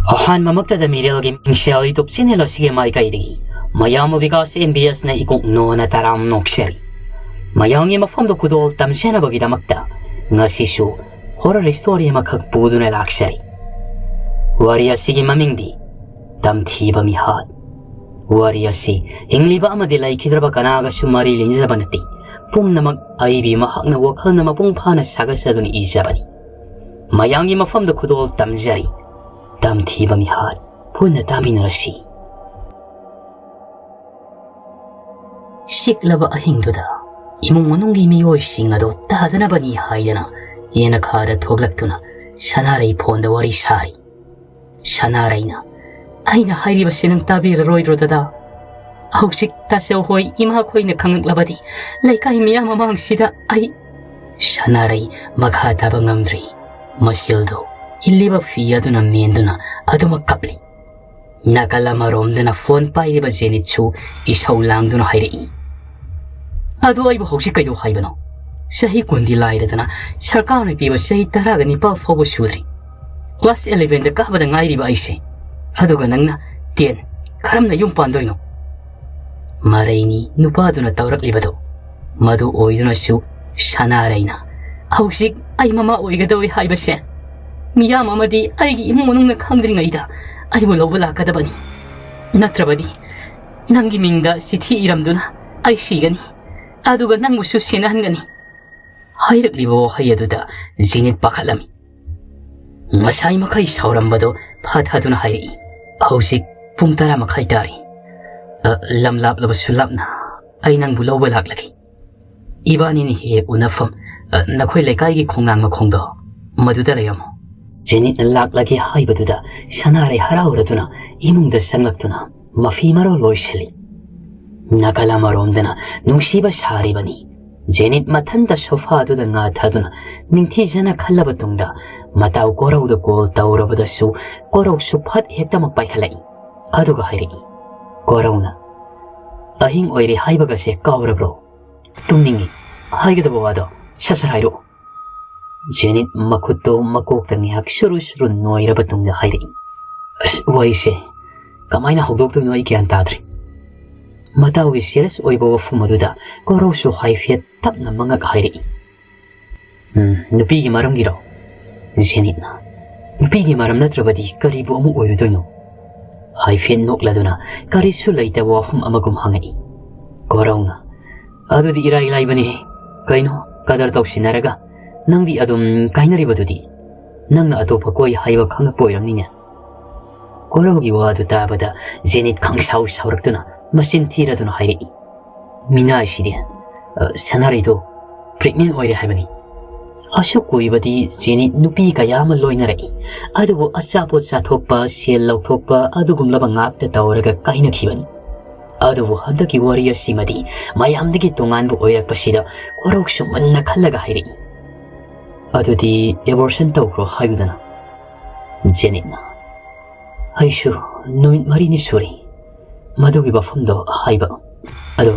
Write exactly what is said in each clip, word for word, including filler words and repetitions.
ꯑꯍꯥꯟꯕꯃꯛꯇꯗ ꯃꯤꯔꯦꯜꯒꯤ ꯃꯤꯡꯁꯦꯜ YouTube channel ꯑꯁꯤꯒꯤ ꯃꯥꯏꯀꯩꯗꯒꯤ ꯃꯌꯥꯝꯕꯨ ꯕꯤꯀꯥꯁ ꯑꯦꯝ ꯕꯤ ꯑꯦꯁꯅ ꯏꯀꯣꯛ ꯅꯣꯟꯅ ꯇꯔꯥꯝ ꯅꯣꯛꯆꯔꯤ꯫ ꯃꯌꯥꯝꯒꯤ ꯃꯐꯝꯗ ꯈꯨꯗꯣꯜ ꯇꯝꯖꯅꯕꯒꯤꯗꯃꯛꯇ ꯉꯁꯤꯁꯨ horror story ꯑꯃꯈꯛ ꯄꯨꯗꯨꯅ ꯂꯥꯛꯆꯔꯤ꯫ ꯋꯥꯔꯤ ꯑꯁꯤꯒꯤ ꯃꯃꯤꯡꯗꯤ ꯇꯝꯊꯤꯕ ꯃꯤꯍꯥꯠ꯫ ꯋꯥꯔꯤ ꯑꯁꯤ ꯍꯤꯡꯂꯤꯕ ꯑꯃꯗꯤ ꯂꯩꯈꯤꯗ꯭ꯔꯕ ꯀꯅꯥꯒꯁꯨ ꯃꯔꯤ ꯂꯩꯅꯖꯕ ꯅꯠꯇꯦ꯫ ꯄꯨꯝꯅꯃꯛ ꯑꯏꯕꯤ ꯃꯍꯥꯛꯅ ꯋꯥꯈꯜꯅ ꯃꯄꯨꯡ ꯐꯥꯅ ꯁꯥꯒꯠꯆꯗꯨꯅ ꯏꯖꯕꯅꯤ꯫ ꯃꯌꯥꯝꯒꯤ ꯃꯐꯝꯗ ꯈꯨꯗꯣꯜ ꯇꯝꯖꯔꯤ꯫ ꯇꯝꯊꯤꯕ ꯃꯤꯍꯥꯠ ꯄꯨꯟꯅ ꯇꯥꯃꯤꯟꯅꯔꯁꯤ꯫ ꯆꯤꯛꯂꯕ ꯑꯍꯤꯡꯗꯨꯗ ꯏꯃꯨꯡ ꯃꯅꯨꯡꯒꯤ ꯃꯤꯑꯣꯏꯁꯤꯡ ꯑꯗꯨ ꯇꯥꯗꯅꯕꯅꯤ ꯍꯥꯏꯗꯅ ꯌꯦꯅꯈꯥꯗ ꯊꯣꯛꯂꯛꯇꯨꯅ ꯁꯅꯥꯔꯩ ꯐꯣꯟꯗ ꯋꯥꯔꯤ ꯁꯥꯔꯤ꯫ ꯁꯅꯥꯔꯩꯅ, "ꯑꯩꯅ ꯍꯥꯏꯔꯤꯕꯁꯤ ꯅꯪ ꯇꯥꯕꯤꯔꯔꯣꯏꯗ꯭ꯔꯣ ꯗꯗꯥ? ꯍꯧꯖꯤꯛ ꯇꯥꯆꯧ ꯍꯣꯏ ꯏꯃꯥꯈꯣꯏꯅ ꯈꯪꯂꯛꯂꯕꯗꯤ ꯂꯩꯀꯥꯏ ꯃꯤꯌꯥꯝ ꯃꯃꯥꯡꯁꯤꯗ ꯑꯩ..." ꯁꯅꯥꯔꯩ ꯃꯈꯥ ꯇꯥꯕ ꯉꯝꯗ꯭ꯔꯤ꯫ ꯃꯆꯤꯜꯗꯨ ꯏꯜꯂꯤꯕ ꯐꯤ ꯑꯗꯨꯅ ꯃꯦꯟꯗꯨꯅ ꯑꯗꯨꯃꯛ ꯀꯞꯂꯤ꯫ ꯅꯥꯀꯜ ꯑꯃꯔꯣꯝꯗꯅ ꯐꯣꯟ ꯄꯥꯏꯔꯤꯕ ꯖꯦꯅꯤꯠꯁꯨ ꯏꯁꯧ ꯂꯥꯡꯗꯨꯅ ꯍꯥꯏꯔꯛꯏ, "ꯑꯗꯨ ꯑꯩꯕꯨ ꯍꯧꯖꯤꯛ ꯀꯩꯗꯧ ꯍꯥꯏꯕꯅꯣ? ꯆꯍꯤ ꯀꯨꯟꯗꯤ ꯂꯥꯏꯔꯗꯅ ꯁꯔꯀꯥꯔꯅ ꯄꯤꯕ ꯆꯍꯤ ꯇꯔꯥꯒ ꯅꯤꯄꯥꯜ ꯐꯥꯎꯕ ꯁꯨꯗ꯭ꯔꯤ꯫ Class elevenꯗ ꯀꯥꯕꯗ ꯉꯥꯏꯔꯤꯕ ꯑꯩꯁꯦ꯫ ꯑꯗꯨꯒ ꯅꯪꯅ ten꯫ ꯀꯔꯝꯅ ꯌꯨꯝ ꯄꯥꯟꯗꯣꯏꯅꯣ?" ꯃꯔꯩꯅꯤ ꯅꯨꯄꯥꯗꯨꯅ ꯇꯧꯔꯛꯂꯤꯕꯗꯨ꯫ ꯃꯗꯨ ꯑꯣꯏꯗꯨꯅꯁꯨ ꯁꯅꯥꯔꯩꯅ, "ꯍꯧꯖꯤꯛ ꯑꯩ ꯃꯃꯥ ꯑꯣꯏꯒꯗꯧꯔꯤ ꯍꯥꯏꯕꯁꯦ ꯃꯤꯌꯥꯝ ꯑꯃꯗꯤ ꯑꯩꯒꯤ ꯏꯃꯨꯡ ꯃꯅꯨꯡꯅ ꯈꯪꯗ꯭ꯔꯤꯉꯩꯗ ꯑꯩꯕꯨ ꯂꯧꯕ ꯂꯥꯛꯀꯗꯕꯅꯤ꯫ ꯅꯠꯇ꯭ꯔꯕꯗꯤ ꯅꯪꯒꯤ ꯃꯤꯡꯗ ꯆꯤꯊꯤ ꯏꯔꯝꯗꯨꯅ ꯑꯩ ꯁꯤꯒꯅꯤ꯫ ꯑꯗꯨꯒ ꯅꯪꯕꯨꯁꯨ ꯁꯤꯅꯍꯟꯒꯅꯤ꯫" ꯍꯥꯏꯔꯛꯂꯤꯕ ꯋꯥꯍꯩ ꯑꯗꯨꯗ ꯖꯦꯅꯤꯠ ꯄꯥꯈꯠꯂꯝꯃꯤ꯫ ꯉꯁꯥꯏ ꯃꯈꯩ ꯁꯥꯎꯔꯝꯕꯗꯨ ꯐꯥꯊꯗꯨꯅ ꯍꯥꯏꯔꯛꯏ, "ꯍꯧꯖꯤꯛ ꯄꯨꯡ ꯇꯔꯥ ꯃꯈꯥꯏ ꯇꯥꯔꯤ꯫ ꯑ, ꯂꯝ ꯂꯥꯞꯂꯕꯁꯨ ꯂꯥꯞꯅ ꯑꯩ ꯅꯪꯕꯨ ꯂꯧꯕ ꯂꯥꯛꯂꯒꯦ꯫ ꯏꯕꯥꯅꯤꯅ ꯍꯦꯛ ꯍꯦꯛ ꯎꯅꯐꯝ, ꯑ, ꯅꯈꯣꯏ ꯂꯩꯀꯥꯏꯒꯤ ꯈꯣꯡꯅꯥꯡ ꯃꯈꯣꯡꯗꯣ, ꯃꯗꯨꯗ ꯂꯩꯔꯝꯃꯣ꯫" ꯖꯦꯅꯤꯠꯅ ꯂꯥꯛꯂꯒꯦ ꯍꯥꯏꯕꯗꯨꯗ ꯁꯅꯥꯔꯩ ꯍꯔꯥꯎꯔꯗꯨꯅ ꯏꯃꯨꯡꯗ ꯆꯪꯂꯛꯇꯨꯅ ꯃꯐꯤ ꯃꯔꯣꯜ ꯂꯣꯏꯁꯤꯜꯂꯤ꯫ ꯅꯥꯀꯜ ꯑꯃꯔꯣꯝꯗꯅ ꯅꯨꯡꯁꯤꯕ ꯁꯥꯔꯤꯕꯅꯤ꯫ ꯖꯦꯅꯤꯠ ꯃꯊꯟꯇ ꯁꯣꯐꯥꯗꯨꯗ ꯉꯥꯊꯗꯨꯅ ꯅꯤꯡꯊꯤꯖꯅ ꯈꯜꯂꯕ ꯇꯨꯡꯗ ꯃꯇꯥꯎ ꯀꯣꯔꯧꯗ ꯀꯣꯜ ꯇꯧꯔꯕꯗꯁꯨ ꯀꯣꯔꯧꯁꯨ ꯐꯠ ꯍꯦꯛꯇꯃꯛ ꯄꯥꯏꯈꯠꯂꯛꯏ꯫ ꯑꯗꯨꯒ ꯍꯥꯏꯔꯛꯏ, ꯀꯣꯔꯧꯅ, "ꯑꯍꯤꯡ ꯑꯣꯏꯔꯦ ꯍꯥꯏꯕꯒꯁꯦ ꯀꯥꯎꯔꯕ꯭ꯔꯣ? ꯇꯨꯝꯅꯤꯡꯉꯤ꯫ ꯍꯥꯏꯒꯗꯕ ꯋꯥꯗꯣ ꯁꯠ ꯁꯠ ꯍꯥꯏꯔꯛꯑꯣ꯫" ꯖꯦꯅꯤꯠ ꯃꯈꯨꯠꯇꯣ ꯃꯀꯣꯛꯇ ꯉꯥꯏꯍꯥꯛ ꯁꯨꯔꯨ ꯁꯨꯔꯨ ꯅꯣꯏꯔꯕ ꯇꯨꯡꯗ ꯍꯥꯏꯔꯛꯏ, ꯑꯁ, ꯋꯥꯔꯤꯁꯦ ꯀꯃꯥꯏꯅ ꯍꯧꯗꯣꯛꯇꯣꯏꯅꯣ ꯑꯩ ꯒ꯭ꯌꯥꯟ ꯇꯥꯗ꯭ꯔꯦ꯫ ꯃꯇꯥꯎꯒꯤ serious ꯑꯣꯏꯕ ꯋꯥꯐꯝ ꯑꯗꯨꯗ ꯀꯣꯔꯧꯁꯨ ꯍꯥꯏꯐꯦꯠ ꯇꯞꯅ ꯃꯉꯛ ꯍꯥꯏꯔꯛꯏ꯫ "ꯎꯝ, ꯅꯨꯄꯤꯒꯤ ꯃꯔꯝꯒꯤꯔꯣ?" ꯖꯦꯅꯤꯠꯅ, "ꯅꯨꯄꯤꯒꯤ ꯃꯔꯝ ꯅꯠꯇ꯭ꯔꯕꯗꯤ ꯀꯔꯤꯕꯨ ꯑꯃꯨꯛ ꯑꯣꯏꯔꯨꯗꯣꯏꯅꯣ?" ꯍꯥꯏꯐꯦꯠ ꯅꯣꯛꯂꯗꯨꯅ ꯀꯔꯤꯁꯨ ꯂꯩꯇꯕ ꯋꯥꯐꯝ ꯑꯃꯒꯨꯝ ꯍꯪꯉꯛꯏ꯫ ꯀꯣꯔꯧꯅ, "ꯑꯗꯨꯗꯤ ꯏꯔꯥꯏ ꯂꯥꯏꯕꯅꯤꯍꯦ꯫ ꯀꯩꯅꯣ, ꯀꯗꯔ ꯇꯧꯁꯤꯟꯅꯔꯒ ꯅꯪꯗꯤ ꯑꯗꯨꯝ ꯀꯥꯏꯅꯔꯤꯕꯗꯨꯗꯤ? ꯅꯪꯅ ꯑꯇꯣꯞꯄ ꯀꯣꯏ ꯍꯥꯏꯕ ꯈꯪꯉꯛꯄ ꯑꯣꯏꯔꯝꯅꯤꯅꯦ?" ꯀꯣꯔꯧꯒꯤ ꯋꯥꯗꯨ ꯇꯥꯕꯗ ꯖꯦꯅꯤꯠ ꯈꯪꯁꯥꯎ ꯁꯥꯎꯔꯛꯇꯨꯅ ꯃꯆꯤꯟ ꯊꯤꯔꯗꯨꯅ ꯍꯥꯏꯔꯛꯏ꯫ "ꯃꯤꯅꯥꯏꯁꯤꯗꯤ, ꯑ, ꯁꯅꯥꯔꯩꯗꯣ pregnant ꯑꯣꯏꯔꯦ ꯍꯥꯏꯕꯅꯤ꯫ ꯑꯁꯨꯛ ꯀꯨꯏꯕꯗꯤ ꯖꯦꯅꯤꯠ ꯅꯨꯄꯤ ꯀꯌꯥ ꯑꯃ ꯂꯣꯏꯅꯔꯛꯏ, ꯑꯗꯨꯕꯨ ꯑꯆꯥꯄꯣꯠ ꯆꯥꯊꯣꯛꯄ, ꯁꯦꯜ ꯂꯧꯊꯣꯛꯄ ꯑꯗꯨꯒꯨꯝꯂꯕ ꯉꯥꯛꯇ ꯇꯧꯔꯒ ꯀꯥꯏꯅꯈꯤꯕꯅꯤ꯫ ꯑꯗꯨꯕꯨ ꯍꯟꯗꯛꯀꯤ ꯋꯥꯔꯤ ꯑꯁꯤꯃꯗꯤ ꯃꯌꯥꯝꯗꯒꯤ ꯇꯣꯉꯥꯟꯕ ꯑꯣꯏꯔꯛꯄꯁꯤꯗ ꯀꯣꯔꯧꯁꯨ ꯃꯨꯟꯅ ꯈꯜꯂꯒ ꯍꯥꯏꯔꯛꯏ꯫ ꯑꯗꯨꯗꯤ abortion ꯇꯧꯈ꯭ꯔꯣ ꯍꯥꯏꯌꯨꯗꯅ?" ꯖꯦꯅꯤꯠꯅ, "ꯑꯩꯁꯨ ꯅꯨꯃꯤꯠ ꯃꯔꯤꯅꯤ ꯁꯨꯔꯦ ꯃꯗꯨꯒꯤ ꯋꯥꯐꯝꯗꯣ ꯍꯥꯏꯕ꯫ ꯑꯗꯣ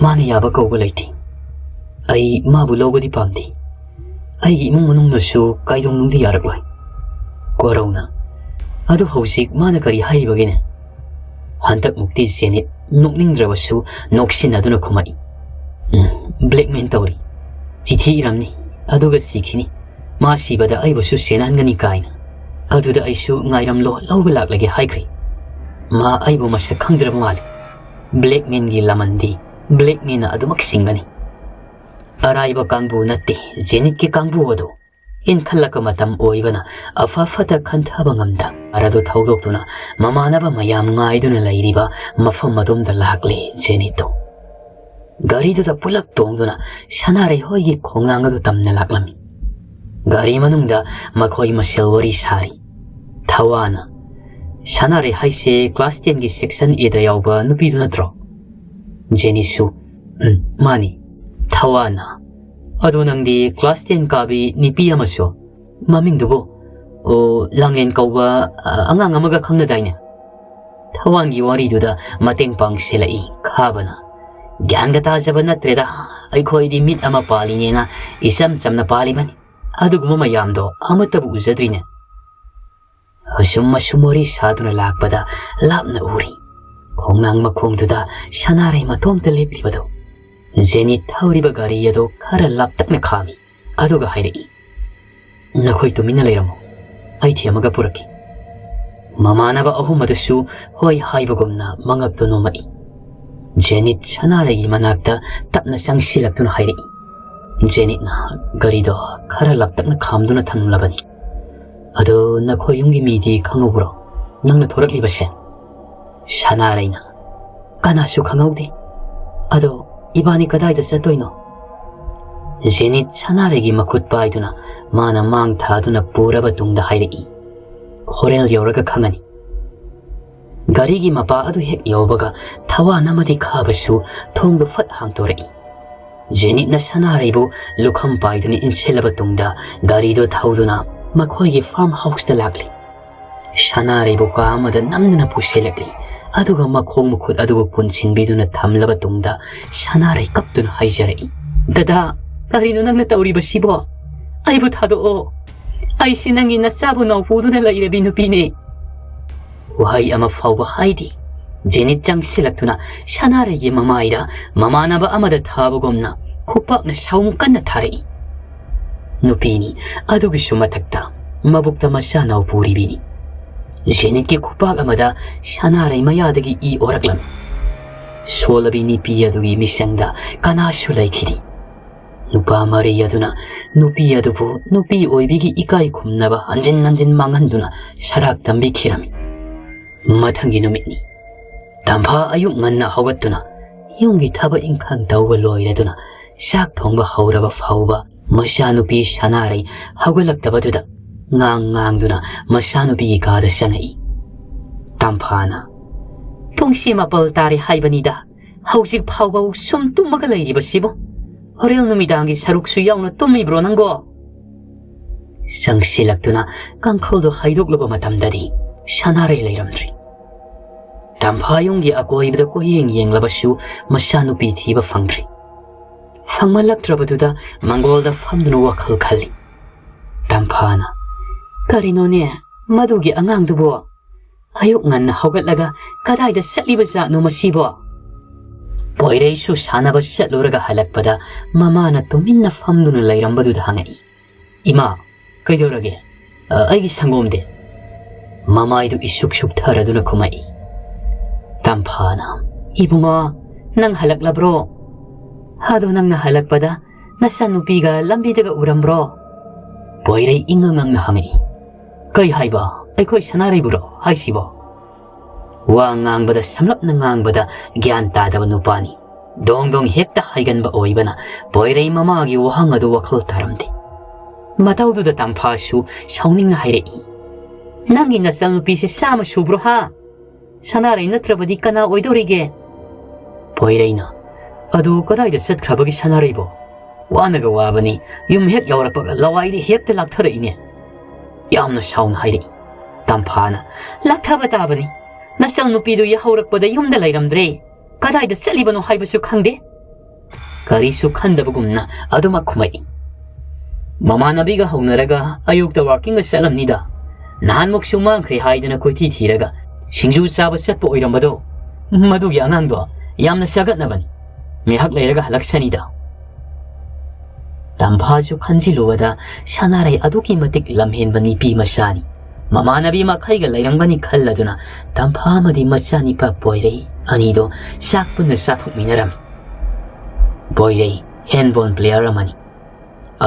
ꯃꯥꯅ ꯌꯥꯕ ꯀꯧꯕ ꯂꯩꯇꯦ꯫ ꯑꯩ ꯃꯥꯕꯨ ꯂꯧꯕꯗꯤ ꯄꯥꯝꯗꯦ꯫ ꯑꯩꯒꯤ ꯏꯃꯨꯡ ꯃꯅꯨꯡꯅꯁꯨ ꯀꯩꯗꯧꯅꯨꯡꯗ ꯌꯥꯔꯛꯂꯣꯏ꯫" ꯀꯣꯔꯧꯅ, "ꯑꯗꯨ ꯍꯧꯖꯤꯛ ꯃꯥꯅ ꯀꯔꯤ ꯍꯥꯏꯔꯤꯕꯒꯦꯅꯦ?" ꯍꯟꯗꯛꯃꯨꯛꯇꯤ ꯖꯦꯅꯤꯠ ꯅꯣꯛꯅꯤꯡꯗ꯭ꯔꯕꯁꯨ ꯅꯣꯛꯁꯤꯟꯅꯗꯨꯅ ꯈꯨꯝꯃꯛꯏ꯫ "ꯎꯝ, blackmail ꯇꯧꯔꯤ꯫ ꯆꯤꯊꯤ ꯏꯔꯝꯅꯤ, ꯑꯗꯨꯒ ꯁꯤꯈꯤꯅꯤ꯫ ꯃꯥ ꯁꯤꯕꯗ ꯑꯩꯕꯨꯁꯨ ꯆꯦꯟꯍꯟꯒꯅꯤ ꯀꯥꯏꯅ꯫ ꯑꯗꯨꯗ ꯑꯩꯁꯨ ꯉꯥꯏꯔꯝꯂꯣ, ꯂꯧꯕ ꯂꯥꯛꯂꯒꯦ ꯍꯥꯏꯈ꯭ꯔꯦ꯫ ꯃꯥ ꯑꯩꯕꯨ ꯃꯁꯛ ꯈꯪꯗ꯭ꯔꯕ ꯃꯥꯜꯂꯤ꯫ Blackmailꯒꯤ ꯂꯃꯟꯗꯤ blackmailꯅ ꯑꯗꯨꯃꯛ ꯁꯤꯡꯒꯅꯤ꯫ ꯑꯔꯥꯏꯕ ꯀꯥꯡꯕꯨ ꯅꯠꯇꯦ ꯖꯦꯅꯤꯠꯀꯤ ꯀꯥꯡꯕꯨ ꯑꯗꯨ꯫" ꯏꯟꯈꯠꯂꯛꯄ ꯃꯇꯝ ꯑꯣꯏꯕꯅ ꯑꯐ ꯐꯠꯇ ꯈꯟꯊꯕ ꯉꯝꯗ car ꯑꯗꯨ ꯊꯧꯗꯣꯛꯇꯨꯅ ꯃꯃꯥꯟꯅꯕ ꯃꯌꯥꯝ ꯉꯥꯏꯗꯨꯅ ꯂꯩꯔꯤꯕ ꯃꯐꯝ ꯑꯗꯣꯝꯗ ꯂꯥꯛꯂꯦ ꯖꯦꯅꯤꯠꯇꯣ꯫ ꯒꯥꯔꯤꯗꯨꯗ ꯄꯨꯂꯞ ꯇꯣꯡꯗꯨꯅ ꯁꯅꯥꯔꯩ ꯍꯣꯏꯒꯤ ꯈꯣꯡꯅꯥꯡ ꯑꯗꯨ ꯇꯝꯅ ꯂꯥꯛꯂꯝꯃꯤ꯫ ꯒꯥꯔꯤ ꯃꯅꯨꯡꯗ ꯃꯈꯣꯏ ꯃꯁꯦꯜ ꯋꯥꯔꯤ ꯁꯥꯔꯤ꯫ ꯊꯋꯥꯅ, "ꯁꯅꯥꯔꯩ ꯍꯥꯏꯁꯦ class tenꯒꯤ section Aꯗ ꯌꯥꯎꯕ ꯅꯨꯄꯤꯗꯨ ꯅꯠꯇ꯭ꯔꯣ?" ꯖꯦꯅꯤꯁꯨ, "ꯎꯝ, ꯃꯥꯅꯤ꯫" ꯊꯋꯥꯅ, "ꯑꯗꯣ ꯅꯪꯗꯤ class ten ꯀꯥꯕꯤ ꯅꯨꯄꯤ ꯑꯃꯁꯨ, ꯃꯃꯤꯡꯗꯨꯕꯨ, ꯑꯣ, ꯂꯥꯡꯂꯦꯟ ꯀꯧꯕ, ꯑ, ꯑꯉꯥꯡ ꯑꯃꯒ ꯈꯪꯅꯗꯥꯏꯅꯦ?" ꯊꯋꯥꯟꯒꯤ ꯋꯥꯔꯤꯗꯨꯗ ꯃꯇꯦꯡ ꯄꯥꯡꯁꯤꯜꯂꯛꯏ ꯈꯥꯕꯅ꯫ "ꯒ꯭ꯌꯥꯟꯒ ꯇꯥꯖꯕ ꯅꯠꯇ꯭ꯔꯦꯗ꯫ ꯑꯩꯈꯣꯏꯗꯤ ꯃꯤꯠ ꯑꯃ ꯄꯥꯜꯂꯤꯅꯦꯅ ꯏꯆꯝ ꯆꯝꯅ ꯄꯥꯜꯂꯤꯕꯅꯤ꯫ ꯑꯗꯨꯒꯨꯝꯕ ꯃꯌꯥꯝꯗꯣ ꯑꯃꯠꯇꯕꯨ ꯎꯖꯗ꯭ꯔꯤꯅꯦ꯫" ꯑꯁꯨꯝ ꯑꯁꯨꯝ ꯋꯥꯔꯤ ꯁꯥꯗꯨꯅ ꯂꯥꯛꯄꯗ ꯂꯥꯞꯅ ꯎꯔꯤ꯫ ꯈꯣꯡꯅꯥꯡ ꯃꯈꯣꯡꯗꯨꯗ ꯁꯅꯥꯔꯩ ꯃꯇꯣꯝꯇ ꯂꯦꯞꯂꯤꯕꯗꯨ꯫ ꯖꯦꯅꯤꯠ ꯊꯧꯔꯤꯕ ꯒꯥꯔꯤ ꯑꯗꯨ ꯈꯔ ꯂꯥꯞꯇꯛꯅ ꯈꯥꯝꯃꯤ꯫ ꯑꯗꯨꯒ ꯍꯥꯏꯔꯛꯏ, "ꯅꯈꯣꯏ ꯇꯨꯃꯤꯟꯅ ꯂꯩꯔꯝꯃꯨ, ꯑꯩ ꯊꯦꯝꯃꯒ ꯄꯨꯔꯛꯀꯦ꯫" ꯃꯃꯥꯟꯅꯕ ꯑꯍꯨꯝ ꯑꯗꯨꯁꯨ ꯍꯣꯏ ꯍꯥꯏꯕꯒꯨꯝꯅ ꯃꯉꯛꯇꯨ ꯅꯣꯝꯃꯛꯏ꯫ ꯖꯦꯅꯤꯠ ꯁꯅꯥꯔꯩꯒꯤ ꯃꯅꯥꯛꯇ ꯇꯞꯅ ꯆꯪꯁꯤꯜꯂꯛꯇꯨꯅ ꯍꯥꯏꯔꯛꯏ꯫ ꯖꯦꯅꯤꯠꯅ ꯒꯥꯔꯤꯗꯣ ꯈꯔ ꯂꯥꯞꯇꯛꯅ ꯈꯥꯝꯗꯨꯅ ꯊꯝꯂꯕꯅꯤ꯫ "ꯑꯗꯣ ꯅꯈꯣꯏ ꯌꯨꯝꯒꯤ ꯃꯤꯗꯤ ꯈꯪꯍꯧꯕ꯭ꯔꯣ, ꯅꯪꯅ ꯊꯣꯔꯛꯂꯤꯕꯁꯦ?" ꯁꯅꯥꯔꯩꯅ, "ꯀꯅꯥꯁꯨ ꯈꯪꯍꯧꯗꯦ꯫ ꯑꯗꯣ ꯏꯕꯥꯅꯤ ꯀꯗꯥꯏꯗ ꯆꯠꯇꯣꯏꯅꯣ?" ꯖꯦꯅꯤꯠ ꯁꯅꯥꯔꯩꯒꯤ ꯃꯈꯨꯠ ꯄꯥꯏꯗꯨꯅ ꯃꯥꯅ ꯃꯥꯡ ꯊꯥꯗꯨꯅ ꯄꯨꯔꯕ ꯇꯨꯡꯗ ꯍꯥꯏꯔꯛꯏ, "ꯍꯣꯔꯦꯟ ꯌꯧꯔꯒ ꯈꯪꯉꯅꯤ꯫" ꯒꯥꯔꯤꯒꯤ ꯃꯄꯥ ꯑꯗꯨ ꯍꯦꯛ ꯌꯧꯕꯒ ꯊꯋꯥꯟ ꯑꯃꯗꯤ ꯈꯥꯕꯁꯨ ꯊꯣꯡꯗꯨ ꯐꯠ ꯍꯥꯡꯇꯣꯔꯛꯏ꯫ ꯖꯦꯅꯤꯠꯅ ꯁꯅꯥꯔꯩꯕꯨ ꯂꯨꯈꯝ ꯄꯥꯏꯗꯨꯅ ꯏꯟꯁꯤꯜꯂꯕ ꯇꯨꯡꯗ ꯒꯥꯔꯤꯗꯨ ꯊꯧꯗꯨꯅ ꯃꯈꯣꯏꯒꯤ ꯐꯥꯔꯝ ꯍꯥꯎꯁꯇ ꯂꯥꯛꯂꯤ꯫ ꯁꯅꯥꯔꯩꯕꯨ ꯀꯥ ꯑꯃꯗ ꯅꯝꯗꯨꯅ ꯄꯨꯁꯤꯜꯂꯛꯂꯤ꯫ ꯑꯗꯨꯒ ꯃꯈꯣꯡ ꯃꯈꯨꯠ ꯑꯗꯨꯕꯨ ꯄꯨꯟꯁꯤꯟꯕꯤꯗꯨꯅ ꯊꯝꯂꯕ ꯇꯨꯡꯗ ꯁꯅꯥꯔꯩ ꯀꯞꯇꯨꯅ ꯍꯥꯏꯖꯔꯛꯏ, "ꯗꯗꯥ, ꯀꯔꯤꯅꯣ ꯅꯪꯅ ꯇꯧꯔꯤꯕꯁꯤꯕꯣ? ꯑꯩꯕꯨ ꯊꯥꯗꯣꯛꯑꯣ꯫ ꯑꯩꯁꯤ ꯅꯪꯒꯤ ꯅꯆꯥꯕꯨ ꯅꯥꯎꯄꯨꯗꯨꯅ ꯂꯩꯔꯕꯤ ꯅꯨꯄꯤꯅꯦ꯫" ꯋꯥꯍꯩ ꯑꯃ ꯐꯥꯎꯕ ꯍꯥꯏꯗꯦ꯫ ꯖꯦꯅꯤꯠ ꯆꯪꯁꯤꯜꯂꯛꯇꯨꯅ ꯁꯅꯥꯔꯩꯒꯤ ꯃꯃꯥꯏꯗ ꯃꯃꯥꯟꯅꯕ ꯑꯃꯗ ꯊꯥꯕꯒꯨꯝꯅ ꯈꯨꯄꯥꯛꯅ ꯁꯥꯎꯝ ꯀꯟꯅ ꯊꯥꯔꯛꯏ꯫ ꯅꯨꯄꯤꯅꯤ, ꯑꯗꯨꯒꯤꯁꯨ ꯃꯊꯛꯇ ꯃꯕꯨꯛꯇ ꯃꯆꯥꯅꯥꯎ ꯄꯨꯔꯤꯕꯤꯅꯤ꯫ ꯖꯦꯅꯤꯠꯀꯤ ꯈꯨꯄꯥꯛ ꯑꯃꯗ ꯁꯅꯥꯔꯩ ꯃꯌꯥꯗꯒꯤ ꯏ ꯑꯣꯔꯛꯂꯝꯃꯤ꯫ ꯁꯣꯜꯂꯕꯤ ꯅꯨꯄꯤ ꯑꯗꯨꯒꯤ ꯃꯤꯆꯪꯗ ꯀꯅꯥꯁꯨ ꯂꯩꯈꯤꯗꯦ꯫ ꯅꯨꯄꯥ ꯃꯔꯩ ꯑꯗꯨꯅ ꯅꯨꯄꯤ ꯑꯗꯨꯕꯨ ꯅꯨꯄꯤ ꯑꯣꯏꯕꯤꯒꯤ ꯏꯀꯥꯏ ꯈꯨꯝꯅꯕ ꯍꯟꯖꯤꯟ ꯍꯟꯖꯤꯟ ꯃꯥꯡꯍꯟꯗꯨꯅ ꯁꯔꯥꯛ ꯇꯝꯕꯤꯈꯤꯔꯝꯃꯤ꯫ ꯃꯊꯪꯒꯤ ꯅꯨꯃꯤꯠꯅꯤ꯫ ꯇꯝꯐꯥ ꯑꯌꯨꯛ ꯉꯟꯅ ꯍꯧꯒꯠꯇꯨꯅ ꯌꯨꯝꯒꯤ ꯊꯕꯛ ꯏꯪꯈꯥꯡ ꯇꯧꯕ ꯂꯣꯏꯔꯗꯨꯅ ꯆꯥꯛ ꯊꯣꯡꯕ ꯍꯧꯔꯕ ꯐꯥꯎꯕ ꯃꯆꯥꯅꯨꯄꯤ ꯁꯅꯥꯔꯩ ꯍꯧꯒꯠꯂꯛꯇꯕꯗꯨꯗ ꯉꯥꯡ ꯉꯥꯡꯗꯨꯅ ꯃꯆꯥꯅꯨꯄꯤꯒꯤ ꯀꯥꯗ ꯆꯪꯉꯛꯏ꯫ ꯇꯝꯐꯥꯅ, "ꯄꯨꯡꯁꯤ ꯃꯥꯄꯜ ꯇꯥꯔꯦ ꯍꯥꯏꯕꯅꯤꯗ, ꯍꯧꯖꯤꯛ ꯐꯥꯎꯕ ꯁꯨꯝ ꯇꯨꯝꯃꯒ ꯂꯩꯔꯤꯕꯁꯤꯕꯨ? ꯍꯣꯔꯦꯟ ꯅꯨꯃꯤꯗꯥꯡꯒꯤ ꯁꯔꯨꯛꯁꯨ ꯌꯥꯎꯅ ꯇꯨꯝꯃꯤꯕ꯭ꯔꯣ ꯅꯪꯕꯣ?" ꯆꯪꯁꯤꯜꯂꯛꯇꯨꯅ ꯀꯥꯡꯈꯜꯗꯨ ꯍꯩꯗꯣꯛꯂꯨꯕ ꯃꯇꯝꯗꯗꯤ ꯁꯅꯥꯔꯩ ꯂꯩꯔꯝꯗ꯭ꯔꯤ꯫ ꯇꯝꯐꯥꯌꯨꯝꯒꯤ ꯑꯀꯣꯏꯕꯗ ꯀꯣꯏꯌꯦꯡ ꯌꯦꯡꯂꯕꯁꯨ ꯃꯆꯥꯅꯨꯄꯤ ꯊꯤꯕ ꯐꯪꯗ꯭ꯔꯤ꯫ ꯐꯪꯃꯜꯂꯛꯇ꯭ꯔꯕꯗꯨꯗ ꯃꯪꯒꯣꯜꯗ ꯐꯝꯗꯨꯅ ꯋꯥꯈꯜ ꯈꯜꯂꯤ꯫ ꯇꯝꯐꯥꯅ, "ꯀꯔꯤꯅꯣꯅꯦ, "ꯃꯗꯨꯒꯤ ꯑꯉꯥꯡꯗꯨꯕꯨ ꯑꯌꯨꯛ ꯉꯟꯅ ꯍꯧꯒꯠꯂꯒ ꯀꯗꯥꯏꯗ ꯆꯠꯂꯤꯕ ꯖꯥꯠꯅꯣ ꯃꯁꯤꯕꯣ?" ꯄꯣꯏꯔꯩꯁꯨ ꯁꯥꯟꯅꯕ ꯆꯠꯂꯨꯔꯒ ꯍꯜꯂꯛꯄꯗ ꯃꯃꯥꯅ ꯇꯨꯃꯤꯟꯅ ꯐꯝꯗꯨꯅ ꯂꯩꯔꯝꯕꯗꯨꯗ ꯍꯪꯉꯛꯏ, "ꯏꯃꯥ, ꯀꯩꯗꯧꯔꯒꯦ? ꯑ, ꯑꯩꯒꯤ ꯁꯪꯒꯣꯝꯗꯤ?" ꯃꯃꯥꯏꯗꯨ ꯏꯁꯨꯛ ꯁꯨꯛꯊꯔꯗꯨꯅ ꯈꯨꯝꯃꯛꯏ꯫ ꯇꯝꯐꯥꯅ, "ꯏꯕꯨꯡꯉꯣ, ꯅꯪ ꯍꯜꯂꯛꯂꯕ꯭ꯔꯣ? ꯑꯗꯣ ꯅꯪꯅ ꯍꯜꯂꯛꯄꯗ ꯅꯆꯥꯅꯨꯄꯤꯒ ꯂꯝꯕꯤꯗꯒ ꯎꯔꯝꯕ꯭ꯔꯣ?" ꯄꯣꯏꯔꯩ ꯏꯉꯛ ꯉꯛꯅ ꯍꯪꯉꯛꯏ꯫ "ꯀꯩ ꯍꯥꯏꯕ? ꯑꯩꯈꯣꯏ ꯁꯅꯥꯔꯩꯕꯨꯔꯣ ꯍꯥꯏꯁꯤꯕꯣ?" ꯋꯥ ꯉꯥꯡꯕꯗ ꯁꯝꯂꯞꯅ ꯉꯥꯡꯕꯗ ꯒ꯭ꯌꯥꯟ ꯇꯥꯗꯕ ꯅꯨꯄꯥꯅꯤ꯫ ꯗꯣꯡ ꯗꯣꯡ ꯍꯦꯛꯇ ꯍꯥꯏꯒꯟꯕ ꯑꯣꯏꯕꯅ ꯄꯣꯏꯔꯩ ꯃꯃꯥꯒꯤ ꯋꯥꯍꯪ ꯑꯗꯨ ꯋꯥꯈꯜ ꯇꯥꯔꯝꯗꯦ꯫ ꯃꯇꯧꯗꯨꯗ ꯇꯝꯐꯥꯁꯨ ꯁꯥꯎꯅꯤꯡꯅ ꯍꯥꯏꯔꯛꯏ, "ꯅꯪꯒꯤ ꯅꯆꯥꯅꯨꯄꯤꯁꯦ ꯆꯥꯝꯃ ꯁꯨꯕ꯭ꯔꯣ ꯍꯥ? ꯁꯅꯥꯔꯩ ꯅꯠꯇ꯭ꯔꯕꯗꯤ ꯀꯅꯥ ꯑꯣꯏꯗꯧꯔꯤꯒꯦ?" ꯄꯣꯏꯔꯩꯅ, "ꯑꯗꯨ ꯀꯗꯥꯏꯗ ꯆꯠꯈ꯭ꯔꯕꯒꯦ ꯁꯅꯥꯔꯩꯕꯣ? ꯋꯥꯅꯒ ꯋꯥꯕꯅꯤ, ꯌꯨꯝ ꯍꯦꯛ ꯌꯧꯔꯛꯄꯒ ꯂꯋꯥꯏꯗ ꯍꯦꯛꯇ ꯂꯥꯛꯊꯔꯛꯏꯅꯦ꯫" ꯌꯥꯝꯅ ꯁꯥꯎꯅ ꯍꯥꯏꯔꯛꯏ꯫ ꯇꯝꯐꯥꯅ, "ꯂꯥꯛꯊꯕ ꯇꯥꯕꯅꯤ꯫ ꯅꯆꯜ ꯅꯨꯄꯤꯗꯨ ꯌꯥꯍꯧꯔꯛꯄꯗ ꯌꯨꯝꯗ ꯂꯩꯔꯝꯗ꯭ꯔꯦ꯫ ꯀꯗꯥꯏꯗ ꯆꯠꯂꯤꯕꯅꯣ ꯍꯥꯏꯕꯁꯨ ꯈꯪꯗꯦ꯫" ꯀꯔꯤꯁꯨ ꯈꯟꯗꯕꯒꯨꯝꯅ ꯑꯗꯨꯃꯛ ꯈꯨꯝꯃꯛꯏ꯫ "ꯃꯃꯥꯟꯅꯕꯤꯒ ꯍꯧꯅꯔꯒ ꯑꯌꯨꯛꯇ ꯋꯥꯀꯤꯡꯒ ꯆꯠꯂꯝꯅꯤꯗ꯫ ꯅꯍꯥꯟꯃꯨꯛꯁꯨ ꯃꯥꯡꯈ꯭ꯔꯦ ꯍꯥꯏꯗꯅ ꯀꯣꯏꯊꯤ ꯊꯤꯔꯒ ꯁꯤꯡꯖꯨ ꯆꯥꯕ ꯆꯠꯄ ꯑꯣꯏꯔꯝꯕꯗꯣ, ꯃꯗꯨꯒꯤ ꯑꯉꯥꯡꯗꯣ ꯌꯥꯝꯅ ꯆꯒꯠꯅꯕꯅꯤ꯫ ꯉꯥꯏꯍꯥꯛ ꯂꯩꯔꯒ ꯍꯜꯂꯛꯁꯅꯤꯗ꯫" ꯇꯝꯐꯥꯁꯨ ꯈꯟꯖꯤꯜꯂꯨꯕꯗ ꯁꯅꯥꯔꯩ ꯑꯗꯨꯛꯀꯤ ꯃꯇꯤꯛ ꯂꯝꯍꯦꯟꯕ ꯅꯨꯄꯤ ꯃꯆꯥꯅꯤ꯫ ꯃꯃꯥꯟꯅꯕꯤ ꯃꯈꯩꯒ ꯂꯩꯔꯝꯒꯅꯤ ꯈꯜꯂꯗꯨꯅ ꯇꯝꯐꯥ ꯑꯃꯗꯤ ꯃꯆꯥꯅꯤꯄꯥ ꯄꯣꯏꯔꯩ ꯑꯅꯤꯗꯣ ꯆꯥꯛ ꯄꯨꯟꯅ ꯆꯥꯊꯣꯛꯃꯤꯟꯅꯔꯝꯃꯤ꯫ ꯄꯣꯏꯔꯩ ꯍꯦꯟꯕꯣꯜ ꯄ꯭ꯂꯦꯌꯔ ꯑꯃꯅꯤ꯫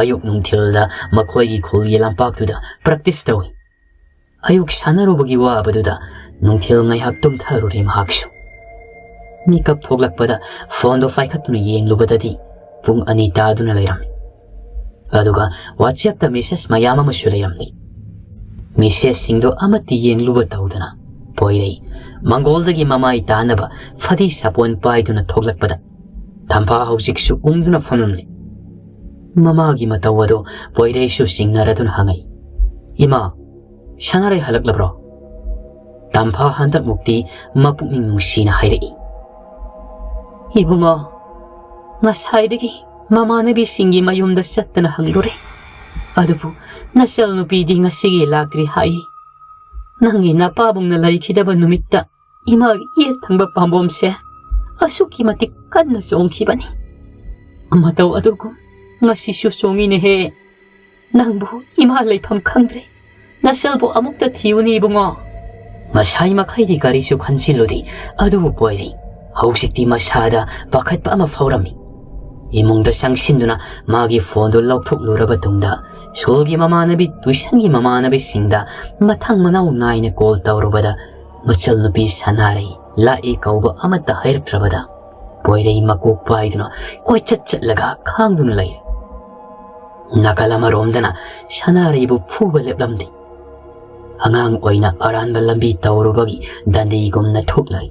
ꯑꯌꯨꯛ ꯅꯨꯡꯊꯤꯜꯗ ꯃꯈꯣꯏꯒꯤ ꯈꯨꯜꯒꯤ ꯂꯝꯄꯥꯛꯇꯨꯗ ꯄ꯭ꯔꯦꯛꯇꯤꯁ ꯇꯧꯏ꯫ ꯑꯌꯨꯛ ꯁꯥꯟꯅꯔꯨꯕꯒꯤ ꯋꯥꯕꯗꯨꯗ ꯅꯨꯡꯊꯤꯜ ꯉꯥꯏꯍꯥꯛ ꯇꯨꯝꯊꯔꯨꯔꯦ ꯃꯍꯥꯛꯁꯨ꯫ ꯃꯤꯀꯞ ꯊꯣꯛꯂꯛꯄꯗ ꯐꯣꯟꯗꯣ ꯄꯥꯏꯈꯠꯇꯨꯅ ꯌꯦꯡꯂꯨꯕꯗꯗꯤ ꯄꯨꯡ ꯑꯅꯤ ꯇꯥꯗꯨꯅ ꯂꯩꯔꯝꯃꯤ꯫ ꯑꯗꯨꯒ WhatsApp-ꯇ ꯃꯦꯁꯦꯖ ꯃꯌꯥꯝ ꯑꯃꯁꯨ ꯂꯩꯔꯝꯂꯤ꯫ ꯃꯦꯁꯦꯖꯁꯤꯡꯗꯣ ꯑꯃꯠꯇ ꯌꯦꯡꯂꯨꯕ ꯇꯧꯗꯅ ꯄꯣꯏꯔꯩ ꯃꯪꯒꯣꯜꯗꯒꯤ ꯃꯃꯥꯏ ꯇꯥꯅꯕ ꯐꯗꯤ ꯁꯥꯄꯣꯟ ꯄꯥꯏꯗꯨꯅ ꯊꯣꯛꯂꯛꯄꯗ ꯇꯝꯐꯥ ꯍꯧꯖꯤꯛꯁꯨ ꯎꯪꯗꯨꯅ ꯐꯝꯂꯝꯂꯤ꯫ ꯃꯃꯥꯒꯤ ꯃꯇꯧ ꯑꯗꯨ ꯄꯣꯏꯔꯩꯁꯨ ꯆꯤꯡꯅꯔꯗꯨꯅ ꯍꯪꯉꯛꯏ, "ꯏꯃꯥ, ꯁꯅꯥꯔꯩ ꯍꯜꯂꯛꯂꯕ꯭ꯔꯣ?" ꯇꯝꯐꯥ ꯍꯟꯗꯛꯃꯨꯛꯇꯤ ꯃꯄꯨꯛꯅꯤꯡ ꯅꯨꯡꯁꯤꯅ ꯍꯥꯏꯔꯛꯏ, "ꯏꯕꯨꯡꯉꯣ, ꯉꯁꯥꯏꯗꯒꯤ ꯃꯃꯥꯟꯅꯕꯤꯁꯤꯡꯒꯤ ꯃꯌꯨꯝꯗ ꯆꯠꯇꯅ ꯍꯪꯂꯨꯔꯦ꯫ ꯑꯗꯨꯕꯨ ꯅꯆꯜ ꯅꯨꯄꯤꯗꯤ ꯉꯁꯤꯒꯤ ꯂꯥꯛꯇ꯭ꯔꯤ ꯍꯥꯏ꯫ ꯅꯪꯒꯤ ꯅꯄꯥꯕꯨꯡꯅ ꯂꯩꯈꯤꯗꯕ ꯅꯨꯃꯤꯠꯇ ꯏꯃꯥꯒꯤ ꯌꯦꯠ ꯊꯪꯕ ꯄꯥꯝꯕꯣꯝꯁꯦ ꯑꯁꯨꯛꯀꯤ ꯃꯇꯤꯛ ꯀꯟꯅ ꯆꯣꯡꯈꯤꯕꯅꯤ꯫ ꯃꯇꯧ ꯑꯗꯨꯒꯨꯝ ꯉꯁꯤꯁꯨ ꯆꯣꯡꯉꯤꯅꯦꯍꯦ꯫ ꯅꯪꯕꯨ ꯏꯃꯥ ꯂꯩꯐꯝ ꯈꯪꯗ꯭ꯔꯦ꯫ ꯅꯁꯜꯕꯨ ꯑꯃꯨꯛꯇ ꯊꯤꯌꯨꯅꯦ ꯏꯕꯨꯡꯉꯣ꯫ ꯉꯁꯥꯏ ꯃꯈꯩꯗꯤ ꯀꯔꯤꯁꯨ ꯈꯟꯖꯤꯜꯂꯨꯗꯦ, ꯑꯗꯨꯕꯨ ꯄꯣꯏꯔꯩ ꯍꯧꯖꯤꯛꯇꯤ ꯃꯁꯥꯗ ꯄꯥꯈꯠꯄ ꯑꯃ ꯐꯥꯎꯔꯝꯃꯤ꯫ ꯏꯃꯨꯡꯗ ꯆꯪꯁꯤꯟꯗꯨꯅ ꯃꯥꯒꯤ ꯐꯣꯟꯗꯨ ꯂꯧꯊꯣꯛꯂꯨꯔꯕ ꯇꯨꯡꯗ ꯁ꯭ꯀꯨꯜꯒꯤ ꯃꯃꯥꯟꯅꯕꯤ, ꯇꯨꯏꯁꯟꯒꯤ ꯃꯃꯥꯟꯅꯕꯤꯁꯤꯡꯗ ꯃꯊꯪ ꯃꯅꯥꯎ ꯅꯥꯏꯅ ꯀꯣꯜ ꯇꯧꯔꯨꯕꯗ ꯃꯆꯜꯅꯨꯄꯤ ꯁꯅꯥꯔꯩ ꯂꯥꯛꯏ ꯀꯧꯕ ꯑꯃꯠꯇ ꯍꯥꯏꯔꯛꯇ꯭ꯔꯕꯗ ꯄꯣꯏꯔꯩ ꯃꯀꯣꯛ ꯄꯥꯏꯗꯨꯅ ꯀꯣꯏꯆꯠ ꯆꯠꯂꯒ ꯈꯥꯡꯗꯨꯅ ꯂꯩꯔꯦ꯫ ꯅꯥꯀꯜ ꯑꯃꯔꯣꯝꯗꯅ ꯁꯅꯥꯔꯩꯕꯨ ꯐꯨꯕ ꯂꯦꯞꯂꯝꯗꯦ꯫ ꯑꯉꯥꯡ ꯑꯣꯏꯅ ꯑꯔꯥꯟꯕ ꯂꯝꯕꯤ ꯇꯧꯔꯨꯕꯒꯤ ꯗꯟꯗꯤꯒꯨꯝꯅ ꯊꯣꯛꯂꯩ꯫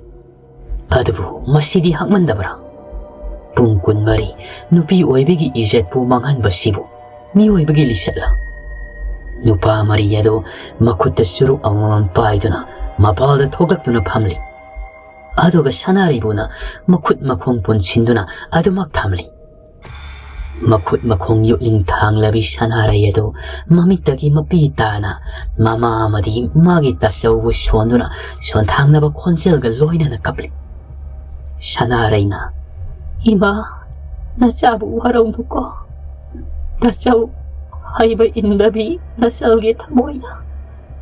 ꯑꯗꯨꯕꯨ ꯃꯁꯤꯗꯤ ꯍꯛꯃꯟꯗꯕ꯭ꯔꯥ? ꯄꯨꯡ ꯀꯨꯟꯃꯔꯤ ꯅꯨꯄꯤ ꯑꯣꯏꯕꯒꯤ ꯏꯖꯠꯄꯨ ꯃꯥꯡꯍꯟꯕꯁꯤꯕꯨ ꯃꯤꯑꯣꯏꯕꯒꯤ ꯂꯤꯆꯠꯂ? ꯅꯨꯄꯥ ꯃꯔꯤ ꯑꯗꯨ ꯃꯈꯨꯠꯇ ꯆꯨꯔꯨꯞ ꯑꯃꯃꯝ ꯄꯥꯏꯗꯨꯅ ꯃꯄꯥꯜꯗ ꯊꯣꯛꯂꯛꯇꯨꯅ ꯐꯝꯂꯤ꯫ ꯑꯗꯨꯒ ꯁꯅꯥꯔꯩꯕꯨꯅ ꯃꯈꯨꯠ ꯃꯈꯣꯡ ꯄꯨꯟꯁꯤꯟꯗꯨꯅ ꯑꯗꯨꯃꯛ ꯊꯝꯂꯤ꯫ ꯃꯈꯨꯠ ꯃꯈꯣꯡ ꯌꯨꯛꯂꯤꯡ ꯊꯥꯡꯂꯕꯤ ꯁꯅꯥꯔꯩ ꯑꯗꯨ ꯃꯃꯤꯠꯇꯒꯤ ꯃꯄꯤ ꯇꯥꯅ ꯃꯃꯥ ꯑꯃꯗꯤ ꯃꯥꯒꯤ ꯇꯥꯆꯧꯕꯨ ꯁꯣꯟꯗꯨꯅ ꯁꯣꯟꯊꯥꯡꯅꯕ ꯈꯣꯟꯖꯦꯜꯒ ꯂꯣꯏꯅꯅ ꯀꯞꯂꯤ꯫ ꯁꯅꯥꯔꯩꯅ, "ꯏꯃꯥ, ꯅꯆꯥꯕꯨ ꯋꯥꯔꯧꯅꯨꯀꯣ꯫ ꯇꯥꯆꯧ ꯍꯩꯕ ꯏꯟꯗꯕꯤ ꯅꯆꯜꯒꯤ ꯊꯃꯣꯏꯅ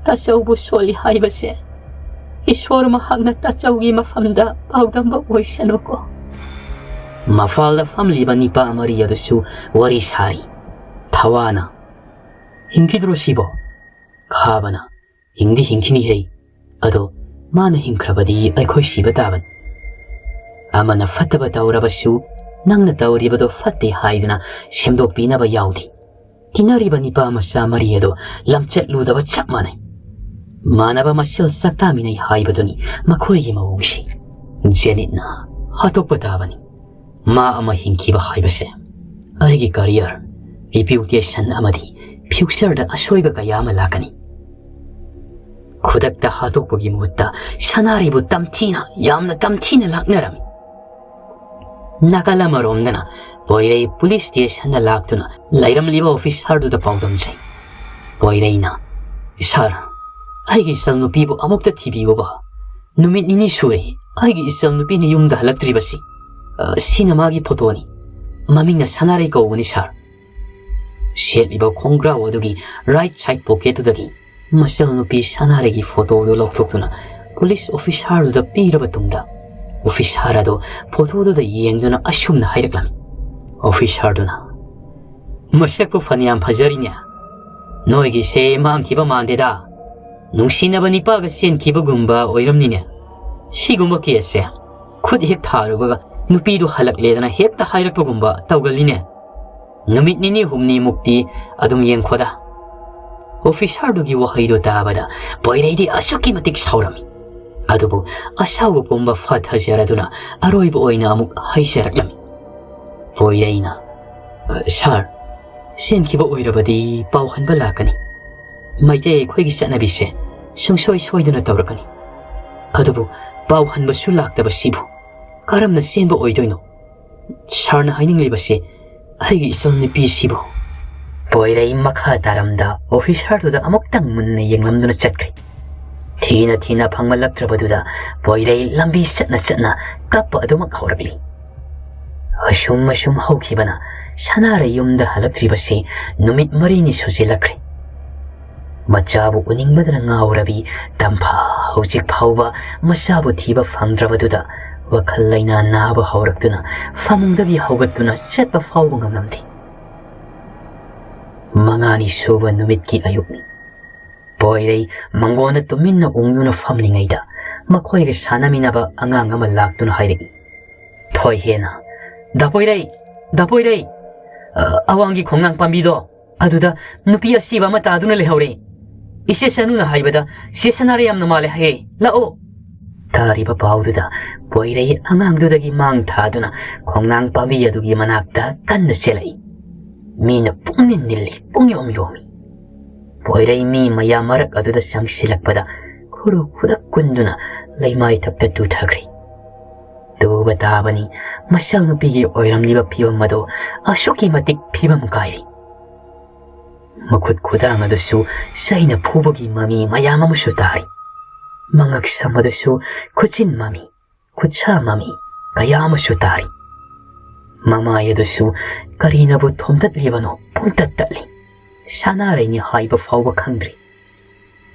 ꯇꯥꯆꯧꯕꯨ ꯁꯣꯜꯂꯤ ꯍꯥꯏꯕꯁꯦ ꯏꯁꯣꯔ ꯃꯍꯥꯛꯅ ꯇꯥꯆꯧꯒꯤ ꯃꯐꯝꯗ ꯄꯥꯎꯗꯝꯕ ꯑꯣꯏꯁꯅꯨꯀꯣ꯫" ꯃꯐꯥꯜꯗ ꯐꯝꯂꯤꯕ ꯅꯤꯄꯥ ꯃꯔꯤ ꯑꯗꯨꯁꯨ ꯋꯥꯔꯤ ꯁꯥꯔꯤ꯫ ꯊꯋꯥꯅ, "ꯍꯤꯡꯈꯤꯗ꯭ꯔꯣ ꯁꯤꯕꯣ?" ꯈꯥꯕꯅ, "ꯍꯤꯡꯗꯤ ꯍꯤꯡꯈꯤꯅꯤꯍꯦ꯫ ꯑꯗꯣ ꯃꯥꯅ ꯍꯤꯡꯈ꯭ꯔꯕꯗꯤ ꯑꯩꯈꯣꯏ ꯁꯤꯕ ꯇꯥꯕꯅꯤ꯫ ꯑꯃꯅ ꯐꯠꯇꯕ ꯇꯧꯔꯕꯁꯨ ꯅꯪꯅ ꯇꯧꯔꯤꯕꯗꯣ ꯐꯠꯇꯦ ꯍꯥꯏꯗꯨꯅ ꯁꯦꯝꯗꯣꯛꯄꯤꯅꯕ ꯌꯥꯎꯗꯦ꯫ ꯇꯤꯟꯅꯔꯤꯕ ꯅꯤꯄꯥ ꯃꯆꯥ ꯃꯔꯤ ꯑꯗꯣ ꯂꯝꯆꯠ ꯂꯨꯗꯕ ꯆꯞ ꯃꯥꯟꯅꯩ꯫ ꯃꯥꯟꯅꯕ ꯃꯁꯦꯜ ꯆꯥꯛꯇꯥꯃꯤꯟꯅꯩ ꯍꯥꯏꯕꯗꯨꯅꯤ ꯃꯈꯣꯏꯒꯤ ꯃꯑꯣꯡꯁꯤ꯫ ꯖꯦꯅꯤꯠꯅ ꯍꯥꯠꯇꯣꯛꯄ ꯇꯥꯕꯅꯤ꯫ ꯃꯥ ꯑꯃ ꯍꯤꯡꯈꯤꯕ ꯍꯥꯏꯕꯁꯦ ꯑꯩꯒꯤ ꯀꯔꯤꯌꯔ, ꯔꯤꯄ꯭ꯌꯨꯇꯦꯁꯟ ꯑꯃꯗꯤ ꯐ꯭ꯌꯨꯆꯔꯗ ꯑꯁꯣꯏꯕ ꯀꯌꯥ ꯑꯃ ꯂꯥꯛꯀꯅꯤ꯫ ꯈꯨꯗꯛꯇ ꯍꯥꯠꯇꯣꯛꯄꯒꯤ ꯃꯍꯨꯠꯇ ꯁꯅꯥꯔꯩꯕꯨ ꯇꯝꯊꯤꯅ, ꯌꯥꯝꯅ ꯇꯝꯊꯤꯅ ꯂꯥꯛꯅꯔꯝꯃꯤ꯫ ꯅꯥꯀꯜ ꯑꯃꯔꯣꯝꯗꯅ ꯄꯣꯏꯔꯩ ꯄꯨꯂꯤꯁ ꯁ꯭ꯇꯦꯁꯟꯗ ꯂꯥꯛꯇꯨꯅ ꯂꯩꯔꯝꯂꯤꯕ ꯑꯣꯐꯤꯁꯥꯔꯗꯨꯗ ꯄꯥꯎꯗꯝꯖꯩ꯫ ꯄꯣꯏꯔꯩꯅ, "ꯁꯥꯔ, ꯑꯩꯒꯤ ꯏꯆꯜ ꯅꯨꯄꯤꯕꯨ ꯑꯃꯨꯛꯇ ꯊꯤꯕꯤꯌꯨꯕ꯫ ꯅꯨꯃꯤꯠ ꯅꯤꯅꯤ ꯁꯨꯔꯦ ꯑꯩꯒꯤ ꯏꯆꯜ ꯅꯨꯄꯤꯅ ꯌꯨꯝꯗ ꯍꯜꯂꯛꯇ꯭ꯔꯤꯕꯁꯤ꯫ ꯑ, ꯁꯤꯅ ꯃꯥꯒꯤ ꯐꯣꯇꯣꯅꯤ꯫ ꯃꯃꯤꯡꯅ ꯁꯅꯥꯔꯩ ꯀꯧꯕꯅꯤ, ꯁꯥꯔ꯫ ꯁꯦꯠꯂꯤꯕ ꯈꯣꯡꯒ꯭ꯔꯥꯎ ꯑꯗꯨꯒꯤ ꯔꯥꯏꯠ ꯁꯥꯏꯗ ꯄꯣꯀꯦꯠꯇꯨꯗꯒꯤ ꯃꯆꯜ ꯅꯨꯄꯤ ꯁꯅꯥꯔꯩꯒꯤ ꯐꯣꯇꯣꯗꯨ ꯂꯧꯊꯣꯛꯇꯨꯅ ꯄꯨꯂꯤꯁ ꯑꯣꯐꯤꯁꯥꯔꯗꯨꯗ ꯄꯤꯔꯕ ꯇꯨꯡꯗ, ꯑꯣꯐꯤꯁꯥꯔ ꯑꯗꯨ ꯐꯣꯇꯣꯗꯨꯗ ꯌꯦꯡꯗꯨꯅ ꯑꯁꯨꯝꯅ ꯍꯥꯏꯔꯛꯂꯝꯃꯤ꯫ ꯑꯣꯐꯤꯁꯥꯔꯗꯨꯅ, "ꯃꯁꯛꯄꯨ ꯐꯅꯌꯥꯝ ꯐꯖꯔꯤꯅꯦ꯫ ꯅꯣꯏꯒꯤꯁꯦ ꯃꯥꯡꯈꯤꯕ ꯃꯥꯟꯗꯦꯗ꯫ ꯅꯨꯡꯁꯤꯅꯕ ꯅꯤꯄꯥꯒ ꯆꯦꯟꯈꯤꯕꯒꯨꯝꯕ ꯑꯣꯏꯔꯝꯅꯤꯅꯦ꯫ ꯁꯤꯒꯨꯝꯕ ꯀꯦꯁꯁꯦ ꯈꯨꯠ ꯍꯦꯛ ꯊꯥꯔꯨꯕꯒ ꯅꯨꯄꯤꯗꯨ ꯍꯜꯂꯛꯂꯦꯗꯅ ꯍꯦꯛꯇ ꯍꯥꯏꯔꯛꯄꯒꯨꯝꯕ ꯇꯧꯒꯜꯂꯤꯅꯦ꯫ ꯅꯨꯃꯤꯠ ꯅꯤꯅꯤ ꯍꯨꯝꯅꯤꯃꯨꯛꯇꯤ ꯑꯗꯨꯝ ꯌꯦꯡꯈꯣꯗ꯫" ꯑꯣꯐꯤꯁꯥꯔꯗꯨꯒꯤ ꯋꯥꯍꯩꯗꯨ ꯇꯥꯕꯗ ꯄꯣꯏꯔꯩꯗꯤ ꯑꯁꯨꯛꯀꯤ ꯃꯇꯤꯛ ꯁꯥꯎꯔꯝꯃꯤ꯫ ꯑꯗꯨꯕꯨ ꯑꯁꯥꯎꯕ ꯄꯨꯝꯕ ꯐꯥꯊꯖꯔꯗꯨꯅ ꯑꯔꯣꯏꯕ ꯑꯣꯏꯅ ꯑꯃꯨꯛ ꯍꯩꯖꯔꯛꯂꯝꯃꯤ꯫ ꯄꯣꯏꯔꯩꯅ, "ꯁꯥꯔ, ꯆꯦꯟꯈꯤꯕ ꯑꯣꯏꯔꯕꯗꯤ ꯄꯥꯎ ꯍꯟꯕ ꯂꯥꯛꯀꯅꯤ꯫ ꯃꯩꯇꯩ ꯑꯩꯈꯣꯏꯒꯤ ꯆꯠꯅꯕꯤꯁꯦ ꯁꯨꯡꯁꯣꯏ ꯁꯣꯏꯗꯅ ꯇꯧꯔꯛꯀꯅꯤ꯫ ꯑꯗꯨꯕꯨ ꯄꯥꯎ ꯍꯟꯕꯁꯨ ꯂꯥꯛꯇꯕꯁꯤꯕꯨ ꯀꯔꯝꯅ ꯆꯦꯟꯕ ꯑꯣꯏꯗꯣꯏꯅꯣ? ꯁꯥꯔꯅ ꯍꯥꯏꯅꯤꯡꯂꯤꯕꯁꯦ ꯑꯩꯒꯤ ꯏꯆꯜ ꯅꯨꯄꯤꯁꯤꯕꯨ?" ꯄꯣꯏꯔꯩ ꯃꯈꯥ ꯇꯥꯔꯝꯗ ꯑꯣꯐꯤꯁꯥꯔꯗꯨꯗ ꯑꯃꯨꯛꯇꯪ ꯃꯨꯟꯅ ꯌꯦꯡꯂꯝꯗꯨꯅ ꯆꯠꯈ꯭ꯔꯦ꯫ ꯊꯤꯅ ꯊꯤꯅ ꯐꯪꯃꯜꯂꯛꯇ꯭ꯔꯕꯗꯨꯗ ꯄꯣꯏꯔꯩ ꯂꯝꯕꯤ ꯆꯠꯅ ꯆꯠꯅ ꯀꯞꯄ ꯑꯗꯨꯃꯛ ꯍꯧꯔꯛꯂꯤ꯫ ꯑꯁꯨꯝ ꯑꯁꯨꯝ ꯍꯧꯈꯤꯕꯅ ꯁꯅꯥꯔꯩ ꯌꯨꯝꯗ ꯍꯜꯂꯛꯇ꯭ꯔꯤꯕꯁꯤ ꯅꯨꯃꯤꯠ ꯃꯔꯤꯅꯤ ꯁꯨꯖꯤꯜꯂꯛꯈ꯭ꯔꯦ꯫ ꯃꯆꯥꯕꯨ ꯎꯅꯤꯡꯕꯗꯅ ꯉꯥꯎꯔꯕꯤ ꯇꯝꯐꯥ ꯍꯧꯖꯤꯛ ꯐꯥꯎꯕ ꯃꯆꯥꯕꯨ ꯊꯤꯕ ꯐꯪꯗ꯭ꯔꯕꯗꯨꯗ ꯋꯥꯈꯜ ꯂꯩꯅꯥ ꯅꯥꯕ ꯍꯧꯔꯛꯇꯨꯅ ꯐꯃꯨꯡꯗꯒꯤ ꯍꯧꯒꯠꯇꯨꯅ ꯆꯠꯄ ꯐꯥꯎꯕ ꯉꯝꯂꯝꯗꯦ꯫ ꯃꯉꯥꯅꯤ ꯁꯨꯕ ꯅꯨꯃꯤꯠꯀꯤ ꯑꯌꯨꯛꯅꯤ꯫ ꯄꯣꯏꯔꯩ ꯃꯪꯒꯣꯟꯗ ꯇꯨꯃꯤꯟꯅ ꯎꯪꯗꯨꯅ ꯐꯝꯂꯤꯉꯩꯗ ꯃꯈꯣꯏꯒ ꯁꯥꯟꯅꯃꯤꯟꯅꯕ ꯑꯉꯥꯡ ꯑꯃ ꯂꯥꯛꯇꯨꯅ ꯍꯥꯏꯔꯛꯏ꯫ ꯊꯣꯏꯍꯦꯅ, "ꯗꯥ ꯄꯣꯏꯔꯩ, ꯗꯥ ꯄꯣꯏꯔꯩ, ꯑ, ꯑꯋꯥꯡꯒꯤ ꯈꯣꯡꯅꯥꯡ ꯄꯥꯝꯕꯤꯗꯣ, ꯑꯗꯨꯗ ꯅꯨꯄꯤ ꯑꯁꯤꯕ ꯑꯃ ꯇꯥꯗꯨꯅ ꯂꯩꯍꯧꯔꯦ꯫ ꯏꯆꯦ ꯆꯅꯨꯅ ꯍꯥꯏꯕꯗ ꯆꯦ ꯁꯅꯥꯔꯩ ꯌꯥꯝꯅ ꯃꯥꯜꯂꯦ ꯍꯥꯏꯌꯦ꯫ ꯂꯥꯛꯑꯣ!" ꯇꯥꯔꯤꯕ ꯄꯥꯎꯗꯨꯗ ꯄꯣꯏꯔꯩ ꯑꯉꯥꯡꯗꯨꯗꯒꯤ ꯃꯥꯡ ꯊꯥꯗꯨꯅ ꯈꯣꯡꯅꯥꯡ ꯄꯥꯝꯕꯤ ꯑꯗꯨꯒꯤ ꯃꯅꯥꯛꯇ ꯀꯟꯅ ꯆꯦꯜꯂꯛꯏ꯫ ꯃꯤꯅ ꯄꯨꯡꯅꯤꯜ ꯅꯤꯜꯂꯤ, ꯄꯨꯡꯌꯣꯝ ꯌꯣꯝꯃꯤ꯫ ꯄꯣꯏꯔꯩ ꯃꯤ ꯃꯌꯥꯝ ꯃꯔꯛ ꯑꯗꯨꯗ ꯆꯪꯁꯤꯜꯂꯛꯄꯗ ꯈꯨꯔꯨ ꯈꯨꯗꯛ ꯀꯨꯟꯗꯨꯅ ꯂꯩꯃꯥꯏꯊꯛꯇ ꯇꯨꯊꯈ꯭ꯔꯦ꯫ ꯇꯨꯕ ꯇꯥꯕꯅꯤ, ꯃꯆꯜ ꯅꯨꯄꯤꯒꯤ ꯑꯣꯏꯔꯝꯂꯤꯕ ꯐꯤꯕꯝ ꯑꯗꯨ ꯑꯁꯨꯛꯀꯤ ꯃꯇꯤꯛ ꯐꯤꯕꯝ ꯀꯥꯏꯔꯤ꯫ ꯃꯈꯨꯠ ꯈꯨꯗꯥꯡ ꯑꯗꯨꯁꯨ ꯆꯩꯅ ꯐꯨꯕꯒꯤ ꯃꯃꯤ ꯃꯌꯥꯝ ꯑꯃꯁꯨ ꯇꯥꯔꯤ꯫ ꯃꯉꯛ ꯁꯝ ꯑꯗꯨꯁꯨ ꯈꯨꯠꯆꯤꯟ ꯃꯃꯤ, ꯈꯨꯠꯁꯥ ꯃꯃꯤ ꯀꯌꯥ ꯑꯃꯁꯨ ꯇꯥꯔꯤ꯫ ꯃꯃꯥꯏ ꯑꯗꯨꯁꯨ ꯀꯔꯤꯅꯕꯨ ꯊꯣꯝꯗꯠꯂꯤꯕꯅꯣ ꯄꯨꯡꯇꯠ ꯇꯠꯂꯤ꯫ ꯁꯅꯥꯔꯩꯅꯤ ꯍꯥꯏꯕ ꯐꯥꯎꯕ ꯈꯪꯗ꯭ꯔꯤ꯫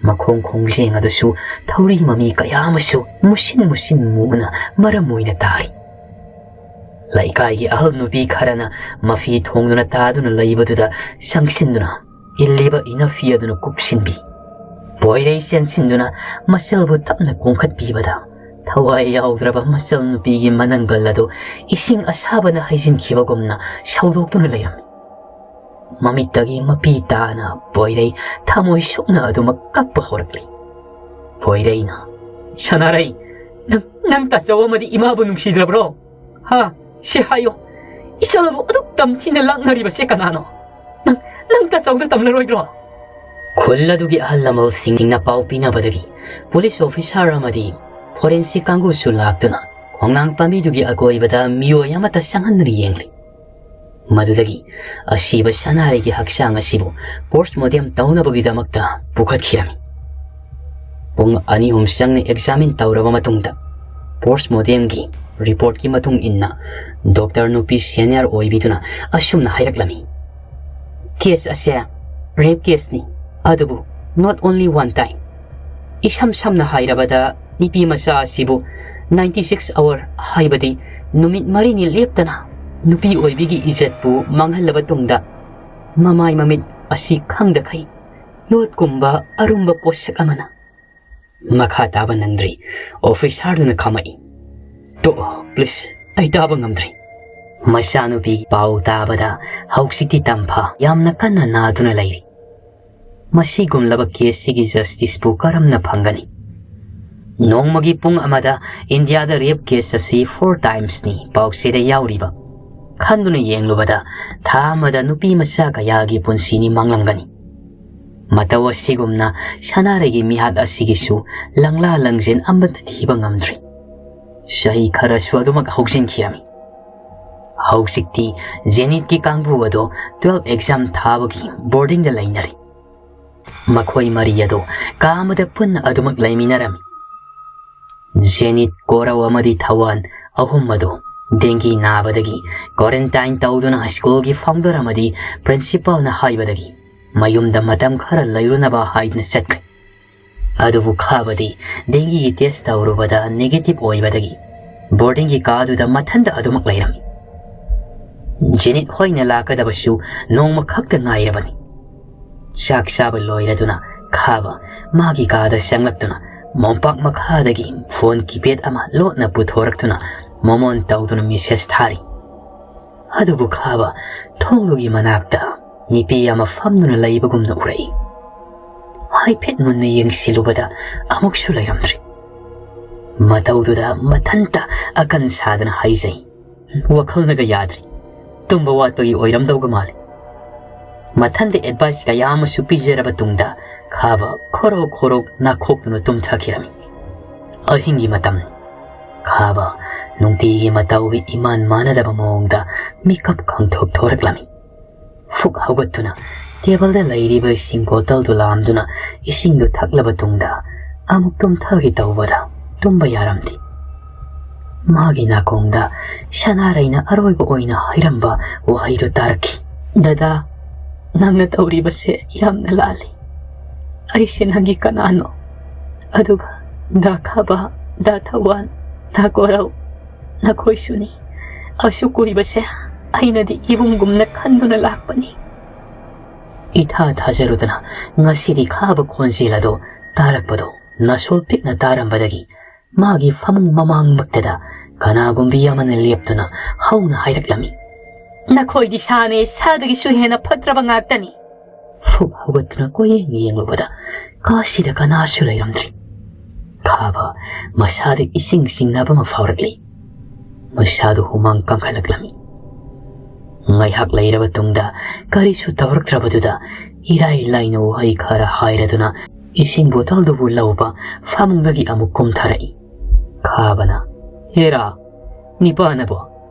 ꯃꯈꯣꯡ ꯈꯣꯡꯖꯦꯡ ꯑꯗꯨꯁꯨ ꯊꯧꯔꯤ ꯃꯃꯤ ꯀꯌꯥ ꯑꯃꯁꯨ ꯃꯨꯁꯤꯟ ꯃꯨꯁꯤꯟ ꯃꯨꯅ ꯃꯔꯝ ꯑꯣꯏꯅ ꯇꯥꯔꯤ꯫ ꯂꯩꯀꯥꯏꯒꯤ ꯑꯍꯜ ꯅꯨꯄꯤ ꯈꯔꯅ ꯃꯐꯤ ꯊꯣꯡꯗꯨꯅ ꯇꯥꯗꯨꯅ ꯂꯩꯕꯗꯨꯗ ꯆꯪꯁꯤꯟꯗꯨꯅ ꯏꯜꯂꯤꯕ ꯏꯅꯐꯤ ꯑꯗꯨꯅ ꯀꯨꯞꯁꯤꯟꯕꯤ꯫ ꯄꯣꯏꯔꯩ ꯆꯦꯟꯁꯤꯟꯗꯨꯅ ꯃꯆꯜꯕꯨ ꯇꯞꯅ ꯀꯣꯡꯈꯠꯄꯤꯕꯗ ꯊꯋꯥꯏ ꯌꯥꯎꯗ꯭ꯔꯕ ꯃꯆꯜ ꯅꯨꯄꯤꯒꯤ ꯃꯅꯪꯒꯜ ꯑꯗꯨ ꯏꯁꯤꯡ ꯑꯁꯥꯕꯅ ꯍꯩꯖꯤꯟꯈꯤꯕꯒꯨꯝꯅ ꯁꯧꯗꯣꯛꯇꯨꯅ ꯂꯩꯔꯝꯃꯤ꯫ ꯃꯃꯤꯠꯇꯒꯤ ꯃꯄꯤ ꯇꯥꯅ ꯄꯣꯏꯔꯩ ꯊꯃꯣꯏ ꯁꯣꯛꯅ ꯑꯗꯨꯃꯛ ꯀꯞꯄ ꯍꯧꯔꯛꯂꯤ꯫ ꯄꯣꯏꯔꯩꯅ, "ꯁꯅꯥꯔꯩ, ꯅꯪ, ꯅꯪ ꯇꯥꯆꯧ ꯑꯃꯗꯤ ꯏꯃꯥꯕꯨ ꯅꯨꯡꯁꯤꯗ꯭ꯔꯕ꯭ꯔꯣ? ꯍꯥ? ꯁꯤ ꯍꯥꯏꯌꯣ꯫ ꯏꯆꯜꯕꯨ ꯑꯗꯨꯛ ꯇꯝꯊꯤꯅ ꯂꯥꯛꯅꯔꯤꯕꯁꯦ ꯀꯅꯥꯅꯣ? ꯅꯪ, ꯅꯪ ꯇꯥꯆꯧꯗ ꯇꯝꯂꯔꯣꯏꯗ꯭ꯔꯣ?" ꯈꯨꯜ ꯑꯗꯨꯒꯤ ꯑꯍꯜ ꯂꯃꯟꯁꯤꯡꯅ ꯄꯥꯎ ꯄꯤꯅꯕꯗꯒꯤ ꯄꯨꯂꯤꯁ ꯑꯣꯐꯤꯁꯥꯔ ꯑꯃꯗꯤ ꯐꯣꯔꯦꯟꯁꯤꯛ ꯀꯥꯡꯕꯨꯁꯨ ꯂꯥꯛꯇꯨꯅ ꯈꯣꯡꯅꯥꯡ ꯄꯥꯝꯕꯤꯗꯨꯒꯤ ꯑꯀꯣꯏꯕꯗ ꯃꯤꯑꯣꯏ ꯑꯃꯠꯇ ꯆꯪꯍꯟꯗꯅ ꯌꯦꯡꯂꯤ꯫ ꯃꯗꯨꯗꯒꯤ ꯑꯁꯤꯕ ꯁꯅꯥꯔꯩꯒꯤ ꯍꯛꯆꯥꯡ ꯑꯁꯤꯕꯨ ꯄꯣꯁꯃꯣꯔꯇꯦꯝ ꯇꯧꯅꯕꯒꯤꯗꯃꯛꯇ ꯄꯨꯈꯠꯈꯤꯔꯝꯃꯤ꯫ ꯄꯨꯡ ꯑꯅꯤ ꯑꯍꯨꯝ ꯆꯪꯅ ꯑꯦꯛꯖꯥꯃꯤꯟ ꯇꯧꯔꯕ ꯃꯇꯨꯡꯗ ꯄꯣꯁꯃꯣꯔꯇꯦꯝꯒꯤ ꯔꯤꯄꯣꯔꯠꯀꯤ ꯃꯇꯨꯡ ꯏꯟꯅ ꯗꯣꯛꯇꯔ ꯅꯨꯄꯤ ꯁꯦꯅꯤꯌꯔ ꯑꯣꯏꯕꯤꯗꯨꯅ ꯑꯁꯨꯝꯅ ꯍꯥꯏꯔꯛꯂꯝꯃꯤ, "ꯀꯦꯁ ꯑꯁꯦ ꯔꯦꯞ ꯀꯦꯁꯅꯤ, ꯑꯗꯨꯕꯨ not only one time꯫ ꯏꯁꯝ ꯁꯝꯅ ꯍꯥꯏꯔꯕꯗ ꯅꯨꯄꯤ ꯃꯆꯥ ꯑꯁꯤꯕꯨ ninety six hour, ꯍꯥꯏꯕꯗꯤ ꯅꯨꯃꯤꯠ ꯃꯔꯤꯅꯤ ꯂꯦꯞꯇꯅ ꯅꯨꯄꯤ ꯑꯣꯏꯕꯤꯒꯤ ꯏꯖꯠꯄꯨ ꯃꯥꯡꯍꯜꯂꯕ ꯇꯨꯡꯗ ꯃꯃꯥꯏ ꯃꯃꯤꯠ ꯑꯁꯤ ꯈꯪꯗꯈꯩ ꯌꯣꯠꯀꯨꯝꯕ ꯑꯔꯨꯝꯕ ꯄꯣꯠꯁꯛ ꯑꯃꯅ"꯫ ꯃꯈꯥ ꯇꯥꯕ ꯅꯪꯗ꯭ꯔꯤ꯫ ꯑꯣꯐꯤꯁꯥꯔꯗꯨꯅ ꯈꯥꯝꯃꯛꯏ, "ꯇꯣꯛꯑꯣ, ꯄ꯭ꯂꯤꯖ, ꯑꯩ ꯇꯥꯕ ꯉꯝꯗ꯭ꯔꯤ"꯫ ꯃꯆꯥꯅꯨꯄꯤ ꯄꯥꯎ ꯇꯥꯕꯗ ꯍꯧꯖꯤꯛꯇꯤ ꯇꯝꯐꯥ ꯌꯥꯝꯅ ꯀꯟꯅ ꯅꯥꯗꯨꯅ ꯂꯩꯔꯤ꯫ ꯃꯁꯤꯒꯨꯝꯂꯕ ꯀꯦꯁꯁꯤꯒꯤ ꯖꯁꯇꯤꯁꯄꯨ ꯀꯔꯝꯅ ꯐꯪꯒꯅꯤ? ꯅꯣꯡꯃꯒꯤ ꯄꯨꯡ ꯑꯃꯗ ꯏꯟꯗꯤꯌꯥꯗ ꯔꯦꯞ ꯀꯦꯁ ꯑꯁꯤ ꯐꯣꯔ ꯇꯥꯏꯝꯁꯅꯤ ꯄꯥꯎꯆꯦꯗ ꯌꯥꯎꯔꯤꯕ꯫ ꯈꯟꯗꯨꯅ ꯌꯦꯡꯂꯨꯕꯗ ꯊꯥ ꯑꯃꯗ ꯅꯨꯄꯤ ꯃꯆꯥ ꯀꯌꯥꯒꯤ ꯄꯨꯟꯁꯤꯅꯤ ꯃꯥꯡꯂꯝꯒꯅꯤ꯫ ꯃꯇꯧ ꯑꯁꯤꯒꯨꯝꯅ ꯁꯅꯥꯔꯩꯒꯤ ꯃꯤꯍꯥꯠ ꯑꯁꯤꯒꯤꯁꯨ ꯂꯪꯂꯥ ꯂꯪꯖꯦꯟ ꯑꯃꯠꯇ ꯊꯤꯕ ꯉꯝꯗ꯭ꯔꯤ꯫ ꯆꯍꯤ ꯈꯔꯁꯨ ꯑꯗꯨꯃꯛ ꯍꯧꯖꯤꯟꯈꯤꯔꯝꯃꯤ꯫ ꯍꯧꯖꯤꯛꯇꯤ ꯖꯦꯅꯤꯠꯀꯤ ꯀꯥꯡꯕꯨ ꯑꯗꯣ ꯇꯨꯋꯦꯜꯐ ꯑꯦꯛꯖꯥꯝ ꯊꯥꯕꯒꯤ ꯕꯣꯔꯗꯤꯡꯗ ꯂꯩꯅꯔꯤ꯫ ꯃꯈꯣꯏ ꯃꯔꯤ ꯑꯗꯨ ꯀꯥ ꯑꯃꯗ ꯄꯨꯟꯅ ꯑꯗꯨꯃꯛ ꯂꯩꯃꯤꯟꯅꯔꯝꯃꯤ꯫ ꯖꯦꯅꯤꯠ, ꯀꯣꯔꯧ ꯑꯃꯗꯤ ꯊꯋꯥꯟ ꯑꯍꯨꯝ ꯑꯗꯨ ꯗꯦꯡꯒꯤ ꯅꯥꯕꯗꯒꯤ ꯀ꯭ꯋꯥꯔꯦꯟꯇꯥꯏꯟ ꯇꯧꯗꯨꯅ ꯁ꯭ꯀꯨꯜꯒꯤ ꯐꯥꯎꯟꯗꯔ ꯑꯃꯗꯤ ꯄ꯭ꯔꯤꯟꯁꯤꯄꯥꯜꯅ ꯍꯥꯏꯕꯗꯒꯤ ꯃꯌꯨꯝꯗ ꯃꯇꯝ ꯈꯔ ꯂꯩꯔꯨꯅꯕ ꯍꯥꯏꯗꯨꯅ ꯆꯠꯈ꯭ꯔꯦ꯫ ꯑꯗꯨꯕꯨ ꯈꯥꯕꯗꯤ ꯗꯦꯡꯒꯤꯒꯤ ꯇꯦꯁ ꯇꯧꯔꯨꯕꯗ ꯅꯦꯒꯦꯇꯤꯚ ꯑꯣꯏꯕꯗꯒꯤ ꯕꯣꯔꯗꯤꯡꯒꯤ ꯀꯥꯗꯨꯗ ꯃꯊꯟꯇ ꯑꯗꯨꯃꯛ ꯂꯩꯔꯝꯃꯤ꯫ ꯖꯦꯅꯤꯠ ꯍꯣꯏꯅ ꯂꯥꯛꯀꯗꯕꯁꯨ ꯅꯣꯡꯃ ꯈꯛꯇ ꯉꯥꯏꯔꯕꯅꯤ꯫ ꯆꯥꯛ ꯆꯥꯕ ꯂꯣꯏꯔꯗꯨꯅ ꯈꯥꯕ ꯃꯥꯒꯤ ꯀꯥꯗ ꯆꯪꯂꯛꯇꯨꯅ ꯃꯣꯝꯄꯥꯛ ꯃꯈꯥꯗꯒꯤ ꯐꯣꯟ ꯀꯤꯄꯦꯗ ꯑꯃ ꯂꯣꯠꯅ ꯄꯨꯊꯣꯔꯛꯇꯨꯅ ꯃꯣꯃꯣꯟ ꯇꯧꯗꯨꯅ ꯃꯦꯁꯦꯖ ꯊꯥꯔꯤ꯫ ꯑꯗꯨꯕꯨ ꯈꯥꯕ ꯊꯣꯡꯗꯨꯒꯤ ꯃꯅꯥꯛꯇ ꯅꯨꯄꯤ ꯑꯃ ꯐꯝꯗꯨꯅ ꯂꯩꯕꯒꯨꯝꯅ ꯎꯔꯛꯏ꯫ ꯍꯥꯏꯐꯦꯠ ꯃꯨꯟꯅ ꯌꯦꯡꯁꯤꯜꯂꯨꯕꯗ ꯑꯃꯨꯛꯁꯨ ꯂꯩꯔꯝꯗ꯭ꯔꯤ꯫ ꯃꯇꯧꯗꯨꯗ ꯃꯊꯟꯇ ꯑꯀꯟ ꯁꯥꯗꯅ ꯍꯥꯏꯖꯩ, "ꯋꯥꯈꯜꯅꯒ ꯌꯥꯗ꯭ꯔꯤ꯫ ꯇꯨꯝꯕ ꯋꯥꯠꯄꯒꯤ ꯑꯣꯏꯔꯝꯗꯧꯒ ꯃꯥꯜꯂꯤ"꯫ ꯃꯊꯟꯗ ꯑꯦꯗꯚꯥꯏꯁ ꯀꯌꯥ ꯑꯃꯁꯨ ꯄꯤꯖꯔꯕ ꯇꯨꯡꯗ ꯈꯥꯕ ꯈꯣꯔꯣꯛ ꯈꯣꯔꯣꯛ ꯅꯥꯈꯣꯛꯇꯨꯅ ꯇꯨꯝꯊꯈꯤꯔꯝꯃꯤ꯫ ꯑꯍꯤꯡꯒꯤ ꯃꯇꯝꯅꯤ꯫ ꯈꯥꯕ ꯅꯨꯡꯇꯤꯒꯤ ꯃꯇꯧꯒꯤ ꯏꯃꯥꯟ ꯃꯥꯟꯅꯗꯕ ꯃꯑꯣꯡꯗ ꯃꯤꯀꯞ ꯈꯪꯊꯣꯛ ꯊꯣꯔꯛꯂꯝꯃꯤ꯫ ꯐꯨꯛ ꯍꯧꯒꯠꯇꯨꯅ ꯇꯦꯕꯜꯗ ꯂꯩꯔꯤꯕ ꯏꯁꯤꯡ ꯕꯣꯇꯜꯗꯨ ꯂꯥꯝꯗꯨꯅ ꯏꯁꯤꯡꯗꯨ ꯊꯛꯂꯕ ꯇꯨꯡꯗ ꯑꯃꯨꯛ ꯇꯨꯝꯊꯒꯦ ꯇꯧꯕꯗ ꯇꯨꯝꯕ ꯌꯥꯔꯝꯗꯦ꯫ ꯃꯥꯒꯤ ꯅꯥꯀꯣꯡꯗ ꯁꯅꯥꯔꯩꯅ ꯑꯔꯣꯏꯕ ꯑꯣꯏꯅ ꯍꯥꯏꯔꯝꯕ ꯋꯥꯍꯩꯗꯨ ꯇꯥꯔꯛꯈꯤ, "ꯗꯗꯥ, ꯅꯪꯅ ꯇꯧꯔꯤꯕꯁꯦ ꯌꯥꯝꯅ ꯂꯥꯜꯂꯤ꯫ ꯑꯩꯁꯦ ꯅꯪꯒꯤ ꯀꯅꯥꯅꯣ? ꯑꯗꯨꯒ ꯗꯥ ꯈꯥꯕ, ꯗꯥ ꯊꯧꯕꯥꯜ, ꯗꯥ ꯀꯣꯔꯧ, ꯅꯈꯣꯏꯁꯨꯅꯤ꯫ ꯑꯁꯨꯛ ꯀꯨꯏꯕꯁꯦ ꯑꯩꯅꯗꯤ ꯏꯕꯨꯡꯒꯨꯝꯅ ꯈꯟꯗꯨꯅ ꯂꯥꯛꯄꯅꯤ"꯫ ꯏꯊꯥ ꯊꯥꯖꯔꯨꯗꯅ ꯉꯁꯤꯗꯤ ꯈꯥꯕ ꯈꯣꯟꯖꯦꯜ ꯑꯗꯨ ꯇꯥꯔꯛꯄꯗꯨ ꯅꯥꯁꯣꯜ ꯄꯤꯛꯅ ꯇꯥꯔꯝꯕꯗꯒꯤ ꯃꯥꯒꯤ ꯐꯃꯨꯡ ꯃꯃꯥꯡꯃꯛꯇꯗ ꯀꯅꯥꯒꯨꯝꯕꯤ ꯑꯃꯅ ꯂꯦꯞꯇꯨꯅ ꯍꯧꯅ ꯍꯥꯏꯔꯛꯂꯝꯃꯤ, "ꯅꯈꯣꯏꯗꯤ ꯁꯥꯅꯦ, ꯁꯥꯗꯒꯤꯁꯨ ꯍꯦꯟꯅ ꯐꯠꯇ꯭ꯔꯕ ꯉꯥꯛꯇꯅꯤ"꯫ ꯐꯨꯛ ꯍꯧꯒꯠꯇꯨꯅ ꯀꯣꯏꯌꯦꯡ ꯌꯦꯡꯂꯨꯕꯗ ꯀꯥꯁꯤꯗ ꯀꯅꯥꯁꯨ ꯂꯩꯔꯝꯗ꯭ꯔꯤ꯫ ꯈꯥꯕ ꯃꯁꯥꯗ ꯏꯁꯤꯡ ꯆꯤꯡꯅꯕ ꯑꯃ ꯐꯥꯎꯔꯛꯂꯤ꯫ ꯃꯁꯥꯗꯨ ꯍꯨꯃꯥꯡ ꯀꯥꯡꯈꯠꯂꯛꯂꯝꯃꯤ꯫ ꯉꯥꯏꯍꯥꯛ ꯂꯩꯔꯕ ꯇꯨꯡꯗ ꯀꯔꯤꯁꯨ ꯇꯧꯔꯛꯇ꯭ꯔꯕꯗꯨꯗ ꯏꯔꯥꯏ ꯂꯥꯏꯅ ꯋꯥꯍꯩ ꯈꯔ ꯍꯥꯏꯔꯗꯨꯅ ꯏꯁꯤꯡ ꯕꯣꯇꯜꯗꯨꯕꯨ ꯂꯧꯕ ꯐꯃꯨꯡꯗꯒꯤ ꯑꯃꯨꯛ ꯀꯨꯝꯊꯔꯛꯏ꯫ ꯈꯥꯕꯅ, "ꯍꯦꯔꯥ, ꯅꯤꯄꯥꯅꯕꯣ,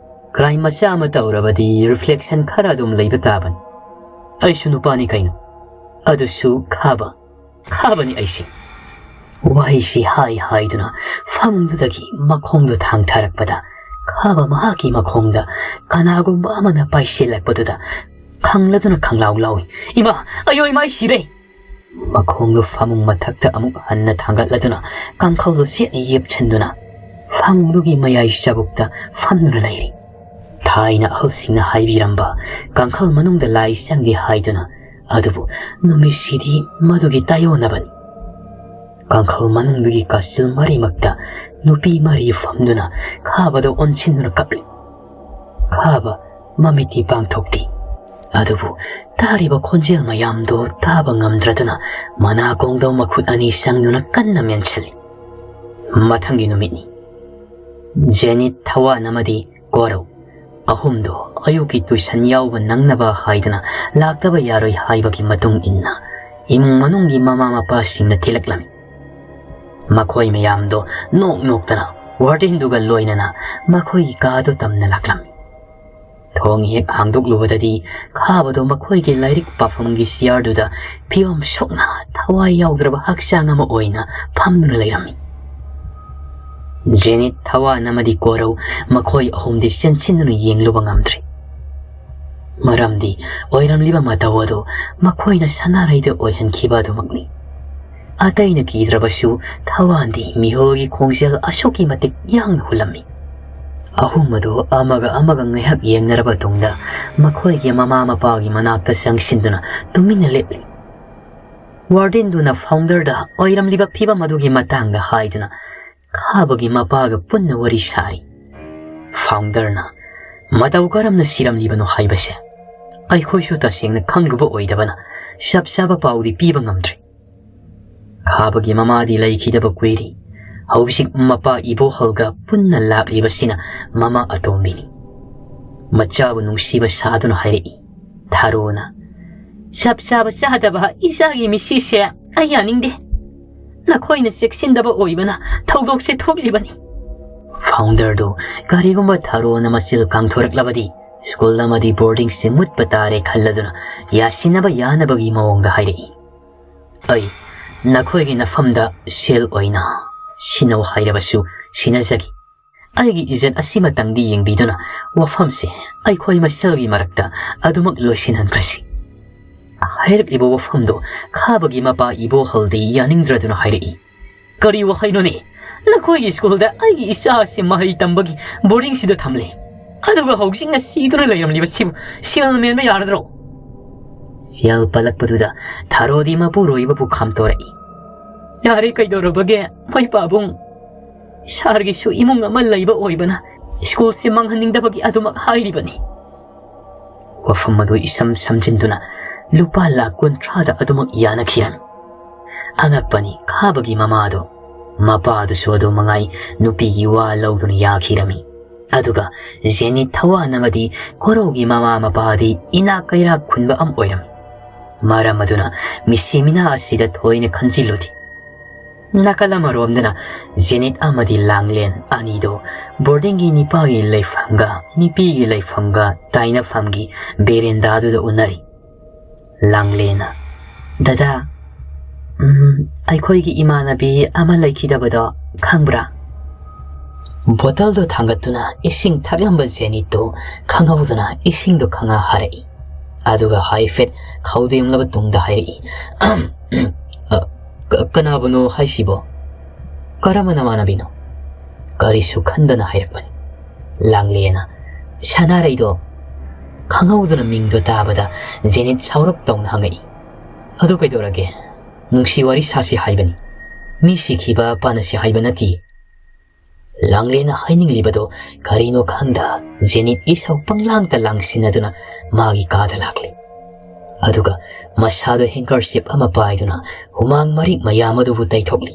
Crime ꯃꯆꯥ ꯑꯃ ꯇꯧꯔꯕꯗꯤ reflection ꯈꯔ ꯑꯗꯨꯝ ꯂꯩꯕ ꯇꯥꯕꯅꯤ꯫ ꯑꯩꯁꯨ ꯅꯨꯄꯥꯅꯤ ꯀꯩꯅꯣ꯫ ꯑꯗꯨꯁꯨ ꯈꯥꯕ, ꯈꯥꯕꯅꯤ ꯑꯩꯁꯦ꯫ ꯋꯥꯍꯩꯁꯤ ꯍꯥꯏ ꯍꯥꯏꯗꯨꯅ ꯐꯃꯨꯡꯗꯨꯗꯒꯤ ꯃꯈꯣꯡꯗꯨ ꯊꯥꯡꯊꯔꯛꯄꯗ, ꯈꯥꯕ ꯃꯍꯥꯛꯀꯤ ꯃꯈꯣꯡꯗ ꯀꯅꯥꯒꯨꯝꯕ ꯑꯃꯅ ꯄꯥꯏꯁꯤꯜꯂꯛꯄꯗꯨꯗ ꯈꯪꯂꯗꯨꯅ ꯈꯪꯂꯥꯎ ꯂꯥꯎꯏ꯫ "ꯏꯃꯥ, ꯑꯌꯣ ꯏꯃꯥ, ꯑꯩ ꯁꯤꯔꯦ!" ꯃꯈꯣꯡꯗꯨ ꯐꯃꯨꯡ ꯃꯊꯛꯇ ꯑꯃꯨꯛ ꯍꯟꯅ ꯊꯥꯡꯒꯠꯂꯗꯨꯅ ꯀꯥꯡꯈꯜꯗꯨ ꯆꯦꯠꯅ ꯌꯦꯞꯁꯤꯟꯗꯨꯅ ꯐꯃꯨꯡꯗꯨꯒꯤ ꯃꯌꯥꯏ ꯆꯕꯨꯛꯇ ꯐꯝꯗꯨꯅ ꯂꯩꯔꯤ꯫ ꯊꯥꯏꯅ ꯑꯍꯜꯁꯤꯡꯅ ꯍꯥꯏꯕꯤꯔꯝꯕ ꯀꯥꯡꯈꯜ ꯃꯅꯨꯡꯗ ꯂꯥꯏ ꯆꯪꯗꯦ ꯍꯥꯏꯗꯨꯅ, ꯑꯗꯨꯕꯨ ꯅꯨꯃꯤꯠꯁꯤꯗꯤ ꯃꯗꯨꯒꯤ ꯇꯥꯏꯌꯣꯟꯅꯕꯅꯤ꯫ ꯀꯥꯡꯈꯜ ꯃꯅꯨꯡꯗꯨꯒꯤ ꯀꯥꯆꯤꯜ ꯃꯔꯤꯃꯛꯇ ꯅꯨꯄꯤ ꯃꯔꯤ ꯐꯝꯗꯨꯅ ꯈꯥꯕꯗ ꯑꯣꯟꯁꯤꯟꯗꯨꯅ ꯀꯞꯂꯤ꯫ ꯈꯥꯕ ꯃꯃꯤꯠꯇꯤ ꯄꯥꯡꯊꯣꯛꯇꯦ꯫ ꯑꯗꯨꯕꯨ ꯇꯥꯔꯤꯕ ꯈꯣꯟꯖꯦꯜ ꯃꯌꯥꯝꯗꯨ ꯇꯥꯕ ꯉꯝꯗ꯭ꯔꯗꯨꯅ ꯃꯅꯥꯀꯣꯡꯗ ꯃꯈꯨꯠ ꯑꯅꯤ ꯆꯪꯗꯨꯅ ꯀꯟꯅ ꯃꯦꯟꯁꯤꯜꯂꯤ꯫ ꯃꯊꯪꯒꯤ ꯅꯨꯃꯤꯠꯅꯤ꯫ ꯖꯦꯅꯤꯠ, ꯊꯋꯥꯟ ꯑꯃꯗꯤ ꯀꯣꯔꯧ ꯑꯍꯨꯝꯗꯨ ꯑꯌꯨꯛꯀꯤ tuition ꯌꯥꯎꯕ ꯅꯪꯅꯕ ꯍꯥꯏꯗꯨꯅ ꯂꯥꯛꯇꯕ ꯌꯥꯔꯣꯏ ꯍꯥꯏꯕꯒꯤ ꯃꯇꯨꯡ ꯏꯟꯅ ꯏꯃꯨꯡ ꯃꯅꯨꯡꯒꯤ ꯃꯃꯥ ꯃꯄꯥꯁꯤꯡꯅ ꯊꯤꯜꯂꯛꯂꯝꯃꯤ꯫ ꯃꯈꯣꯏ ꯃꯌꯥꯝꯗꯣ ꯅꯣꯛ ꯅꯣꯛꯇꯅ wardenꯗꯨꯒ ꯂꯣꯏꯅꯅ ꯃꯈꯣꯏꯒꯤ ꯀꯥꯗꯨ ꯇꯝꯅ ꯂꯥꯛꯂꯝꯃꯤ꯫ ꯊꯣꯡ ꯍꯦꯛ ꯍꯥꯡꯗꯣꯛꯂꯨꯕꯗꯗꯤ ꯈꯥꯕꯗꯣ ꯃꯈꯣꯏꯒꯤ ꯂꯥꯏꯔꯤꯛ ꯄꯥꯐꯝꯒꯤ chairꯗꯨꯗ ꯐꯤꯕꯝ ꯁꯣꯛꯅ ꯊꯋꯥꯏ ꯌꯥꯎꯗ꯭ꯔꯕ ꯍꯛꯆꯥꯡ ꯑꯃ ꯑꯣꯏꯅ ꯐꯝꯗꯨꯅ ꯂꯩꯔꯝꯃꯤ꯫ ꯖꯦꯅꯤꯠ, ꯊꯋꯥꯟ ꯑꯃꯗꯤ ꯀꯣꯔꯧ ꯃꯈꯣꯏ ꯑꯍꯨꯝꯗꯤ ꯆꯦꯟꯁꯤꯟꯗꯨꯅ ꯌꯦꯡꯂꯨꯕ ꯉꯝꯗ꯭ꯔꯦ꯫ ꯃꯔꯝꯗꯤ ꯑꯣꯏꯔꯝꯂꯤꯕ ꯃꯇꯧ ꯑꯗꯨ ꯃꯈꯣꯏꯅ ꯁꯅꯥꯔꯩꯗ ꯑꯣꯏꯍꯟꯈꯤꯕ ꯑꯗꯨꯃꯛꯅꯤ꯫ ꯑꯇꯩꯅ ꯀꯤꯗ꯭ꯔꯕꯁꯨ ꯊꯋꯥꯟꯗꯤ ꯃꯤꯍꯨꯜꯒꯤ ꯈꯣꯡꯖꯦꯜ ꯑꯁꯨꯛꯀꯤ ꯃꯇꯤꯛ ꯌꯥꯡꯅ ꯍꯨꯜꯂꯝꯃꯤ꯫ ꯑꯍꯨꯝ ꯑꯗꯨ ꯑꯃꯒ ꯑꯃꯒ ꯉꯥꯏꯍꯥꯛ ꯌꯦꯡꯅꯔꯕ ꯇꯨꯡꯗ ꯃꯈꯣꯏꯒꯤ ꯃꯃꯥ ꯃꯄꯥꯒꯤ ꯃꯅꯥꯛꯇ ꯆꯪꯁꯤꯟꯗꯨꯅ ꯇꯨꯃꯤꯟꯅ ꯂꯦꯞꯂꯤ꯫ Wardenꯗꯨꯅ founderꯗ ꯑꯣꯏꯔꯝꯂꯤꯕ ꯐꯤꯕꯝ ꯑꯗꯨꯒꯤ ꯃꯇꯥꯡꯗ ꯍꯥꯏꯗꯨꯅ ꯈꯥꯕꯒꯤ ꯃꯄꯥꯒ ꯄꯨꯟꯅ ꯋꯥꯔꯤ ꯁꯥꯔꯤ꯫ Founderꯅ ꯃꯇꯧ ꯀꯔꯝꯅ ꯁꯤꯔꯝꯂꯤꯕꯅꯣ ꯍꯥꯏꯕꯁꯦ ꯑꯩꯈꯣꯏꯁꯨ ꯇꯁꯦꯡꯅ ꯈꯪꯂꯨꯕ ꯑꯣꯏꯗꯕꯅ ꯆꯞ ꯆꯥꯕ ꯄꯥꯎꯗꯤ ꯄꯤꯕ ꯉꯝꯗ꯭ꯔꯦ꯫ ꯈꯥꯕꯒꯤ ꯃꯃꯥꯗꯤ ꯂꯩꯈꯤꯗꯕ ꯀꯨꯏꯔꯦ꯫ ꯍꯧꯖꯤꯛ ꯃꯄꯥ ꯏꯕꯣꯍꯜꯒ ꯄꯨꯟꯅ ꯂꯥꯛꯂꯤꯕꯁꯤꯅ ꯃꯃꯥ ꯑꯇꯣꯝꯕꯤꯅꯤ꯫ ꯃꯆꯥꯕꯨ ꯅꯨꯡꯁꯤꯕ ꯁꯥꯗꯨꯅ ꯍꯥꯏꯔꯛꯏ ꯊꯥꯔꯣꯅ꯫ "ꯆꯞ ꯆꯥꯕ ꯆꯥꯗꯕ ꯏꯆꯥꯒꯤ ꯃꯤꯁꯤꯁꯦ ꯑꯩ ꯌꯥꯅꯤꯡꯗꯦ꯫ ꯅꯈꯣꯏꯅ ꯆꯦꯛꯁꯤꯟꯗꯕ ꯑꯣꯏꯕꯅ ꯊꯧꯗꯣꯛꯁꯦ ꯊꯣꯛꯂꯤꯕꯅꯤ꯫" ꯐꯥꯎꯟꯗꯔꯗꯨ ꯀꯔꯤꯒꯨꯝꯕ ꯊꯥꯔꯣꯅ ꯃꯆꯤꯜ ꯀꯥꯡꯊꯣꯔꯛꯂꯕꯗꯤ ꯁ꯭ꯀꯨꯜ ꯑꯃꯗꯤ ꯕꯣꯔꯗꯤꯡꯁꯤ ꯃꯨꯠꯄ ꯇꯥꯔꯦ ꯈꯜꯂꯗꯨꯅ ꯌꯥꯁꯤꯟꯅꯕ ꯌꯥꯅꯕꯒꯤ ꯃꯑꯣꯡꯗ ꯍꯥꯏꯔꯛꯏ꯫ ꯑꯩ ꯅꯈꯣꯏꯒꯤ ꯅꯐꯝꯗ ꯁꯦꯜ ꯑꯣꯏꯅ ꯁꯤꯟꯅꯧ ꯍꯥꯏꯔꯕꯁꯨ ꯁꯤꯟꯅꯖꯒꯦ꯫ ꯑꯩꯒꯤ ꯏꯖꯠ ꯑꯁꯤꯃꯇꯪꯗꯤ ꯌꯦꯡꯕꯤꯗꯨꯅ ꯋꯥꯐꯝꯁꯦ ꯑꯩꯈꯣꯏ ꯃꯁꯦꯜꯒꯤ ꯃꯔꯛꯇ ꯑꯗꯨꯃꯛ ꯂꯣꯏꯁꯤꯟꯍꯟꯈ꯭ꯔꯁꯤ꯫ ꯍꯥꯏꯔꯛꯂꯤꯕ ꯋꯥꯐꯝꯗꯨ ꯈꯥꯕꯒꯤ ꯃꯄꯥ ꯏꯕꯣꯍꯜꯗꯤ ꯌꯥꯅꯤꯡꯗ꯭ꯔꯗꯨꯅ ꯍꯥꯏꯔꯛꯏ꯫ ꯀꯔꯤ ꯋꯥꯍꯩꯅꯣꯅꯦ? ꯅꯈꯣꯏꯒꯤ ꯁ꯭ꯀꯨꯜꯗ ꯑꯩꯒꯤ ꯏꯆꯥꯁꯦ ꯃꯍꯩ ꯇꯝꯕꯒꯤ ꯕꯣꯔꯗꯤꯡꯁꯤꯗ ꯊꯝꯂꯦ, ꯑꯗꯨꯒ ꯍꯧꯖꯤꯛꯅ ꯁꯤꯗꯨꯅ ꯂꯩꯔꯝꯂꯤꯕꯁꯤꯕꯨ ꯁꯦꯜ ꯃꯦꯟꯕ ꯌꯥꯔꯗ꯭ꯔꯣ? ꯁꯦꯜ ꯄꯜꯂꯛꯄꯗꯨꯗ ꯊꯥꯔꯣꯗꯤ ꯃꯄꯨꯔꯣꯏꯕꯕꯨ ꯈꯥꯝꯇꯣꯔꯛꯏ꯫ ꯌꯥꯔꯦ, ꯀꯩꯗꯧꯔꯕꯒꯦ? ꯃꯣꯏ ꯄꯥꯕꯨꯡ, ꯁꯥꯔꯒꯤꯁꯨ ꯏꯃꯨꯡ ꯑꯃ ꯂꯩꯕ ꯑꯣꯏꯕꯅ ꯁ꯭ꯀꯨꯜꯁꯦ ꯃꯥꯡꯍꯟꯅꯤꯡꯗꯕꯒꯤ ꯑꯗꯨꯃꯛ ꯍꯥꯏꯔꯤꯕꯅꯤ꯫ ꯋꯥꯐꯝ ꯑꯗꯨ ꯏꯁꯝ ꯁꯝꯖꯤꯟꯗꯨꯅ ꯂꯨꯄꯥ ꯂꯥꯈ ꯀꯨꯟꯊ꯭ꯔꯥꯗ ꯑꯗꯨꯃꯛ ꯌꯥꯅꯈꯤꯔꯝꯃꯤ꯫ ꯑꯉꯛꯄꯅꯤ, ꯈꯥꯕꯒꯤ ꯃꯃꯥꯗꯣ, ꯃꯄꯥꯗꯨꯁꯨ ꯑꯗꯨ ꯃꯉꯥꯏ, ꯅꯨꯄꯤꯒꯤ ꯋꯥ ꯂꯧꯗꯨꯅ ꯌꯥꯈꯤꯔꯝꯃꯤ꯫ ꯑꯗꯨꯒ ꯖꯦꯅꯤꯠ ꯊꯋꯥꯟ ꯑꯃꯗꯤ ꯀꯣꯔꯧꯒꯤ ꯃꯃꯥ ꯃꯄꯥꯗꯤ ꯏꯅꯥꯛ ꯀꯩꯔꯥꯛ ꯈꯨꯟꯕ ꯑꯃ ꯑꯣꯏꯔꯝꯃꯤ꯫ ꯃꯔꯝ ꯑꯗꯨꯅ ꯃꯤꯁꯤ ꯃꯤꯅꯥ ꯑꯁꯤꯗ ꯊꯣꯏꯅ ꯈꯟꯖꯤꯜꯂꯨꯗꯦ꯫ ꯅꯥꯀꯜ ꯑꯃꯔꯣꯝꯗꯅ ꯖꯦꯅꯤꯠ ꯑꯃꯗꯤ ꯂꯥꯡꯂꯦꯟ ꯑꯅꯤꯗꯣ ꯕꯣꯔꯗꯤꯡꯒꯤ ꯅꯤꯄꯥꯒꯤ ꯂꯩꯐꯝꯒ ꯅꯨꯄꯤꯒꯤ ꯂꯩꯐꯝꯒ ꯇꯥꯏꯅꯐꯝꯒꯤ ꯕꯦꯔꯦꯟꯗꯥꯗꯨꯗ ꯎꯅꯔꯤ꯫ ꯂꯥꯡꯂꯦꯟꯅ, "ꯗꯗꯥ, ꯎꯝ, ꯑꯩꯈꯣꯏꯒꯤ ꯏꯃꯥꯟꯅꯕꯤ ꯑꯃ ꯂꯩꯈꯤꯗꯕꯗꯣ ꯈꯪꯕ꯭ꯔꯥ?" ꯕꯣꯇꯜꯗꯨ ꯊꯥꯡꯒꯠꯇꯨꯅ ꯏꯁꯤꯡ ꯊꯛꯂꯝꯕ ꯖꯦꯅꯤꯠꯇꯨ ꯈꯪꯍꯧꯗꯅ ꯏꯁꯤꯡꯗꯨ ꯈꯪꯉꯥ ꯍꯥꯔꯛꯏ꯫ ꯑꯗꯨꯒ ꯍꯥꯏꯐꯦꯠ ꯈꯧꯗꯦꯝꯂꯕ ꯇꯨꯡꯗ ꯍꯥꯏꯔꯛꯏ, "ꯑꯍꯝ, ꯎꯝ, ꯑ, ꯀ-, ꯀꯅꯥꯕꯨꯅꯣ ꯍꯥꯏꯁꯤꯕꯣ? ꯀꯔꯝꯕ ꯅꯃꯥꯟꯅꯕꯤꯅꯣ?" ꯀꯔꯤꯁꯨ ꯈꯟꯗꯅ ꯍꯥꯏꯔꯛꯄꯅꯤ꯫ ꯂꯥꯡꯂꯦꯅ, "ꯁꯅꯥꯔꯩꯗꯣ?" ꯈꯪꯍꯧꯗꯅ ꯃꯤꯡꯗꯣ ꯇꯥꯕꯗ ꯖꯦꯅꯤꯠ ꯁꯥꯎꯔꯞ ꯇꯧꯅ ꯍꯪꯉꯛꯏ꯫ "ꯑꯗꯨ ꯀꯩꯗꯧꯔꯒꯦ? ꯅꯨꯡꯁꯤ ꯋꯥꯔꯤ ꯁꯥꯁꯤ ꯍꯥꯏꯕꯅꯤ꯫ ꯃꯤ ꯁꯤꯈꯤꯕ ꯄꯥꯟꯅꯁꯤ ꯍꯥꯏꯕ ꯅꯠꯇꯦ꯫" ꯂꯥꯡꯂꯦꯅ ꯍꯥꯏꯅꯤꯡꯂꯤꯕꯗꯣ ꯀꯔꯤꯅꯣ ꯈꯪꯗ ꯖꯦꯅꯤꯠ ꯏꯁꯧ ꯄꯪꯂꯥꯡꯇ ꯂꯥꯡꯁꯤꯟꯅꯗꯨꯅ ꯃꯥꯒꯤ ꯀꯥꯗ ꯂꯥꯛꯂꯤ꯫ ꯑꯗꯨꯒ ꯃꯁꯥꯗ ꯍꯦꯡꯀꯔꯆꯤꯞ ꯑꯃ ꯄꯥꯏꯗꯨꯅ ꯍꯨꯃꯥꯡ ꯃꯔꯤꯛ ꯃꯌꯥꯝ ꯑꯗꯨꯕꯨ ꯇꯩꯊꯣꯛꯂꯤ꯫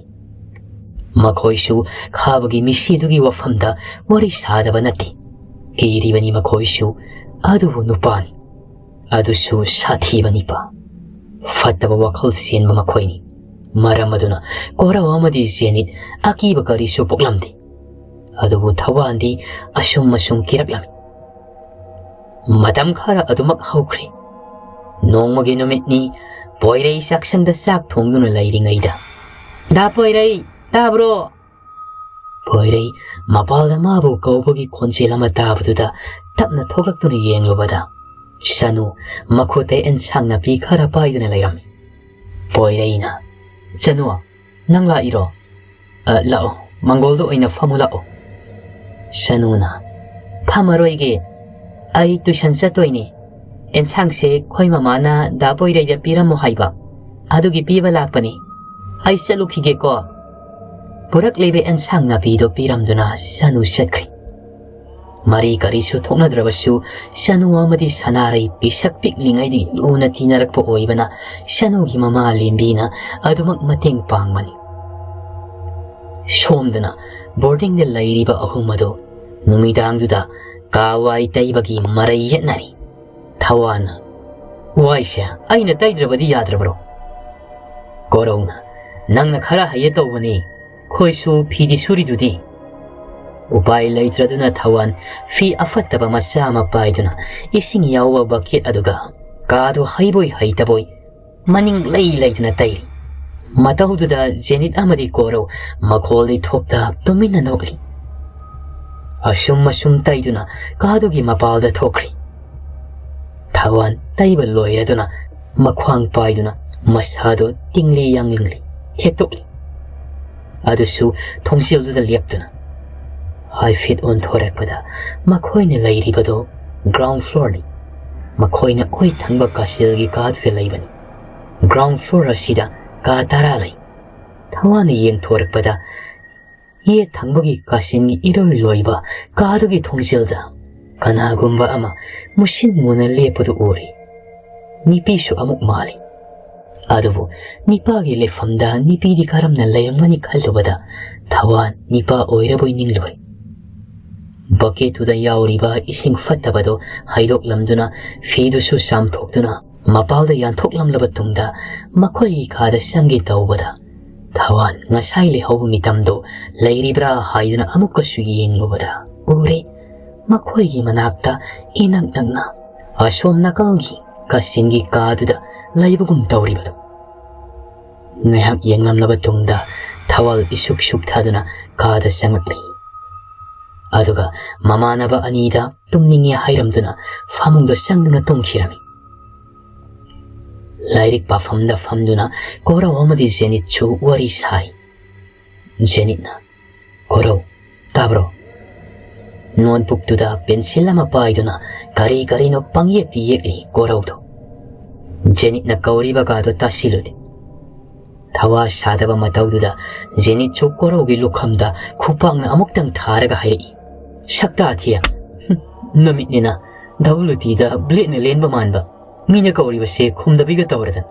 ꯃꯈꯣꯏꯁꯨ ꯈꯥꯕꯒꯤ ꯃꯤꯁꯤꯗꯨꯒꯤ ꯋꯥꯐꯝꯗ ꯋꯥꯔꯤ ꯁꯥꯗꯕ ꯅꯠꯇꯦ꯫ ꯀꯤꯔꯤꯕꯅꯤ ꯃꯈꯣꯏꯁꯨ, ꯑꯗꯨꯕꯨ ꯅꯨꯄꯥꯅꯤ꯫ ꯑꯗꯨꯁꯨ ꯁꯥꯊꯤꯕ ꯅꯤꯄꯥ꯫ ꯐꯠꯇꯕ ꯋꯥꯈꯜ ꯆꯦꯟꯕ ꯃꯈꯣꯏꯅꯤ꯫ ꯃꯔꯝ ꯑꯗꯨꯅ ꯀꯣꯔꯧ ꯑꯃꯗꯤ ꯖꯦꯅꯤꯠ ꯑꯀꯤꯕ ꯀꯔꯤꯁꯨ ꯄꯣꯛꯂꯝꯗꯦ꯫ ꯑꯗꯨꯕꯨ ꯊꯋꯥꯟꯗꯤ ꯑꯁꯨꯝ ꯑꯁꯨꯝ ꯀꯤꯔꯛꯂꯝꯃꯤ꯫ ꯃꯇꯝ ꯈꯔ ꯑꯗꯨꯃꯛ ꯍꯧꯈ꯭ꯔꯦ꯫ ꯅꯣꯡꯃꯒꯤ ꯅꯨꯃꯤꯠꯅꯤ꯫ ꯄꯣꯏꯔꯩ ꯆꯥꯛꯁꯪꯗ ꯆꯥꯛ ꯊꯣꯡꯗꯨꯅ ꯂꯩꯔꯤꯉꯩꯗ, "ꯗꯥ ꯄꯣꯏꯔꯩ, ꯇꯥꯕ꯭ꯔꯣ?" ꯄꯣꯏꯔꯩ ꯃꯄꯥꯜꯗ ꯃꯥꯕꯨ ꯀꯧꯕꯒꯤ ꯈꯣꯟꯖꯦꯜ ꯑꯃ ꯇꯥꯕꯗꯨꯗ ꯇꯞꯅ ꯊꯣꯛꯂꯛꯇꯨꯅ ꯌꯦꯡꯂꯨꯕꯗ, ꯁꯅꯨ ꯃꯈꯨꯠꯇ ꯑꯦꯟꯁꯥꯡ ꯅꯥꯄꯤ ꯈꯔ ꯄꯥꯏꯗꯨꯅ ꯂꯩꯔꯝꯃꯤ꯫ ꯄꯣꯏꯔꯩꯅ, "ꯁꯅꯨ, ꯅꯪ ꯂꯥꯛꯏꯔꯣ? ꯑ, ꯂꯥꯛꯑꯣ, ꯃꯪꯒꯣꯜꯗ ꯑꯣꯏꯅ ꯐꯝꯃꯨ ꯂꯥꯛꯑꯣ꯫" ꯁꯅꯨꯅ, "ꯐꯝꯃꯔꯣꯏꯒꯦ, ꯑꯩ ꯇꯨꯏꯁꯟ ꯆꯠꯇꯣꯏꯅꯦ꯫ ꯑꯦꯟꯁꯥꯡꯁꯦ ꯑꯩꯈꯣꯏ ꯃꯃꯥꯅ ꯗꯥ ꯄꯣꯏꯔꯩꯗ ꯄꯤꯔꯝꯃꯣ ꯍꯥꯏꯕ, ꯑꯗꯨꯒꯤ ꯄꯤꯕ ꯂꯥꯛꯄꯅꯤ꯫ ꯑꯩ ꯆꯠꯂꯨꯈꯤꯒꯦꯀꯣ꯫" ꯄꯨꯔꯛꯂꯤꯕ ꯑꯦꯟꯁꯥꯡ ꯅꯥꯄꯤꯗꯣ ꯄꯤꯔꯝꯗꯨꯅ ꯁꯅꯨ ꯆꯠꯈ꯭ꯔꯦ꯫ ꯃꯔꯤ ꯀꯔꯤꯁꯨ ꯊꯣꯛꯅꯗ꯭ꯔꯕꯁꯨ, ꯁꯅꯨ ꯑꯃꯗꯤ ꯁꯅꯥꯔꯩ ꯄꯤꯁꯛ ꯄꯤꯛꯂꯤꯉꯩꯗꯒꯤ ꯂꯨꯅ ꯇꯤꯟꯅꯔꯛꯄ ꯑꯣꯏꯕꯅ, ꯁꯅꯨꯒꯤ ꯃꯃꯥ ꯂꯦꯝꯕꯤꯅ ꯑꯗꯨꯃꯛ ꯃꯇꯦꯡ ꯄꯥꯡꯕꯅꯤ꯫ ꯁꯣꯝꯗꯅ ꯕꯣꯔꯗꯤꯡꯗ ꯂꯩꯔꯤꯕ ꯑꯍꯨꯝ ꯑꯗꯨ ꯅꯨꯃꯤꯗꯥꯡꯗꯨꯗ ꯀꯥ ꯋꯥꯏ ꯇꯩꯕꯒꯤ ꯃꯔꯩ ꯌꯦꯠꯅꯔꯤ꯫ ꯊꯋꯥꯟꯅ, "ꯋꯥꯏꯁꯦ ꯑꯩꯅ ꯇꯩꯗ꯭ꯔꯕꯗꯤ ꯌꯥꯗ꯭ꯔꯕ꯭ꯔꯣ?" ꯀꯣꯔꯧꯅ, "ꯅꯪꯅ ꯈꯔ ꯍꯩꯌꯦ ꯇꯧꯕꯅꯤ, ꯈꯣꯏꯁꯨ ꯐꯤꯗꯤ ꯁꯨꯔꯤꯗꯨꯗꯤ꯫" ꯎꯄꯥꯏ ꯂꯩꯇ꯭ꯔꯗꯨꯅ ꯊꯋꯥꯟ ꯐꯤ ꯑꯐꯠꯇꯕ ꯃꯆꯥ ꯑꯃ ꯄꯥꯏꯗꯨꯅ ꯏꯁꯤꯡ ꯌꯥꯎꯕ ꯕꯛꯀꯦꯠ ꯑꯗꯨꯒ ꯀꯥꯗꯨ ꯍꯩꯕꯣꯏ ꯍꯩꯇꯕꯣꯏ ꯃꯅꯤꯡ ꯂꯩ ꯂꯩꯗꯨꯅ ꯇꯩꯔꯤ꯫ ꯃꯇꯧꯗꯨꯗ ꯖꯦꯅꯤꯠ ꯑꯃꯗꯤ ꯀꯣꯔꯧ ꯃꯈꯣꯜꯗꯤ ꯊꯣꯛꯇ ꯇꯨꯃꯤꯟꯅ ꯅꯣꯛꯂꯤ꯫ ꯑꯁꯨꯝ ꯑꯁꯨꯝ ꯇꯩꯗꯨꯅ ꯀꯥꯗꯨꯒꯤ ꯃꯄꯥꯜꯗ ꯊꯣꯛꯈ꯭ꯔꯤ꯫ ꯊꯋꯥꯟ ꯇꯩꯕ ꯂꯣꯏꯔꯗꯨꯅ ꯃꯈ꯭ꯋꯥꯡ ꯄꯥꯏꯗꯨꯅ ꯃꯁꯥꯗꯨ ꯇꯤꯡꯂꯤ ꯌꯥꯡꯂꯤ ꯊꯦꯛꯇꯣꯛꯂꯤ꯫ ꯑꯗꯨꯁꯨ ꯊꯣꯡꯖꯤꯜꯗꯨꯗ ꯂꯦꯞꯇꯨꯅ꯫ ꯍꯥꯏꯐꯦꯠ ꯑꯣꯟꯊꯣꯔꯛꯄꯗ ꯃꯈꯣꯏꯅ ꯂꯩꯔꯤꯕꯗꯨ ground floorꯅꯤ꯫ ꯃꯈꯣꯏꯅ ꯑꯣꯏ ꯊꯪꯕ ꯀꯥꯆꯤꯜꯒꯤ ꯀꯥꯗꯨꯗ ꯂꯩꯕꯅꯤ꯫ Ground floor ꯑꯁꯤꯗ ꯀꯥ ꯇꯔꯥ ꯂꯩ꯫ ꯊꯋꯥꯟꯅ ꯌꯦꯡꯊꯣꯔꯛꯄꯗ ꯌꯦꯠ ꯊꯪꯕꯒꯤ ꯀꯥꯆꯤꯟꯒꯤ ꯏꯔꯣꯏ ꯂꯣꯏꯕ ꯀꯥꯗꯨꯒꯤ ꯊꯣꯡꯖꯤꯜꯗ ꯀꯅꯥꯒꯨꯝꯕ ꯑꯃ ꯃꯨꯁꯤꯟ ꯃꯨꯅ ꯂꯦꯞꯄꯗꯨ ꯎꯔꯤ꯫ ꯅꯨꯄꯤꯁꯨ ꯑꯃꯨꯛ ꯃꯥꯜꯂꯤ꯫ ꯑꯗꯨꯕꯨ ꯅꯤꯄꯥꯒꯤ ꯂꯩꯐꯝꯗ ꯅꯨꯄꯤꯗꯤ ꯀꯔꯝꯅ ꯂꯩꯔꯝꯒꯅꯤ ꯈꯜꯂꯨꯕꯗ ꯊꯋꯥꯟ ꯅꯤꯄꯥ ꯑꯣꯏꯔꯕꯣꯏ ꯅꯤꯡꯂꯨꯔꯦ꯫ ꯕꯛꯀꯦꯠꯇꯨꯗ ꯌꯥꯎꯔꯤꯕ ꯏꯁꯤꯡ ꯐꯠꯇꯕꯗꯨ ꯍꯩꯗꯣꯛꯂꯝꯗꯨꯅ ꯐꯤꯗꯨꯁꯨ ꯆꯥꯝꯊꯣꯛꯇꯨꯅ ꯃꯄꯥꯜꯗ ꯌꯥꯟꯊꯣꯛꯂꯝꯂꯕ ꯇꯨꯡꯗ ꯃꯈꯣꯏꯒꯤ ꯀꯥꯗ ꯆꯪꯒꯦ ꯇꯧꯕꯗ ꯊꯋꯥꯟ ꯉꯁꯥꯏ ꯂꯩꯍꯧꯕ ꯃꯤꯇꯝꯗꯨ ꯂꯩꯔꯤꯕ꯭ꯔꯥ ꯍꯥꯏꯗꯨꯅ ꯑꯃꯨꯛꯀꯁꯨ ꯌꯦꯡꯂꯨꯕꯗ ꯎꯔꯦ, ꯃꯈꯣꯏꯒꯤ ꯃꯅꯥꯛꯇ ꯏꯅꯛ ꯅꯛꯅ ꯑꯁꯣꯝ ꯅꯥꯀꯜꯒꯤ ꯀꯥꯆꯤꯟꯒꯤ ꯀꯥꯗꯨꯗ ꯂꯩꯕꯒꯨꯝ ꯇꯧꯔꯤꯕꯗꯨ꯫ ꯉꯥꯏꯍꯥꯛ ꯌꯦꯡꯂꯝꯂꯕ ꯇꯨꯡꯗ ꯊꯋꯥꯜ ꯏꯁꯨꯛ ꯁꯨꯛꯊꯗꯨꯅ ꯀꯥꯗ ꯆꯪꯂꯛꯂꯤ꯫ ꯑꯗꯨꯒ ꯃꯃꯥꯟꯅꯕ ꯑꯅꯤꯗ ꯇꯨꯝꯅꯤꯡꯉꯦ ꯍꯥꯏꯔꯝꯗꯨꯅ ꯐꯃꯨꯡꯗ ꯆꯪꯗꯨꯅ ꯇꯨꯝꯈꯤꯔꯝꯃꯤ꯫ ꯂꯥꯏꯔꯤꯛ ꯄꯥꯐꯝꯗ ꯐꯝꯗꯨꯅ ꯀꯣꯔꯧ ꯑꯃꯗꯤ ꯖꯦꯅꯤꯠꯁꯨ ꯋꯥꯔꯤ ꯁꯥꯏ꯫ ꯖꯦꯅꯤꯠꯅ, "ꯀꯣꯔꯧ, ꯇꯥꯕ꯭ꯔꯣ?" ꯅꯣꯠꯕꯨꯛꯇꯨꯗ ꯄꯦꯟꯁꯤꯜ ꯑꯃ ꯄꯥꯏꯗꯨꯅ ꯀꯔꯤ ꯀꯔꯤꯅꯣ ꯄꯪꯌꯦꯛꯇꯤ ꯌꯦꯛꯂꯤ ꯀꯣꯔꯧꯗꯣ꯫ ꯖꯦꯅꯤꯠꯅ ꯀꯧꯔꯤꯕꯒꯗꯣ ꯇꯥꯁꯤꯜꯂꯨꯗꯦ꯫ ꯊꯋꯥ ꯁꯥꯗꯕ ꯃꯇꯧꯗꯨꯗ ꯖꯦꯅꯤꯠꯁꯨ ꯀꯣꯔꯧꯒꯤ ꯂꯨꯈꯝꯗ ꯈꯨꯄꯥꯛꯅ ꯑꯃꯨꯛꯇꯪ ꯊꯥꯔꯒ ꯍꯥꯏꯔꯛꯏ, "ꯁꯛꯇꯥ ꯊꯤꯌꯦ꯫ ꯍꯨꯝ, ꯅꯃꯤꯠꯅꯤꯅ ꯗꯕꯜꯌꯨ ꯇꯤꯗ ꯕ꯭ꯂꯦꯗꯅ ꯂꯦꯟꯕ ꯃꯥꯟꯕ꯫ ꯃꯤꯅ ꯀꯧꯔꯤꯕꯁꯦ ꯈꯨꯝꯗꯕꯤꯒ ꯇꯧꯔꯗꯅ꯫"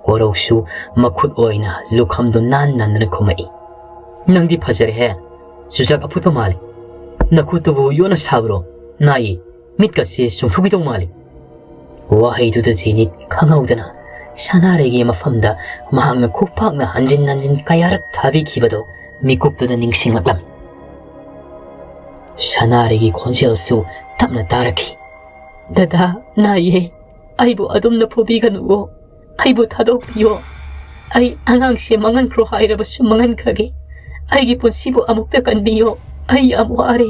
ꯀꯣꯔꯧꯁꯨ ꯃꯈꯨꯠ ꯑꯣꯏꯅ ꯂꯨꯈꯝꯗꯨ ꯅꯥꯟ ꯅꯥꯟꯗꯅ ꯈꯨꯝꯃꯛꯏ, "ꯅꯪꯗꯤ ꯐꯖꯔꯦꯍꯦ꯫ ꯆꯨꯖꯥꯛ ꯑꯐꯨꯠꯄ ꯃꯥꯜꯂꯤ꯫ ꯅꯈꯨꯠꯇꯨꯕꯨ ꯌꯣꯠꯅ ꯁꯥꯕ꯭ꯔꯣ? ꯅꯥꯏꯌꯦ꯫ ꯃꯤꯠꯀꯁꯦ ꯆꯨꯝꯊꯣꯛꯈꯤꯗꯧ ꯃꯥꯜꯂꯤ꯫" ꯋꯥꯍꯩꯗꯨꯗ ꯖꯦꯅꯤꯠ ꯈꯪꯍꯧꯗꯅ ꯁꯅꯥꯔꯩꯒꯤ ꯃꯐꯝꯗ ꯃꯍꯥꯛꯅ ꯈꯨꯄꯥꯛꯅ ꯍꯟꯖꯤꯟ ꯍꯟꯖꯤꯟ ꯀꯌꯥꯔꯛ ꯊꯥꯕꯤꯈꯤꯕꯗꯨ ꯃꯤꯀꯨꯞꯇꯨꯗ ꯅꯤꯡꯁꯤꯡꯂꯛꯂꯝꯃꯤ꯫ ꯁꯅꯥꯔꯩꯒꯤ ꯈꯣꯟꯖꯦꯜꯁꯨ ꯇꯞꯅ ꯇꯥꯔꯛꯈꯤ, "ꯗꯗꯥ, ꯅꯥꯏꯌꯦ꯫ ꯑꯩꯕꯨ ꯑꯗꯨꯝꯅ ꯐꯨꯕꯤꯒꯅꯨꯋꯣ꯫ ꯑꯩꯕꯨ ꯊꯥꯗꯣꯛꯄꯤꯌꯣ꯫ ꯑꯩ ꯑꯉꯥꯡꯁꯦ ꯃꯥꯡꯍꯟꯈ꯭ꯔꯣ ꯍꯥꯏꯔꯕꯁꯨ ꯃꯥꯡꯍꯟꯈ꯭ꯔꯒꯦ꯫ ꯑꯩꯒꯤ ꯄꯨꯟꯁꯤꯕꯨ ꯑꯃꯨꯛꯇ ꯀꯟꯕꯤꯌꯣ꯫ ꯑꯩ ꯌꯥꯝ ꯋꯥꯔꯦ꯫"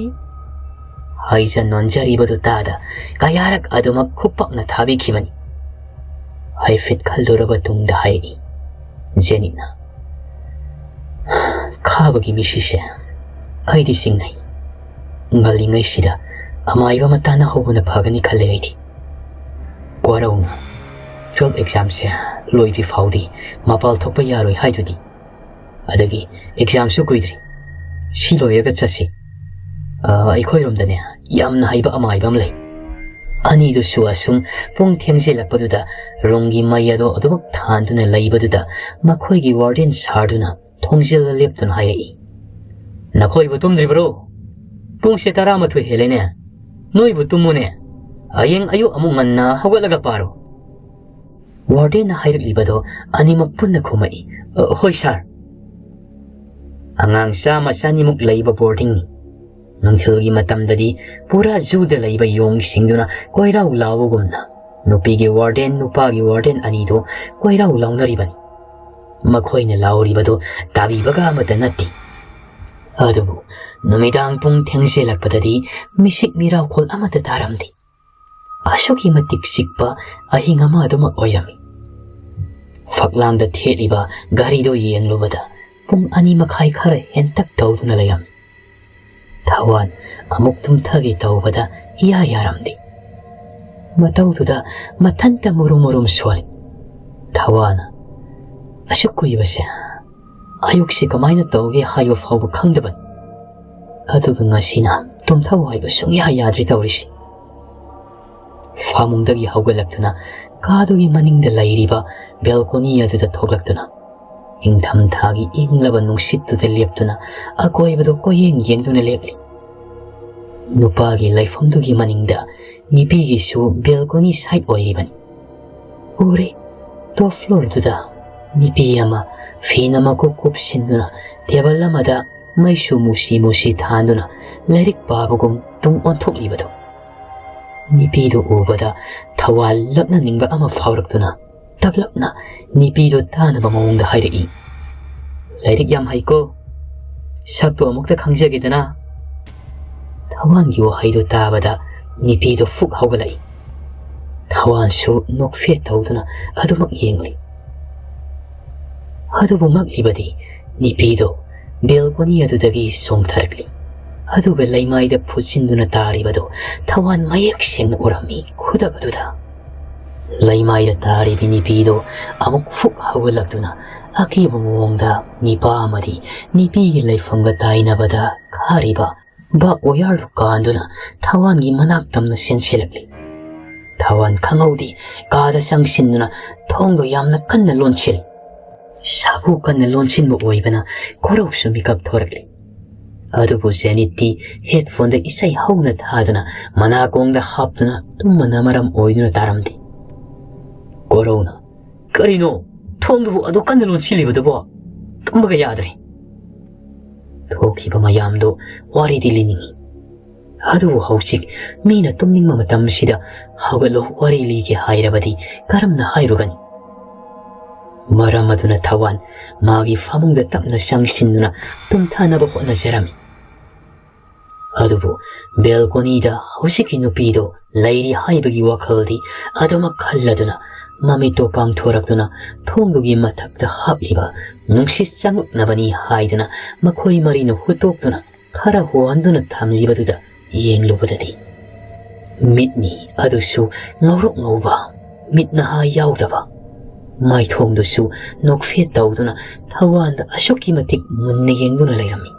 ꯍꯥꯏꯖ ꯅꯣꯟꯖꯔꯤꯕꯗꯨ ꯇꯥꯗ ꯀꯌꯥꯔꯛ ꯑꯗꯨꯃꯛ ꯈꯨꯄꯥꯛꯅ ꯊꯥꯕꯤꯈꯤꯕꯅꯤ꯫ ꯍꯥꯏꯐꯦꯠ ꯈꯜꯂꯨꯔꯕ ꯇꯨꯡꯗ ꯍꯥꯏꯔꯛꯏ ꯖꯦꯅꯤꯠꯅ, "ꯈꯥꯕꯒꯤ ꯃꯤꯁꯤꯁꯦ ꯑꯩꯗꯤ ꯆꯤꯡꯅꯩ꯫ ꯉꯜꯂꯤꯉꯩꯁꯤꯗ ꯑꯃꯥꯏꯕ ꯑꯃ ꯇꯥꯟꯅꯍꯧꯕꯅ ꯐꯒꯅꯤ ꯈꯜꯂꯦ ꯑꯩꯗꯤ꯫ ꯀꯣꯔꯧꯅ ꯇꯨꯋꯦꯜꯐ ꯑꯦꯛꯖꯥꯝꯁꯦ ꯂꯣꯏꯗ꯭ꯔꯤ ꯐꯥꯎꯗꯤ ꯃꯄꯥꯜ ꯊꯣꯛꯄ ꯌꯥꯔꯣꯏ ꯍꯥꯏꯗꯨꯗꯤ꯫ ꯑꯗꯒꯤ ꯑꯦꯛꯖꯥꯝꯁꯨ ꯀꯨꯏꯗ꯭ꯔꯤ꯫ ꯁꯤ ꯂꯣꯏꯔꯒ ꯆꯠꯁꯤ꯫ ꯑ, ꯑꯩꯈꯣꯏꯔꯣꯝꯗꯅꯦ ꯌꯥꯝꯅ ꯍꯩꯕ ꯑꯃꯥꯏꯕ ꯑꯃ ꯂꯩ꯫" ꯑꯅꯤꯗꯨꯁꯨ ꯑꯁꯨꯝ ꯄꯨꯡ ꯊꯦꯡꯖꯤꯜꯂꯛꯄꯗꯨꯗ ꯔꯨꯝꯒꯤ ꯃꯩ ꯑꯗꯣ ꯑꯗꯨꯃꯛ ꯊꯥꯟꯗꯨꯅ ꯂꯩꯕꯗꯨꯗ ꯃꯈꯣꯏꯒꯤ ꯋꯥꯔꯗꯦꯟ ꯁꯥꯔꯗꯨꯅ ꯊꯣꯡꯖꯤꯜꯗ ꯂꯦꯞꯇꯨꯅ ꯍꯥꯏꯔꯛꯏ, "ꯅꯈꯣꯏꯕꯨ ꯇꯨꯝꯗ꯭ꯔꯤꯕꯔꯣ? ꯄꯨꯡꯁꯦ ꯇꯔꯥꯃꯥꯊꯣꯏ ꯍꯦꯜꯂꯦꯅꯦ꯫ ꯅꯣꯏꯕꯨ ꯇꯨꯝꯃꯨꯅꯦ꯫ ꯍꯌꯦꯡ ꯑꯌꯨꯛ ꯑꯃꯨꯛ ꯉꯟꯅ ꯍꯧꯒꯠꯂꯒ ꯄꯥꯔꯣ꯫" ꯋꯥꯔꯗꯦꯟꯅ ꯍꯥꯏꯔꯛꯂꯤꯕꯗꯣ ꯑꯅꯤꯃꯛ ꯄꯨꯟꯅ ꯈꯨꯝꯃꯛꯏ, "ꯑ, ꯍꯣꯏ ꯁꯥꯔ"꯫ ꯑꯉꯥꯡ ꯆꯥꯝꯃ ꯆꯅꯤꯃꯨꯛ ꯂꯩꯕ ꯕꯣꯔꯗꯤꯡꯅꯤ꯫ ꯅꯨꯡꯊꯤꯜꯒꯤ ꯃꯇꯝꯗꯗꯤ ꯄꯨꯔꯥ ꯖꯨꯗ ꯂꯩꯕ ꯌꯣꯡꯁꯤꯡꯗꯨꯅ ꯀꯣꯏꯔꯥꯎ ꯂꯥꯎꯕꯒꯨꯝꯅ ꯅꯨꯄꯤꯒꯤ ꯋꯥꯔꯗꯦꯟ, ꯅꯨꯄꯥꯒꯤ ꯋꯥꯔꯗꯦꯟ ꯑꯅꯤꯗꯨ ꯀꯣꯏꯔꯥꯎ ꯂꯥꯎꯅꯔꯤꯕꯅꯤ꯫ ꯃꯈꯣꯏꯅ ꯂꯥꯎꯔꯤꯕꯗꯨ ꯇꯥꯕꯤꯕꯒ ꯑꯃꯠꯇ ꯅꯠꯇꯦ꯫ ꯑꯗꯨꯕꯨ ꯅꯨꯃꯤꯗꯥꯡ ꯄꯨꯡ ꯊꯦꯡꯖꯤꯜꯂꯛꯄꯗꯗꯤ ꯃꯤꯁꯤꯛ ꯃꯤꯔꯥꯎꯈꯣꯜ ꯑꯃꯠꯇ ꯇꯥꯔꯝꯗꯦ꯫ ꯑꯁꯨꯛꯀꯤ ꯃꯇꯤꯛ ꯆꯤꯛꯄ ꯑꯍꯤꯡ ꯑꯃ ꯑꯗꯨꯃꯛ ꯑꯣꯏꯔꯝꯃꯤ꯫ ꯐꯛꯂꯥꯡꯗ ꯊꯦꯠꯂꯤꯕ ꯘꯔꯤꯗꯨ ꯌꯦꯡꯂꯨꯕꯗ ꯄꯨꯡ ꯑꯅꯤ ꯃꯈꯥꯏ ꯈꯔ ꯍꯦꯟꯇꯛ ꯇꯧꯗꯨꯅ ꯂꯩꯔꯝꯃꯤ꯫ ꯊꯋꯥꯟ ꯑꯃꯨꯛ ꯇꯨꯝꯊꯒꯦ ꯇꯧꯕꯗ ꯏꯌꯥ ꯌꯥꯔꯝꯗꯦ꯫ ꯃꯇꯧꯗꯨꯗ ꯃꯊꯟꯇ ꯃꯨꯔꯨꯝ ꯃꯨꯔꯨꯝ ꯁꯣꯜꯂꯤ꯫ ꯊꯋꯥꯟꯅ, "ꯑꯁꯨꯛ ꯀꯨꯏꯕꯁꯦ ꯑꯌꯨꯛꯁꯤ ꯀꯃꯥꯏꯅ ꯇꯧꯒꯦ ꯍꯥꯏꯕ ꯐꯥꯎꯕ ꯈꯪꯗꯕꯅꯤ꯫ ꯑꯗꯨꯒ ꯉꯁꯤꯅ ꯇꯨꯝꯊꯧ ꯍꯥꯏꯕ ꯁꯨꯡꯌꯥ ꯌꯥꯗ꯭ꯔꯦ ꯇꯧꯔꯤꯁꯤ"꯫ ꯐꯃꯨꯡꯗꯒꯤ ꯍꯧꯒꯠꯂꯛꯇꯨꯅ ꯀꯥꯗꯨꯒꯤ ꯃꯅꯤꯡꯗ ꯂꯩꯔꯤꯕ ꯕꯦꯜꯀꯣꯅꯤ ꯑꯗꯨꯗ ꯊꯣꯛꯂꯛꯇꯨꯅ ꯏꯪꯊꯝꯊꯥꯒꯤ ꯏꯪꯂꯕ ꯅꯨꯡꯁꯤꯠꯇꯨꯗ ꯂꯦꯞꯇꯨꯅ ꯑꯀꯣꯏꯕꯗꯨ ꯀꯣꯏꯌꯦꯡ ꯌꯦꯡꯗꯨꯅ ꯂꯦꯞꯂꯤ꯫ ꯅꯨꯄꯥꯒꯤ ꯂꯩꯐꯝꯗꯨꯒꯤ ꯃꯅꯤꯡꯗ ꯅꯨꯄꯤꯒꯤꯁꯨ ꯕꯦꯜꯀꯣꯅꯤ ꯁꯥꯏꯠ ꯑꯣꯏꯔꯤꯕꯅꯤ꯫ ꯎꯔꯦ, ꯇꯣꯞ ꯐ꯭ꯂꯣꯔꯗꯨꯗ ꯅꯨꯄꯤ ꯑꯃ ꯐꯤꯅ ꯃꯀꯨꯞ ꯀꯨꯞꯁꯤꯟꯗꯨꯅ ꯇꯦꯕꯜ ꯑꯃꯗ ꯃꯩꯁꯨ ꯃꯨꯁꯤ ꯃꯨꯁꯤ ꯊꯥꯟꯗꯨꯅ ꯂꯥꯏꯔꯤꯛ ꯄꯥꯕꯒꯨꯝ ꯇꯨꯡ ꯑꯣꯟꯊꯣꯛꯂꯤꯕꯗꯨ꯫ ꯅꯨꯄꯤꯗꯨ ꯎꯕꯗ ꯊꯋꯥꯜ ꯂꯛꯅꯅꯤꯡꯕ ꯑꯃ ꯐꯥꯎꯔꯛꯇꯨꯅ ꯇꯞꯂꯞꯅ ꯅꯨꯄꯤꯗꯨ ꯇꯥꯅꯕ ꯃꯑꯣꯡꯗ ꯍꯥꯏꯔꯛꯏ, "ꯂꯥꯏꯔꯤꯛ ꯌꯥꯝ ꯍꯩꯀꯣ, ꯁꯛꯇꯨ ꯑꯃꯨꯛꯇ ꯈꯪꯖꯒꯦꯗꯅ"꯫ ꯊꯋꯥꯟꯒꯤ ꯋꯥꯍꯩꯗꯨ ꯇꯥꯕꯗ ꯅꯨꯄꯤꯗꯨ ꯐꯨꯛ ꯍꯧꯒꯠꯂꯛꯏ꯫ ꯊꯋꯥꯟꯁꯨ ꯅꯣꯛꯐꯦꯠ ꯇꯧꯗꯨꯅ ꯑꯗꯨꯃꯛ ꯌꯦꯡꯂꯤ꯫ ꯑꯗꯨꯕꯨ ꯉꯛꯂꯤꯕꯗꯤ ꯅꯨꯄꯤꯗꯨ ꯕꯦꯜꯀꯣꯅꯤ ꯑꯗꯨꯗꯒꯤ ꯆꯣꯡꯊꯔꯛꯂꯤ꯫ ꯑꯗꯨꯒ ꯂꯩꯃꯥꯏꯗ ꯐꯨꯠꯆꯤꯟꯗꯨꯅ ꯇꯥꯔꯤꯕꯗꯨ ꯊꯋꯥꯟ ꯃꯌꯦꯛ ꯁꯦꯡꯅ ꯎꯔꯝꯃꯤ꯫ ꯈꯨꯗꯛ ꯑꯗꯨꯗ ꯂꯩꯃꯥꯏꯗ ꯇꯥꯔꯤꯕꯤ ꯅꯨꯄꯤꯗꯨ ꯑꯃꯨꯛ ꯐꯨꯛ ꯍꯧꯒꯠꯂꯛꯇꯨꯅ ꯑꯀꯤꯕ ꯃꯑꯣꯡꯗ ꯅꯤꯄꯥ ꯑꯃꯗꯤ ꯅꯨꯄꯤꯒꯤ ꯂꯩꯐꯝꯒ ꯇꯥꯏꯅꯕꯗ ꯈꯥꯔꯤꯕ ꯕꯥꯛ ꯋꯥꯌꯔꯗꯨ ꯀꯥꯟꯗꯨꯅ ꯊꯋꯥꯟꯒꯤ ꯃꯅꯥꯛ ꯇꯝꯅ ꯆꯦꯟꯁꯤꯜꯂꯛꯂꯤ꯫ ꯊꯋꯥꯟ ꯈꯪꯍꯧꯗꯦ, ꯀꯥꯗ ꯆꯪꯁꯤꯟꯗꯨꯅ ꯊꯣꯡꯗꯨ ꯌꯥꯝꯅ ꯀꯟꯅ ꯂꯣꯟꯁꯤꯜꯂꯤ꯫ ꯁꯥꯐꯨ ꯀꯟꯅ ꯂꯣꯟꯁꯤꯟꯕ ꯑꯣꯏꯕꯅ ꯀꯣꯔꯧꯁꯨ ꯃꯤꯀꯞ ꯊꯣꯔꯛꯂꯤ꯫ ꯑꯗꯨꯕꯨ ꯖꯦꯅꯤꯠꯇꯤ ꯍꯦꯗꯐꯣꯟꯗ ꯏꯁꯩ ꯍꯧꯅ ꯊꯥꯗꯨꯅ ꯃꯅꯥꯀꯣꯡꯗ ꯍꯥꯞꯇꯨꯅ ꯇꯨꯝꯕꯅ ꯃꯔꯝ ꯑꯣꯏꯗꯨꯅ ꯇꯥꯔꯝꯗꯦ꯫ ꯀꯣꯔꯧꯅ "ꯀꯔꯤꯅꯣ? ꯊꯣꯡꯗꯨꯕꯨ ꯑꯗꯨ ꯀꯟꯅ ꯂꯣꯟꯁꯤꯜꯂꯤꯕꯗꯨꯕꯣ? ꯇꯨꯝꯕꯒ ꯌꯥꯗ꯭ꯔꯦ꯫" ꯊꯣꯛꯈꯤꯕ ꯃꯌꯥꯝꯗꯣ ꯋꯥꯔꯤꯗꯤ ꯂꯤꯅꯤꯡꯏ꯫ ꯑꯗꯨꯕꯨ ꯍꯧꯖꯤꯛ ꯃꯤꯅ ꯇꯨꯝꯅꯤꯡꯕ ꯃꯇꯝꯁꯤꯗ "ꯍꯧꯒꯠꯂꯣ, ꯋꯥꯔꯤ ꯂꯤꯒꯦ" ꯍꯥꯏꯔꯕꯗꯤ ꯀꯔꯝꯅ ꯍꯥꯏꯔꯨꯒꯅꯤ? ꯃꯔꯝ ꯑꯗꯨꯅ ꯊꯋꯥꯟ ꯃꯥꯒꯤ ꯐꯃꯨꯡꯗ ꯇꯞꯅ ꯆꯪꯁꯤꯟꯗꯨꯅ ꯇꯨꯝꯊꯅꯕ ꯍꯣꯠꯅꯖꯔꯝꯃꯤ꯫ ꯑꯗꯨꯕꯨ ꯕꯦꯜꯀꯣꯅꯤꯗ ꯍꯧꯖꯤꯛꯀꯤ ꯅꯨꯄꯤꯗꯣ ꯂꯩꯔꯤ ꯍꯥꯏꯕꯒꯤ ꯋꯥꯈꯜꯗꯤ ꯑꯗꯨꯃꯛ ꯈꯜꯂꯗꯨꯅ ꯃꯃꯤꯠꯇꯣ ꯄꯥꯡꯊꯣꯔꯛꯇꯨꯅ ꯊꯣꯡꯗꯨꯒꯤ ꯃꯊꯛꯇ ꯍꯥꯞꯂꯤꯕ ꯅꯨꯡꯁꯤꯠ ꯆꯪꯂꯛꯅꯕꯅꯤ ꯍꯥꯏꯗꯨꯅ ꯃꯈꯣꯏ ꯃꯔꯤꯅ ꯍꯨꯠꯇꯣꯛꯇꯨꯅ ꯈꯔ ꯍꯣꯍꯟꯗꯨꯅ ꯊꯝꯂꯤꯕꯗꯨꯗ ꯌꯦꯡꯂꯨꯕꯗꯗꯤ ꯃꯤꯠꯅꯤ, ꯑꯗꯨꯁꯨ ꯉꯧꯔꯣꯛ ꯉꯧꯕ, ꯃꯤꯠ ꯅꯍꯥ ꯌꯥꯎꯗꯕ꯫ ꯃꯥꯏꯊꯣꯡꯗꯨꯁꯨ ꯅꯣꯛꯐꯦꯠ ꯇꯧꯗꯨꯅ ꯊꯋꯥꯟꯗ ꯑꯁꯨꯛꯀꯤ ꯃꯇꯤꯛ ꯃꯨꯟꯅ ꯌꯦꯡꯗꯨꯅ ꯂꯩꯔꯝꯃꯤ꯫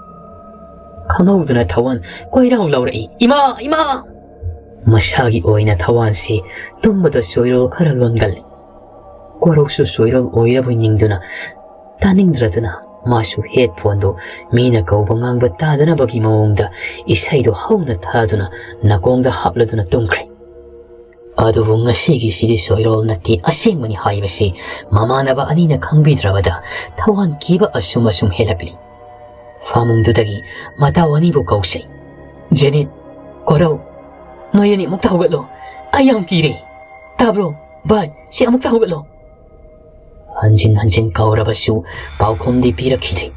ꯈꯪꯍꯧꯗꯅ ꯊꯋꯥꯟ ꯀꯣꯏꯔꯥꯎ ꯂꯥꯎꯔꯛꯏ, "ꯏꯃꯥ! ꯏꯃꯥ!" ꯃꯁꯥꯒꯤ ꯑꯣꯏꯅ ꯊꯋꯥꯟꯁꯤ ꯇꯨꯝꯕꯗ ꯆꯣꯏꯔꯣꯜ ꯈꯔ ꯂꯣꯟꯒꯜꯂꯤ꯫ ꯀꯣꯔꯧꯁꯨ ꯆꯣꯏꯔꯣꯜ ꯑꯣꯏꯔꯕꯣꯏ ꯅꯤꯡꯗꯨꯅ ꯇꯥꯅꯤꯡꯗ꯭ꯔꯗꯨꯅ ꯃꯥꯁꯨ ꯍꯦꯠꯐꯣꯟꯗꯨ ꯃꯤꯅ ꯀꯧꯕ ꯉꯥꯡꯕ ꯇꯥꯗꯅꯕꯒꯤ ꯃꯑꯣꯡꯗ ꯏꯁꯩꯗꯨ ꯍꯧꯅ ꯊꯥꯗꯨꯅ ꯅꯥꯀꯣꯡꯗ ꯍꯥꯞꯂꯗꯨꯅ ꯇꯨꯝꯈ꯭ꯔꯦ꯫ ꯑꯗꯨꯕꯨ ꯉꯁꯤꯒꯤꯁꯤꯗꯤ ꯆꯣꯏꯔꯣꯜ ꯅꯠꯇꯦ, ꯑꯁꯦꯡꯕꯅꯤ ꯍꯥꯏꯕꯁꯤ ꯃꯃꯥꯟꯅꯕ ꯑꯅꯤꯅ ꯈꯪꯕꯤꯗ꯭ꯔꯕꯗ ꯊꯋꯥꯟ ꯀꯤꯕ ꯑꯁꯨꯝ ꯑꯁꯨꯝ ꯍꯦꯜꯂꯛꯂꯤ꯫ ꯐꯃꯨꯡꯗꯨꯗꯒꯤ ꯃꯇꯥꯎ ꯑꯅꯤꯕꯨ ꯀꯧꯁꯩ꯫ "ꯖꯦꯅꯤꯠ, ꯀꯣꯔꯧ, ꯅꯣꯏ ꯑꯅꯤ ꯑꯃꯨꯛꯇ ꯍꯧꯒꯠꯂꯣ꯫ ꯑꯩ ꯌꯥꯝ ꯀꯤꯔꯦ꯫ ꯇꯥꯕ꯭ꯔꯣ? ꯚꯥꯏ, ꯁꯤ ꯑꯃꯨꯛꯇ ꯍꯧꯒꯠꯂꯣ꯫" ꯍꯟꯖꯤꯟ ꯍꯟꯖꯤꯟ ꯀꯧꯔꯕꯁꯨ ꯄꯥꯎꯈꯨꯝꯗꯤ ꯄꯤꯔꯛꯈꯤꯗ꯭ꯔꯦ꯫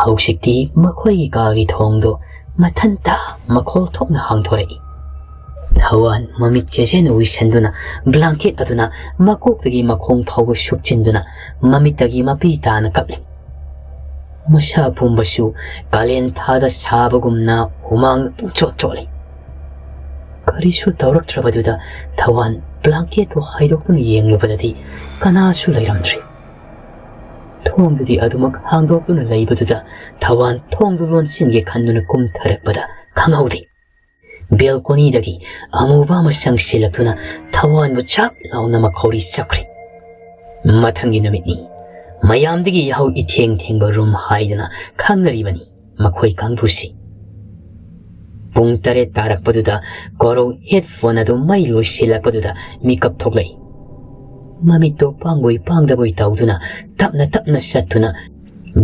ꯍꯧꯖꯤꯛꯇꯤ ꯃꯈꯣꯏꯒꯤ ꯀꯥꯒꯤ ꯊꯣꯡꯗꯣ ꯃꯊꯟꯇ ꯃꯈꯣꯜ ꯊꯣꯛꯅ ꯍꯥꯡꯗꯣꯔꯛꯏ꯫ ꯊꯋꯥꯟ ꯃꯃꯤꯠ ꯆꯦꯖꯦꯅ ꯎꯏꯁꯟꯗꯨꯅ ꯕ꯭ꯂꯥꯡꯀꯦꯠ ꯑꯗꯨꯅ ꯃꯀꯣꯛꯇꯒꯤ ꯃꯈꯣꯡ ꯐꯥꯎꯕ ꯁꯨꯞꯆꯤꯟꯗꯨꯅ ꯃꯃꯤꯠꯇꯒꯤ ꯃꯄꯤ ꯇꯥꯅ ꯀꯞꯂꯤ꯫ ꯃꯁꯥ ꯄꯨꯝꯕꯁꯨ ꯀꯥꯂꯦꯟ ꯊꯥꯗ ꯁꯥꯕꯒꯨꯝꯅ ꯍꯨꯃꯥꯡ ꯄꯨꯡꯆꯣꯠ ꯆꯣꯠꯂꯤ꯫ ꯀꯔꯤꯁꯨ ꯇꯧꯔꯛꯇ꯭ꯔꯕꯗꯨꯗ ꯊꯋꯥꯟ ꯕ꯭ꯂꯥꯡꯀꯦꯠꯇꯨ ꯍꯥꯏꯗꯣꯛꯇꯨꯅ ꯌꯦꯡꯂꯨꯕꯗꯗꯤ ꯀꯅꯥꯁꯨ ꯂꯩꯔꯝꯗ꯭ꯔꯦ꯫ ꯊꯣꯡꯗꯨꯗꯤ ꯑꯗꯨꯃꯛ ꯍꯥꯡꯗꯣꯛꯇꯨꯅ ꯂꯩꯕꯗꯨꯗ ꯊꯋꯥꯟ ꯊꯣꯡꯗꯨ ꯂꯣꯟꯁꯤꯟꯒꯦ ꯈꯟꯗꯨꯅ ꯀꯨꯝꯊꯔꯛꯄꯗ ꯈꯪꯍꯧꯗꯦ꯫ ꯕꯦꯜꯀꯣꯅꯤꯗꯒꯤ ꯑꯃꯨꯕ ꯑꯃ ꯆꯪꯁꯤꯜꯂꯛꯇꯨꯅ ꯊꯋꯥꯟꯕꯨ ꯆꯥꯛ ꯂꯥꯎꯅ ꯃꯈꯧꯔꯤ ꯆꯞꯈ꯭ꯔꯦ꯫ ꯃꯊꯪꯒꯤ ꯅꯨꯃꯤꯠꯅꯤ꯫ ꯃꯌꯥꯝꯗꯒꯤ ꯌꯥꯍꯧ ꯏꯊꯦꯡ ꯊꯦꯡꯕ ꯔꯨꯝ ꯍꯥꯏꯗꯨꯅ ꯈꯪꯅꯔꯤꯕꯅꯤ ꯃꯈꯣꯏ ꯀꯥꯡꯕꯨꯁꯤ꯫ ꯄꯨꯡ ꯇꯔꯦꯠ ꯇꯥꯔꯛꯄꯗꯨꯗ ꯀꯣꯔꯧ ꯍꯦꯠꯐꯣꯟ ꯑꯗꯨ ꯃꯩ ꯂꯣꯏꯁꯤꯜꯂꯛꯄꯗꯨꯗ ꯃꯤꯀꯞ ꯊꯣꯛꯂꯛꯏ꯫ ꯃꯃꯤꯠꯇꯣ ꯄꯥꯡꯕꯣꯏ ꯄꯥꯡꯗꯕꯣꯏ ꯇꯧꯗꯨꯅ ꯇꯞꯅ ꯇꯞꯅ ꯆꯠꯇꯨꯅ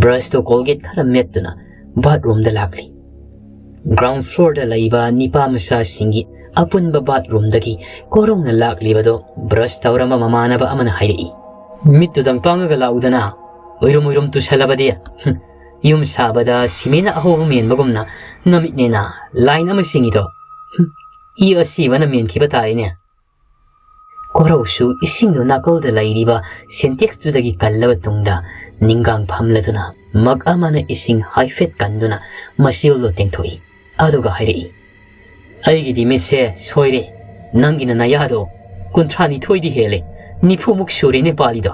brushꯇꯣ Colgate ꯈꯔ ꯃꯦꯠꯇꯨꯅ bathroomꯗ ꯂꯥꯛꯂꯤ꯫ Ground floorꯗ ꯂꯩꯕ ꯅꯤꯄꯥ ꯃꯆꯥꯁꯤꯡꯒꯤ ꯑꯄꯨꯟꯕ bathroomꯗꯒꯤ ꯀꯣꯔꯧꯅ ꯂꯥꯛꯂꯤꯕꯗꯣ brush ꯇꯧꯔꯝꯕ ꯃꯃꯥꯟꯅꯕ ꯑꯃꯅ ꯍꯥꯏꯔꯛꯏ, "ꯃꯤꯠꯇꯨꯗꯪ ꯄꯥꯡꯉꯒ ꯂꯥꯛꯎꯗꯅ, ꯎꯏꯔꯨꯝ ꯎꯏꯔꯨꯝ ꯇꯨꯁꯜꯂꯕꯗꯤ꯫ ꯍꯨꯝ, ꯌꯨꯝ ꯁꯥꯕꯗ ꯁꯤꯃꯦꯟꯅ ꯑꯍꯧꯕ ꯃꯦꯟꯕꯒꯨꯝꯅ ꯅꯃꯤꯠꯅꯦꯅ line ꯑꯃ ꯆꯤꯡꯉꯤꯗꯣ꯫ ꯍꯨꯝ, ꯏ ꯑꯁꯤꯕꯅ ꯃꯦꯟꯈꯤꯕ ꯇꯥꯔꯦꯅꯦ꯫" ꯀꯣꯔꯧꯁꯨ ꯏꯁꯤꯡꯗꯨ ꯅꯥꯀꯜꯗ ꯂꯩꯔꯤꯕ Sintexꯇꯨꯗꯒꯤ ꯀꯜꯂꯕ ꯇꯨꯡꯗ ꯅꯤꯡꯒꯥꯡ ꯐꯝꯂꯗꯨꯅ mug ꯑꯃꯅ ꯏꯁꯤꯡ ꯍꯥꯏꯐꯦꯠ ꯀꯟꯗꯨꯅ ꯃꯆꯤꯜꯗꯣ ꯇꯦꯡꯊꯣꯛꯏ꯫ ꯑꯗꯨꯒ ꯍꯥꯏꯔꯛꯏ, "ꯑꯩꯒꯤꯗꯤ ꯃꯤꯠꯁꯦ ꯁꯣꯏꯔꯦ꯫ ꯅꯪꯒꯤꯅ ꯅꯌꯥꯗꯣ ꯀꯨꯟꯊ꯭ꯔꯥ ꯅꯤꯊꯣꯏꯗꯤ ꯍꯦꯜꯂꯦ꯫ ꯅꯤꯐꯨꯃꯨꯛ ꯁꯨꯔꯦꯅꯦ ꯄꯥꯜꯂꯤꯗꯣ꯫"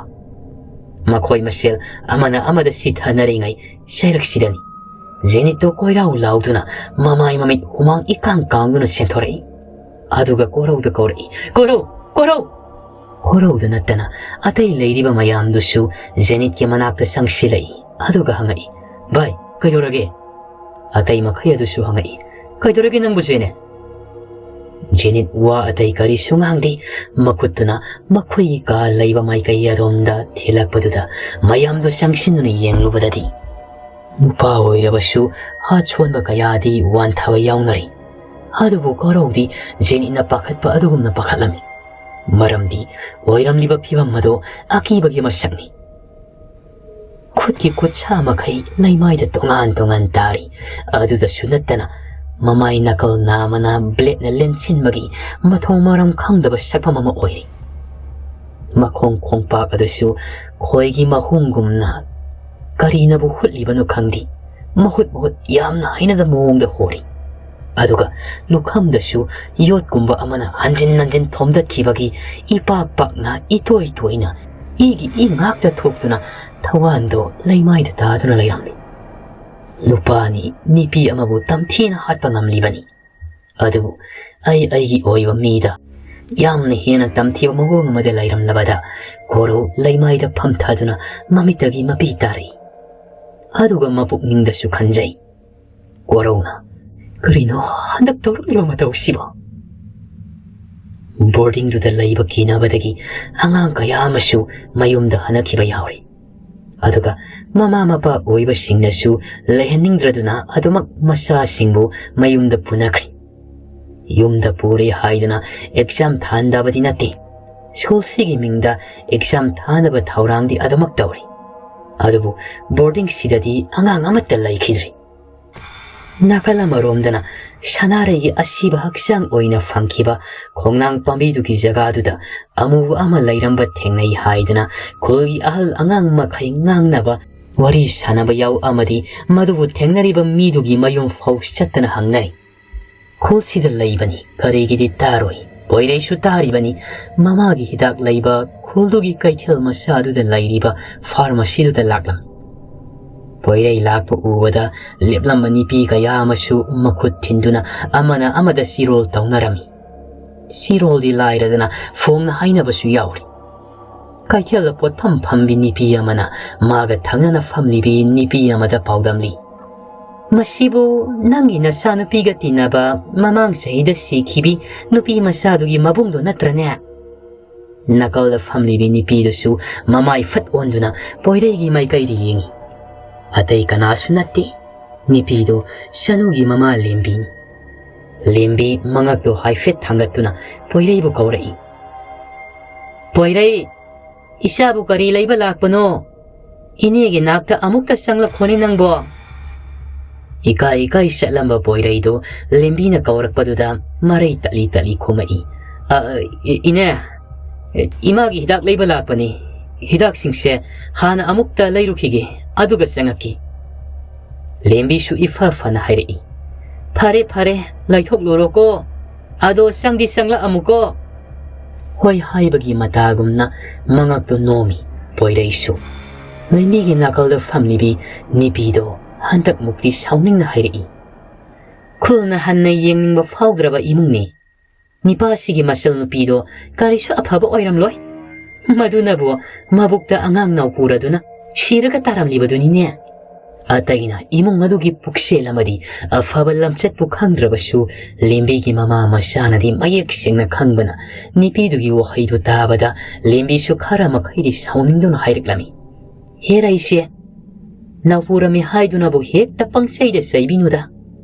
ꯃꯈꯣꯏ ꯃꯁꯦꯜ ꯑꯃꯅ ꯑꯃꯗ ꯁꯤꯊꯅꯔꯤꯉꯩ ꯆꯩꯔꯛꯁꯤꯗꯅꯤ ꯖꯦꯅꯤꯠꯇꯣ ꯀꯣꯏꯔꯥꯎ ꯂꯥꯎꯗꯨꯅ ꯃꯃꯥꯏ ꯃꯃꯤꯠ ꯍꯨꯃꯥꯡ ꯏꯀꯥꯡ ꯀꯥꯡꯗꯨꯅ ꯆꯦꯟꯊꯣꯔꯛꯏ꯫ ꯑꯗꯨꯒ ꯀꯣꯔꯧꯗ ꯀꯧꯔꯛꯏ, "ꯀꯣꯔꯧ! ꯀꯣꯔꯧ!" ꯀꯣꯔꯧꯗ ꯅꯠꯇꯅ ꯑꯇꯩ ꯂꯩꯔꯤꯕ ꯃꯌꯥꯝꯗꯨꯁꯨ ꯖꯦꯅꯤꯠꯀꯤ ꯃꯅꯥꯛꯇ ꯆꯪꯁꯤꯜꯂꯛꯏ꯫ ꯑꯗꯨꯒ ꯍꯪꯉꯛꯏ, "ꯚꯥꯏ, ꯀꯩꯗꯧꯔꯒꯦ?" ꯑꯇꯩ ꯃꯈꯩ ꯑꯗꯨꯁꯨ ꯍꯪꯉꯛꯏ, "ꯀꯩꯗꯧꯔꯒꯦ ꯅꯪꯕꯨ, ꯖꯦꯅꯤꯠ?" ꯖꯦꯅꯤꯠ ꯋꯥ ꯑꯇꯩ ꯀꯔꯤꯁꯨ ꯉꯥꯡꯗꯦ꯫ ꯃꯈꯨꯠꯇꯨꯅ ꯃꯈꯣꯏꯒꯤ ꯀꯥ ꯂꯩꯕ ꯃꯥꯏꯀꯩ ꯑꯗꯣꯝꯗ ꯊꯤꯜꯂꯛꯄꯗꯨꯗ ꯃꯌꯥꯝꯗꯣ ꯆꯪꯁꯤꯟꯗꯨꯅ ꯌꯦꯡꯂꯨꯕꯗꯗꯤ ꯅꯨꯄꯥ ꯑꯣꯏꯔꯕꯁꯨ ꯍꯥꯠ ꯁꯣꯟꯕ ꯀꯌꯥꯗꯤ ꯋꯥꯟꯊꯕ ꯌꯥꯎꯅꯔꯤ꯫ ꯑꯗꯨꯕꯨ ꯀꯣꯔꯧꯗꯤ ꯖꯦꯅꯤꯠꯅ ꯄꯥꯈꯠꯄ ꯑꯗꯨꯒꯨꯝꯅ ꯄꯥꯈꯠꯂꯝꯃꯤ꯫ ꯃꯔꯝꯗꯤ ꯑꯣꯏꯔꯝꯂꯤꯕ ꯐꯤꯚꯝ ꯑꯗꯨ ꯑꯀꯤꯕꯒꯤ ꯃꯁꯛꯅꯤ꯫ ꯈꯨꯠꯀꯤ ꯈꯨꯠꯁꯥ ꯃꯈꯩ ꯂꯩꯃꯥꯏꯗ ꯇꯣꯉꯥꯟ ꯇꯣꯉꯥꯟ ꯇꯥꯔꯤ꯫ ꯑꯗꯨꯗꯁꯨ ꯅꯠꯇꯅ ꯃꯃꯥꯏ ꯅꯥꯀꯜ ꯅꯥꯝꯃꯅ bladeꯅ ꯂꯦꯟꯁꯤꯟꯕꯒꯤ ꯃꯊꯣꯡ ꯃꯔꯝ ꯈꯪꯗꯕ ꯁꯛꯐꯝ ꯑꯃ ꯑꯣꯏꯔꯤ꯫ ꯃꯈꯣꯡ ꯈꯣꯡꯄꯥꯛ ꯑꯗꯨꯁꯨ ꯈꯣꯏꯒꯤ ꯃꯍꯨꯝꯒꯨꯝꯅ ꯀꯔꯤꯅꯕꯨ ꯍꯨꯠꯂꯤꯕꯅꯣ ꯈꯪꯗꯦ, ꯃꯍꯨꯠ ꯃꯍꯨꯠ ꯌꯥꯝꯅ ꯍꯩꯅꯗꯕ ꯃꯑꯣꯡꯗ ꯍꯣꯔꯤ꯫ ꯑꯗꯨꯒ ꯂꯨꯈꯝꯗꯁꯨ ꯌꯣꯠꯀꯨꯝꯕ ꯑꯃꯅ ꯍꯟꯖꯤꯟ ꯍꯟꯖꯤꯟ ꯊꯣꯝꯗꯠꯈꯤꯕꯒꯤ ꯏꯄꯥꯛ ꯄꯥꯛꯅ ꯏꯇꯣꯏ ꯇꯣꯏꯅ ꯏꯒꯤ ꯏ ꯉꯥꯛꯇ ꯊꯣꯛꯇꯨꯅ ꯊꯋꯥꯟꯗꯣ ꯂꯩꯃꯥꯏꯗ ꯇꯥꯗꯨꯅ ꯂꯩꯔꯝꯃꯤ꯫ ꯅꯨꯄꯥꯅꯤ ꯅꯨꯄꯤ ꯑꯃꯕꯨ ꯇꯝꯊꯤꯅ ꯍꯥꯠꯄ ꯉꯝꯂꯤꯕꯅꯤ꯫ ꯑꯗꯨꯕꯨ ꯑꯩ ꯑꯩꯒꯤ ꯑꯣꯏꯕ ꯃꯤꯗ ꯌꯥꯝꯅ ꯍꯦꯟꯅ ꯇꯝꯊꯤꯕ ꯃꯑꯣꯡ ꯑꯃꯗ ꯂꯩꯔꯝꯂꯕꯗ ꯀꯣꯔꯧ ꯂꯩꯃꯥꯏꯗ ꯐꯝꯊꯗꯨꯅ ꯃꯃꯤꯠꯇꯒꯤ ꯃꯄꯤ ꯇꯥꯔꯛꯏ꯫ ꯑꯗꯨꯒ ꯃꯄꯨꯛꯅꯤꯡꯗꯁꯨ ꯈꯟꯖꯩ, ꯀꯣꯔꯧꯅ ꯀꯔꯤꯅꯣ ꯍꯟꯗꯛ ꯇꯧꯔꯛꯂꯤꯕ ꯃꯇꯧꯁꯤꯕꯣ? ꯕꯣꯔꯗꯤꯡꯗꯨꯗ ꯂꯩꯕ ꯀꯤꯅꯕꯗꯒꯤ ꯑꯉꯥꯡ ꯀꯌꯥ ꯑꯃꯁꯨ ꯃꯌꯨꯝꯗ ꯍꯟꯅꯈꯤꯕ ꯌꯥꯎꯔꯤ꯫ ꯑꯗꯨꯒ ꯃꯃꯥ ꯃꯄꯥ ꯑꯣꯏꯕꯁꯤꯡꯅꯁꯨ ꯂꯩꯍꯟꯅꯤꯡꯗ꯭ꯔꯗꯨꯅ ꯑꯗꯨꯃꯛ ꯃꯆꯥꯁꯤꯡꯕꯨ ꯃꯌꯨꯝꯗ ꯄꯨꯅꯈ꯭ꯔꯤ꯫ ꯌꯨꯝꯗ ꯄꯨꯔꯦ ꯍꯥꯏꯗꯨꯅ ꯑꯦꯛꯖꯥꯝ ꯊꯥꯍꯟꯗꯕꯗꯤ ꯅꯠꯇꯦ꯫ ꯁ꯭ꯀꯨꯜꯁꯤꯒꯤ ꯃꯤꯡꯗ ꯑꯦꯛꯖꯥꯝ ꯊꯥꯅꯕ ꯊꯧꯔꯥꯡꯗꯤ ꯑꯗꯨꯃꯛ ꯇꯧꯔꯤ꯫ ꯑꯗꯨꯕꯨ ꯕꯣꯔꯗꯤꯡꯁꯤꯗꯗꯤ ꯑꯉꯥꯡ ꯑꯃꯠꯇ ꯂꯩꯈꯤꯗ꯭ꯔꯤ꯫ ꯅꯥꯀꯜ ꯑꯃꯔꯣꯝꯗꯅ ꯁꯅꯥꯔꯩꯒꯤ ꯑꯁꯤꯕ ꯍꯛꯆꯥꯡ ꯑꯣꯏꯅ ꯐꯪꯈꯤꯕ ꯈꯣꯡꯅꯥꯡ ꯄꯥꯝꯕꯤꯗꯨꯒꯤ ꯖꯒꯥꯗꯨꯗ ꯑꯃꯨꯕ ꯑꯃ ꯂꯩꯔꯝꯕ ꯊꯦꯡꯅꯩ ꯍꯥꯏꯗꯅ ꯈꯨꯜꯒꯤ ꯑꯍꯜ ꯑꯉꯥꯡ ꯃꯈꯩ ꯉꯥꯡꯅꯕ, ꯋꯥꯔꯤ ꯁꯥꯅꯕ ꯌꯥꯎ ꯑꯃꯗꯤ ꯃꯗꯨꯕꯨ ꯊꯦꯡꯅꯔꯤꯕ ꯃꯤꯗꯨꯒꯤ ꯃꯌꯨꯝ ꯐꯥꯎ ꯆꯠꯇꯅ ꯍꯪꯅꯔꯤ꯫ ꯈꯨꯜꯁꯤꯗ ꯂꯩꯕꯅꯤ, ꯀꯔꯤꯒꯤꯗꯤ ꯇꯥꯔꯣꯏ? ꯄꯣꯏꯔꯩꯁꯨ ꯇꯥꯔꯤꯕꯅꯤ꯫ ꯃꯃꯥꯒꯤ ꯍꯤꯗꯥꯛ ꯂꯩꯕ ꯈꯨꯜꯗꯨꯒꯤ ꯀꯩꯊꯦꯜ ꯃꯆꯥꯗꯨꯗ ꯂꯩꯔꯤꯕ ꯐꯥꯔꯃꯥꯁꯤꯗꯨꯗ ꯂꯥꯛꯂꯝꯃꯤ꯫ ꯄꯣꯏꯔꯩ ꯂꯥꯛꯄ ꯎꯕꯗ ꯂꯦꯞꯂꯝꯕ ꯅꯨꯄꯤ ꯀꯌꯥ ꯑꯃꯁꯨ ꯃꯈꯨꯠ ꯊꯤꯟꯗꯨꯅ ꯑꯃꯅ ꯑꯃꯗ ꯆꯤꯔꯣꯜ ꯇꯧꯅꯔꯝꯃꯤ꯫ ꯆꯤꯔꯣꯜꯗꯤ ꯂꯥꯏꯔꯗꯅ ꯐꯣꯡꯅ ꯍꯥꯏꯅꯕꯁꯨ ꯌꯥꯎꯔꯤ꯫ ꯀꯩꯊꯦꯜꯗ ꯄꯣꯠꯐꯝ ꯐꯝꯕꯤ ꯅꯨꯄꯤ ꯑꯃꯅ ꯃꯥꯒ ꯊꯪꯅꯅ ꯐꯝꯂꯤꯕꯤ ꯅꯨꯄꯤ ꯑꯃꯗ ꯄꯥꯎꯗꯝꯂꯤ꯫ "ꯃꯁꯤꯕꯨ ꯅꯪꯒꯤ ꯅꯆꯥꯅꯨꯄꯤꯒ ꯇꯤꯟꯅꯕ ꯃꯃꯥꯡ ꯆꯍꯤꯗ ꯁꯤꯈꯤꯕꯤ ꯅꯨꯄꯤ ꯃꯆꯥꯗꯨꯒꯤ ꯃꯕꯨꯡꯗꯣ ꯅꯠꯇ꯭ꯔꯅꯦ?" ꯅꯥꯀꯜꯗ ꯐꯝꯂꯤꯕꯤ ꯅꯨꯄꯤꯗꯨꯁꯨ ꯃꯃꯥꯏ ꯐꯠ ꯑꯣꯟꯗꯨꯅ ꯄꯣꯏꯔꯩꯒꯤ ꯃꯥꯏꯀꯩꯗ ꯌꯦꯡꯉꯤ꯫ ꯑꯇꯩ ꯀꯅꯥꯁꯨ ꯅꯠꯇꯦ, ꯅꯨꯄꯤꯗꯨ ꯆꯅꯨꯒꯤ ꯃꯃꯥ ꯂꯦꯝꯕꯤꯅꯤ꯫ ꯂꯦꯝꯕꯤ ꯃꯉꯛꯇꯨ ꯍꯥꯏꯐꯦꯠ ꯊꯥꯡꯒꯠꯇꯨꯅ ꯄꯣꯏꯔꯩꯕꯨ ꯀꯧꯔꯛꯏ꯫ "ꯄꯣꯏꯔꯩ, ꯏꯆꯥꯕꯨ ꯀꯔꯤ ꯂꯩꯕ ꯂꯥꯛꯄꯅꯣ? ꯏꯅꯦꯒꯤ ꯅꯥꯛꯇ ꯑꯃꯨꯛꯇ ꯆꯪꯂꯛꯈꯣꯅꯦ ꯅꯪꯕꯣ꯫" ꯏꯀꯥꯏ ꯏꯀꯥꯏ ꯆꯠꯂꯝꯕ ꯄꯣꯏꯔꯩꯗꯨ ꯂꯦꯝꯕꯤꯅ ꯀꯧꯔꯛꯄꯗꯨꯗ ꯃꯔꯩ ꯇꯠꯂꯤ ꯇꯠꯂꯤ ꯈꯨꯝꯃꯛꯏ꯫ "ꯑ, ꯏ-, ꯏꯅꯦ, ꯏꯃꯥꯒꯤ ꯍꯤꯗꯥꯛ ꯂꯩꯕ ꯂꯥꯛꯄꯅꯤ꯫ ꯍꯤꯗꯥꯛꯁꯤꯡꯁꯦ ꯍꯥꯟꯅ ꯑꯃꯨꯛꯇ ꯂꯩꯔꯨꯈꯤꯒꯦ, ꯑꯗꯨꯒ ꯆꯪꯉꯛꯀꯦ꯫" ꯂꯦꯝꯕꯤꯁꯨ ꯏꯐ ꯐꯅ ꯍꯥꯏꯔꯛꯏ꯫ "ꯐꯔꯦ, ꯐꯔꯦ, ꯂꯩꯊꯣꯛꯂꯨꯔꯣꯀꯣ꯫ ꯑꯗꯣ ꯆꯪꯗꯤ ꯆꯪꯂꯛꯑꯝꯃꯨꯀꯣ꯫" ꯍꯣꯏ ꯍꯥꯏꯕꯒꯤ ꯃꯇꯥꯒꯨꯝꯅ ꯃꯉꯛꯇꯨ ꯅꯣꯝꯃꯤ ꯄꯣꯏꯔꯩꯁꯨ꯫ ꯂꯦꯝꯕꯤꯒꯤ ꯅꯥꯀꯜꯗ ꯐꯝꯂꯤꯕꯤ ꯅꯨꯄꯤꯗꯣ ꯍꯟꯗꯛꯃꯨꯛꯇꯤ ꯁꯥꯎꯅꯤꯡꯅ ꯍꯥꯏꯔꯛꯏ꯫ "ꯈꯨꯜꯅ ꯍꯟꯅ ꯌꯦꯡꯅꯤꯡꯕ ꯐꯥꯎꯗ꯭ꯔꯕ ꯏꯃꯨꯡꯅꯤ꯫ ꯅꯤꯄꯥꯁꯤꯒꯤ ꯃꯆꯜ ꯅꯨꯄꯤꯗꯣ ꯀꯔꯤꯁꯨ ꯑꯐꯕ ꯑꯣꯏꯔꯝꯂꯣꯏ꯫ ꯃꯗꯨꯅꯕꯨ ꯃꯕꯨꯛꯇ ꯑꯉꯥꯡ ꯅꯥꯎ ꯄꯨꯔꯗꯨꯅ ꯁꯤꯔꯒ ꯇꯥꯔꯝꯂꯤꯕꯗꯨꯅꯤꯅꯦ꯫" ꯑꯇꯩꯅ ꯏꯃꯨꯡ ꯑꯗꯨꯒꯤ ꯄꯨꯛꯆꯦꯜ ꯑꯃꯗꯤ ꯑꯐꯕ ꯂꯝꯆꯠꯄꯨ ꯈꯪꯗ꯭ꯔꯕꯁꯨ, ꯂꯦꯝꯕꯤꯒꯤ ꯃꯃꯥ ꯃꯆꯥꯅꯗꯤ ꯃꯌꯦꯛ ꯁꯦꯡꯅ ꯈꯪꯕꯅ, ꯅꯨꯄꯤꯗꯨꯒꯤ ꯋꯥꯍꯩꯗꯨ ꯇꯥꯕꯗ ꯂꯦꯝꯕꯤꯁꯨ ꯈꯔ ꯃꯈꯩꯗꯤ ꯁꯥꯎꯅꯤꯡꯗꯨꯅ ꯍꯥꯏꯔꯛꯂꯝꯃꯤ, "ꯍꯦꯔꯥ ꯏꯆꯦ, ꯅꯧꯄꯨꯔꯝꯃꯤ ꯍꯥꯏꯗꯨꯅꯕꯨ ꯍꯦꯛꯇ ꯄꯪꯆꯩꯗ ꯆꯩꯕꯤꯅꯨꯗ꯫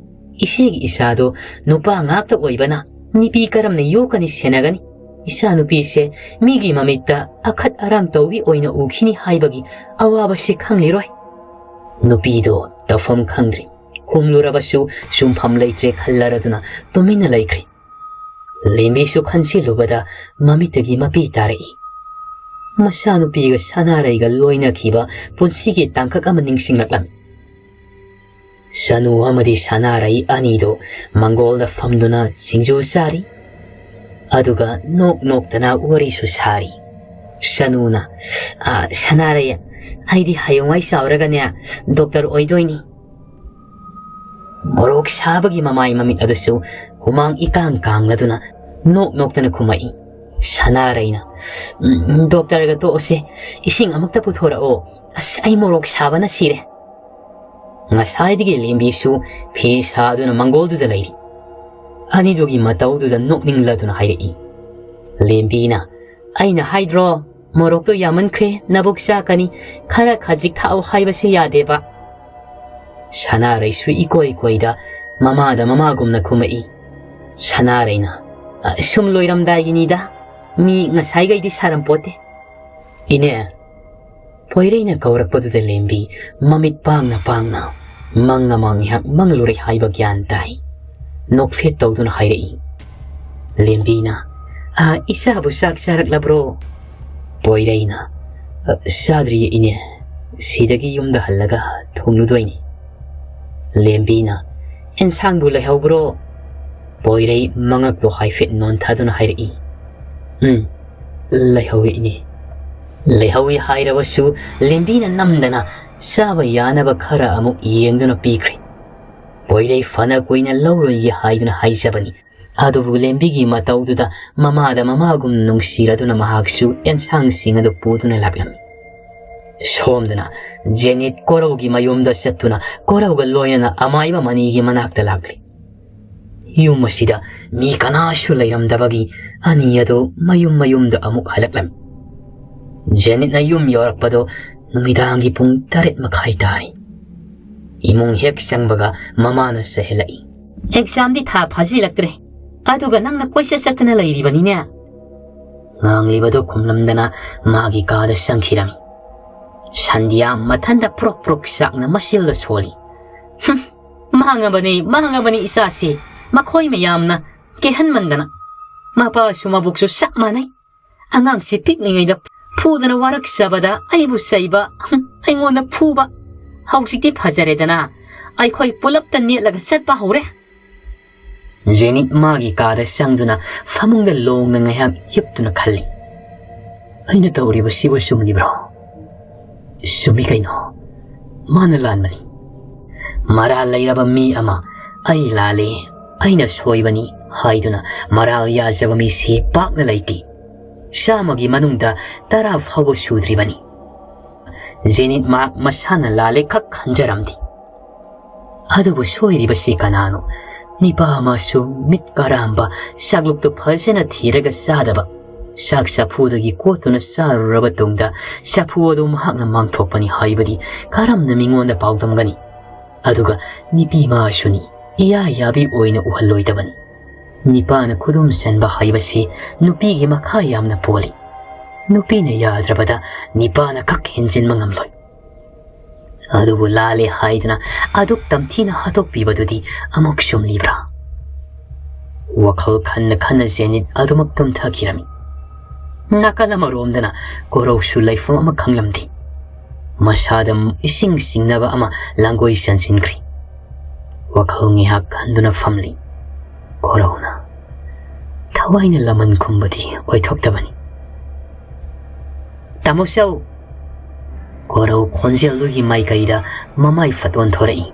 ꯏꯆꯦꯒꯤ ꯏꯆꯥꯗꯣ ꯅꯨꯄꯥ ꯉꯥꯛꯇ ꯑꯣꯏꯕꯅ ꯅꯨꯄꯤ ꯀꯔꯝꯅ ꯌꯣꯛꯀꯅꯤ ꯁꯦꯟꯅꯒꯅꯤ? ꯏꯆꯥꯅꯨꯄꯤꯁꯦ ꯃꯤꯒꯤ ꯃꯃꯤꯠꯇ ꯑꯈꯠ ꯑꯔꯥꯡ ꯇꯧꯕꯤ ꯑꯣꯏꯅ ꯎꯈꯤꯅꯤ ꯍꯥꯏꯕꯒꯤ ꯑꯋꯥꯕꯁꯤ ꯈꯪꯂꯤꯔꯣꯏ?" ꯅꯨꯄꯤꯗꯣ ꯇꯧꯐꯝ ꯈꯪꯗ꯭ꯔꯦ꯫ ꯈꯨꯝꯂꯨꯔꯕꯁꯨ ꯆꯨꯝꯐꯝ ꯂꯩꯇ꯭ꯔꯦ ꯈꯜꯂꯔꯗꯨꯅ ꯇꯨꯃꯤꯟꯅ ꯂꯩꯈ꯭ꯔꯦ꯫ ꯂꯦꯝꯕꯤꯁꯨ ꯈꯟꯖꯤꯜꯂꯨꯕꯗ ꯃꯃꯤꯠꯇꯒꯤ ꯃꯄꯤ ꯇꯥꯔꯛꯏ꯫ ꯃꯆꯥꯅꯨꯄꯤꯒ ꯁꯅꯥꯔꯩꯒ ꯂꯣꯏꯅꯈꯤꯕ ꯄꯨꯟꯁꯤꯒꯤ ꯇꯥꯡꯀꯛ ꯑꯃ ꯅꯤꯡꯁꯤꯡꯂꯛꯂꯝꯃꯤ꯫ ꯁꯅꯨ ꯑꯃꯗꯤ ꯁꯅꯥꯔꯩ ꯑꯅꯤꯗꯨ ꯃꯪꯒꯣꯜꯗ ꯐꯝꯗꯨꯅ ꯁꯤꯡꯖꯨ ꯆꯥꯔꯤ꯫ ꯑꯗꯨꯒ ꯅꯣꯛ ꯅꯣꯛꯇꯅ ꯋꯥꯔꯤꯁꯨ ꯁꯥꯔꯤ꯫ ꯁꯅꯨꯅ, "ꯑ, ꯁꯅꯥꯔꯩ, ꯑꯩꯗꯤ ꯍꯌꯦꯡꯋꯥꯏ ꯆꯥꯎꯔꯒꯅꯦ ꯗꯣꯛꯇꯔ ꯑꯣꯏꯗꯣꯏꯅꯤ꯫" ꯃꯣꯔꯣꯛ ꯁꯥꯕꯒꯤ ꯃꯃꯥꯏ ꯃꯃꯤꯠ ꯑꯗꯨꯁꯨ ꯍꯨꯃꯥꯡ ꯏꯀꯥꯡ ꯀꯥꯡꯂꯗꯨꯅ ꯅꯣꯛ ꯅꯣꯛꯇꯅ ꯈꯨꯝꯃꯛꯏ꯫ ꯁꯅꯥꯔꯩꯅ, "ꯎꯝ, ꯗꯣꯛꯇꯔꯒ ꯇꯣꯛꯑꯁꯦ, ꯏꯁꯤꯡ ꯑꯃꯨꯛꯇ ꯄꯨꯊꯣꯔꯛꯑꯣ꯫ ꯑꯁ, ꯑꯩ ꯃꯣꯔꯣꯛ ꯁꯥꯕꯅ ꯁꯤꯔꯦ꯫" ꯉꯁꯥꯏꯗꯒꯤ ꯂꯦꯝꯕꯤꯁꯨ ꯐꯤ ꯁꯥꯗꯨꯅ ꯃꯪꯒꯣꯜꯗꯨꯗ ꯂꯩꯔꯤ꯫ ꯑꯅꯤꯗꯨꯒꯤ ꯃꯇꯧꯗꯨꯗ ꯅꯣꯛꯅꯤꯡꯂꯗꯨꯅ ꯍꯥꯏꯔꯛꯏ꯫ ꯂꯦꯝꯕꯤꯅ, "ꯑꯩꯅ ꯍꯥꯏꯗ꯭ꯔꯣ, ꯃꯣꯔꯣꯛꯇꯣ ꯌꯥꯝꯃꯟꯈ꯭ꯔꯦ, ꯅꯕꯨꯛ ꯆꯥꯛꯀꯅꯤ, ꯈꯔ ꯈꯖꯤꯛ ꯊꯥꯛꯎ ꯍꯥꯏꯕꯁꯤ ꯌꯥꯗꯦꯕ꯫" ꯁꯅꯥꯔꯩꯁꯨ ꯏꯀꯣꯏ ꯀꯣꯏꯗ ꯃꯃꯥꯗ ꯃꯃꯥꯒꯨꯝꯅ ꯈꯨꯝꯃꯛꯏ꯫ ꯁꯅꯥꯔꯩꯅ, "ꯑ, ꯁꯨꯝ ꯂꯣꯏꯔꯝꯗꯥꯏꯒꯤꯅꯤꯗ, ꯃꯤ ꯉꯁꯥꯏꯈꯩꯗꯤ ꯁꯥꯔꯝꯄꯣꯠꯇꯦ꯫" "ꯏꯅꯦ꯫" ꯄꯣꯏꯔꯩꯅ ꯀꯧꯔꯛꯄꯗꯨꯗ ꯂꯦꯝꯕꯤ ꯃꯃꯤꯠ ꯄꯥꯡꯅ ꯄꯥꯡꯅ ꯃꯪ ꯑꯃ ꯉꯥꯏꯍꯥꯛ ꯃꯪꯂꯨꯔꯦ ꯍꯥꯏꯕ ꯒ꯭ꯌꯥꯟ ꯇꯥꯏ꯫ ꯅꯣꯛꯐꯦꯠ ꯇꯧꯗꯨꯅ ꯍꯥꯏꯔꯛꯏ꯫ ꯂꯦꯝꯕꯤꯅ, "ꯑ, ꯏꯆꯥꯕꯨ ꯆꯥꯛ ꯆꯥꯔꯛꯂꯕ꯭ꯔꯣ?" ꯄꯣꯏꯔꯩꯅ, "ꯑ, ꯆꯥꯗ꯭ꯔꯤꯌꯦ ꯏꯅꯦ, ꯁꯤꯗꯒꯤ ꯌꯨꯝꯗ ꯍꯜꯂꯒ ꯊꯣꯡꯂꯨꯗꯣꯏꯅꯤ꯫" ꯂꯦꯝꯕꯤꯅ, "ꯑꯦꯟꯁꯥꯡꯕꯨ ꯂꯩꯍꯧꯕ꯭ꯔꯣ?" ꯄꯣꯏꯔꯩ ꯃꯉꯛꯇꯣ ꯍꯥꯏꯐꯦꯠ ꯅꯣꯟꯊꯗꯨꯅ ꯍꯥꯏꯔꯛꯏ꯫ "ꯎꯝ, ꯂꯩꯍꯧꯋꯤ ꯏꯅꯦ꯫" ꯂꯩꯍꯧꯋꯤ ꯍꯥꯏꯔꯕꯁꯨ ꯂꯦꯝꯕꯤꯅ ꯅꯝꯗꯅ ꯆꯥꯕ ꯌꯥꯅꯕ ꯈꯔ ꯑꯃꯨꯛ ꯌꯦꯡꯗꯨꯅ ꯄꯤꯈ꯭ꯔꯦ꯫ ꯄꯣꯏꯔꯩ ꯐꯅ ꯀꯨꯏꯅ ꯂꯧꯔꯣꯏꯒꯦ ꯍꯥꯏꯗꯨꯅ ꯍꯥꯏꯖꯕꯅꯤ, ꯑꯗꯨꯕꯨ ꯂꯦꯝꯕꯤꯒꯤ ꯃꯇꯧꯗꯨꯗ ꯃꯃꯥꯗ ꯃꯃꯥꯒꯨꯝ ꯅꯨꯡꯁꯤꯔꯗꯨꯅ ꯃꯍꯥꯛꯁꯨ ꯑꯦꯟꯁꯥꯡꯁꯤꯡ ꯑꯗꯨ ꯄꯨꯗꯨꯅ ꯂꯥꯛꯂꯝꯃꯤ꯫ ꯁꯣꯝꯗꯅ ꯖꯦꯅꯤꯠ ꯀꯣꯔꯧꯒꯤ ꯃꯌꯨꯝꯗ ꯆꯠꯇꯨꯅ ꯀꯣꯔꯧꯒ ꯂꯣꯏꯅꯅ ꯑꯃꯥꯏꯕ ꯃꯅꯤꯒꯤ ꯃꯅꯥꯛꯇ ꯂꯥꯛꯂꯤ꯫ ꯌꯨꯝ ꯑꯁꯤꯗ ꯃꯤ ꯀꯅꯥꯁꯨ ꯂꯩꯔꯝꯗꯕꯒꯤ ꯑꯅꯤ ꯑꯗꯨ ꯃꯌꯨꯝ ꯃꯌꯨꯝꯗ ꯑꯃꯨꯛ ꯍꯜꯂꯛꯂꯝꯃꯤ꯫ ꯖꯦꯅꯤꯠꯅ ꯌꯨꯝ ꯌꯧꯔꯛꯄꯗꯨ ꯅꯨꯃꯤꯗꯥꯡꯒꯤ ꯄꯨꯡ ꯇꯔꯦꯠ ꯃꯈꯥꯏ ꯇꯥꯔꯤ꯫ ꯏꯃꯨꯡ ꯍꯦꯛ ꯆꯪꯕꯒ ꯃꯃꯥꯅ ꯆꯩꯍꯜꯂꯛꯏ꯫ "ꯑꯦꯛꯖꯥꯝꯗꯤ ꯊꯥ ꯐꯥꯖꯤꯜꯂꯛꯇ꯭ꯔꯦ, ꯑꯗꯨꯒ ꯅꯪꯅ ꯀꯣꯏꯆꯠ ꯆꯠꯇꯅ ꯂꯩꯔꯤꯕꯅꯤꯅꯦ?" ꯉꯥꯡꯂꯤꯕꯗꯨ ꯈꯨꯝꯂꯝꯗꯅ ꯃꯥꯒꯤ ꯀꯥꯗ ꯆꯪꯈꯤꯔꯝꯃꯤ꯫ ꯁꯟꯙ꯭ꯌꯥ ꯃꯊꯟꯇ ꯄ꯭ꯔꯣꯛ ꯄ꯭ꯔꯣꯛ ꯆꯥꯛꯅ ꯃꯆꯤꯜꯗ ꯁꯣꯜꯂꯤ꯫ "ꯍꯨꯝ, ꯃꯥꯡꯉꯕꯅꯤ, ꯃꯥꯡꯉꯕꯅꯤ ꯏꯆꯥꯁꯤ, ꯃꯈꯣꯏ ꯃꯌꯥꯝꯅ ꯀꯦꯍꯟꯃꯟꯗꯅ꯫ ꯃꯄꯥꯁꯨ ꯃꯕꯨꯛꯁꯨ ꯆꯞ ꯃꯥꯟꯅꯩ꯫ ꯑꯉꯥꯡꯁꯤ ꯄꯤꯛꯂꯤꯉꯩꯗ ꯐꯨꯗꯅ ꯋꯥꯔꯛꯆꯕꯗ ꯑꯩꯕꯨ ꯆꯩꯕ, ꯍꯨꯝ, ꯑꯩꯉꯣꯟꯗ ꯐꯨꯕ꯫ ꯍꯧꯖꯤꯛꯇꯤ ꯐꯖꯔꯦꯗꯅ, ꯑꯩꯈꯣꯏ ꯄꯨꯂꯞꯇ ꯅꯦꯠꯂꯒ ꯆꯠꯄ ꯍꯧꯔꯦ꯫" ꯖꯦꯅꯤꯠ ꯃꯥꯒꯤ ꯀꯥꯗ ꯆꯪꯗꯨꯅ ꯐꯃꯨꯡꯗ ꯂꯣꯡꯅ ꯉꯥꯏꯍꯥꯛ ꯍꯤꯞꯇꯨꯅ ꯈꯜꯂꯤ꯫ "ꯑꯩꯅ ꯇꯧꯔꯤꯕꯁꯤꯕꯨ ꯆꯨꯝꯂꯤꯕ꯭ꯔꯣ? ꯆꯨꯝꯃꯤ ꯀꯩꯅꯣ, ꯃꯥꯅ ꯂꯥꯟꯕꯅꯤ꯫" ꯃꯔꯥꯜ ꯂꯩꯔꯕ ꯃꯤ ꯑꯃ "ꯑꯩ ꯂꯥꯜꯂꯤ, ꯑꯩꯅ ꯁꯣꯏꯕꯅꯤ" ꯍꯥꯏꯗꯨꯅ ꯃꯔꯥꯜ ꯌꯥꯖꯕ ꯃꯤꯁꯤ ꯄꯥꯛꯅ ꯂꯩꯇꯦ꯫ ꯆꯥꯝꯃꯒꯤ ꯃꯅꯨꯡꯗ ꯇꯔꯥ ꯐꯥꯎꯕ ꯁꯨꯗ꯭ꯔꯤꯕꯅꯤ꯫ ꯖꯦꯅꯤꯠ ꯃꯍꯥꯛ ꯃꯁꯥꯅ ꯂꯥꯜꯂꯦ ꯈꯛ ꯈꯟꯖꯔꯝꯗꯦ꯫ ꯑꯗꯨꯕꯨ ꯁꯣꯏꯔꯤꯕꯁꯤ ꯀꯅꯥꯅꯣ? ꯅꯤꯄꯥ ꯑꯃꯁꯨ ꯃꯤꯠ ꯀꯔꯥꯝꯕ, ꯆꯥꯛꯂꯨꯛꯇꯨ ꯐꯖꯅ ꯊꯤꯔꯒ ꯆꯥꯗꯕ, ꯆꯥꯛ ꯆꯐꯨꯗꯒꯤ ꯀꯣꯠꯇꯨꯅ ꯆꯥꯔꯨꯔꯕ ꯇꯨꯡꯗ ꯆꯐꯨ ꯑꯗꯨ ꯃꯍꯥꯛꯅ ꯃꯥꯡꯊꯣꯛꯄꯅꯤ ꯍꯥꯏꯕꯗꯤ ꯀꯔꯝꯅ ꯃꯤꯉꯣꯟꯗ ꯄꯥꯎꯗꯝꯒꯅꯤ? ꯑꯗꯨꯒ ꯅꯤꯄꯤ ꯃꯥꯁꯨꯅꯤ, ꯏꯌꯥ ꯌꯥꯕꯤ ꯑꯣꯏꯅ ꯎꯍꯜꯂꯣꯏꯗꯕꯅꯤ꯫ ꯅꯤꯄꯥꯅ ꯈꯨꯗꯨꯝ ꯆꯟꯕ ꯍꯥꯏꯕꯁꯤ ꯅꯨꯄꯤꯒꯤ ꯃꯈꯥ ꯌꯥꯝꯅ ꯄꯣꯜꯂꯤ꯫ ꯅꯨꯄꯤꯅ ꯌꯥꯗ꯭ꯔꯕꯗ ꯅꯤꯄꯥꯅ ꯈꯛ ꯍꯦꯟꯖꯤꯟꯕ ꯉꯝꯂꯣꯏ꯫ ꯑꯗꯨꯕꯨ ꯂꯥꯜꯂꯦ ꯍꯥꯏꯗꯨꯅ ꯑꯗꯨꯛ ꯇꯝꯊꯤꯅ ꯍꯥꯠꯇꯣꯛꯄꯤꯕꯗꯨꯗꯤ ꯑꯃꯨꯛ ꯆꯨꯝꯂꯤꯕ꯭ꯔꯥ? ꯋꯥꯈꯜ ꯈꯟꯅ ꯈꯟꯅ ꯖꯦꯅꯤꯠ ꯑꯗꯨꯃꯛ ꯇꯨꯝꯊꯈꯤꯔꯝꯃꯤ꯫ ꯅꯥꯀꯜ ꯑꯃꯔꯣꯝꯗꯅ ꯀꯣꯔꯧꯁꯨ ꯂꯩꯐꯝ ꯑꯃ ꯈꯪꯂꯝꯗꯦ꯫ ꯃꯁꯥꯗ ꯏꯁꯤꯡ ꯆꯤꯡꯅꯕ ꯑꯃ ꯂꯥꯡꯒꯣꯏ ꯆꯟꯁꯤꯟꯈ꯭ꯔꯤ꯫ ꯋꯥꯈꯜ ꯉꯥꯏꯍꯥꯛ ꯈꯟꯗꯨꯅ ꯐꯝꯂꯤ꯫ ꯀꯣꯔꯧꯅ ꯊꯋꯥꯏꯅ ꯂꯃꯟ ꯈꯨꯝꯕꯗꯤ ꯑꯣꯏꯊꯣꯛꯇꯕꯅꯤ꯫ "ꯇꯥꯃꯣ ꯆꯧ!" ꯀꯣꯔꯧ ꯈꯣꯟꯖꯦꯜꯗꯨꯒꯤ ꯃꯥꯏꯀꯩꯗ ꯃꯃꯥꯏ ꯐꯠ ꯑꯣꯟꯊꯣꯔꯛꯏ꯫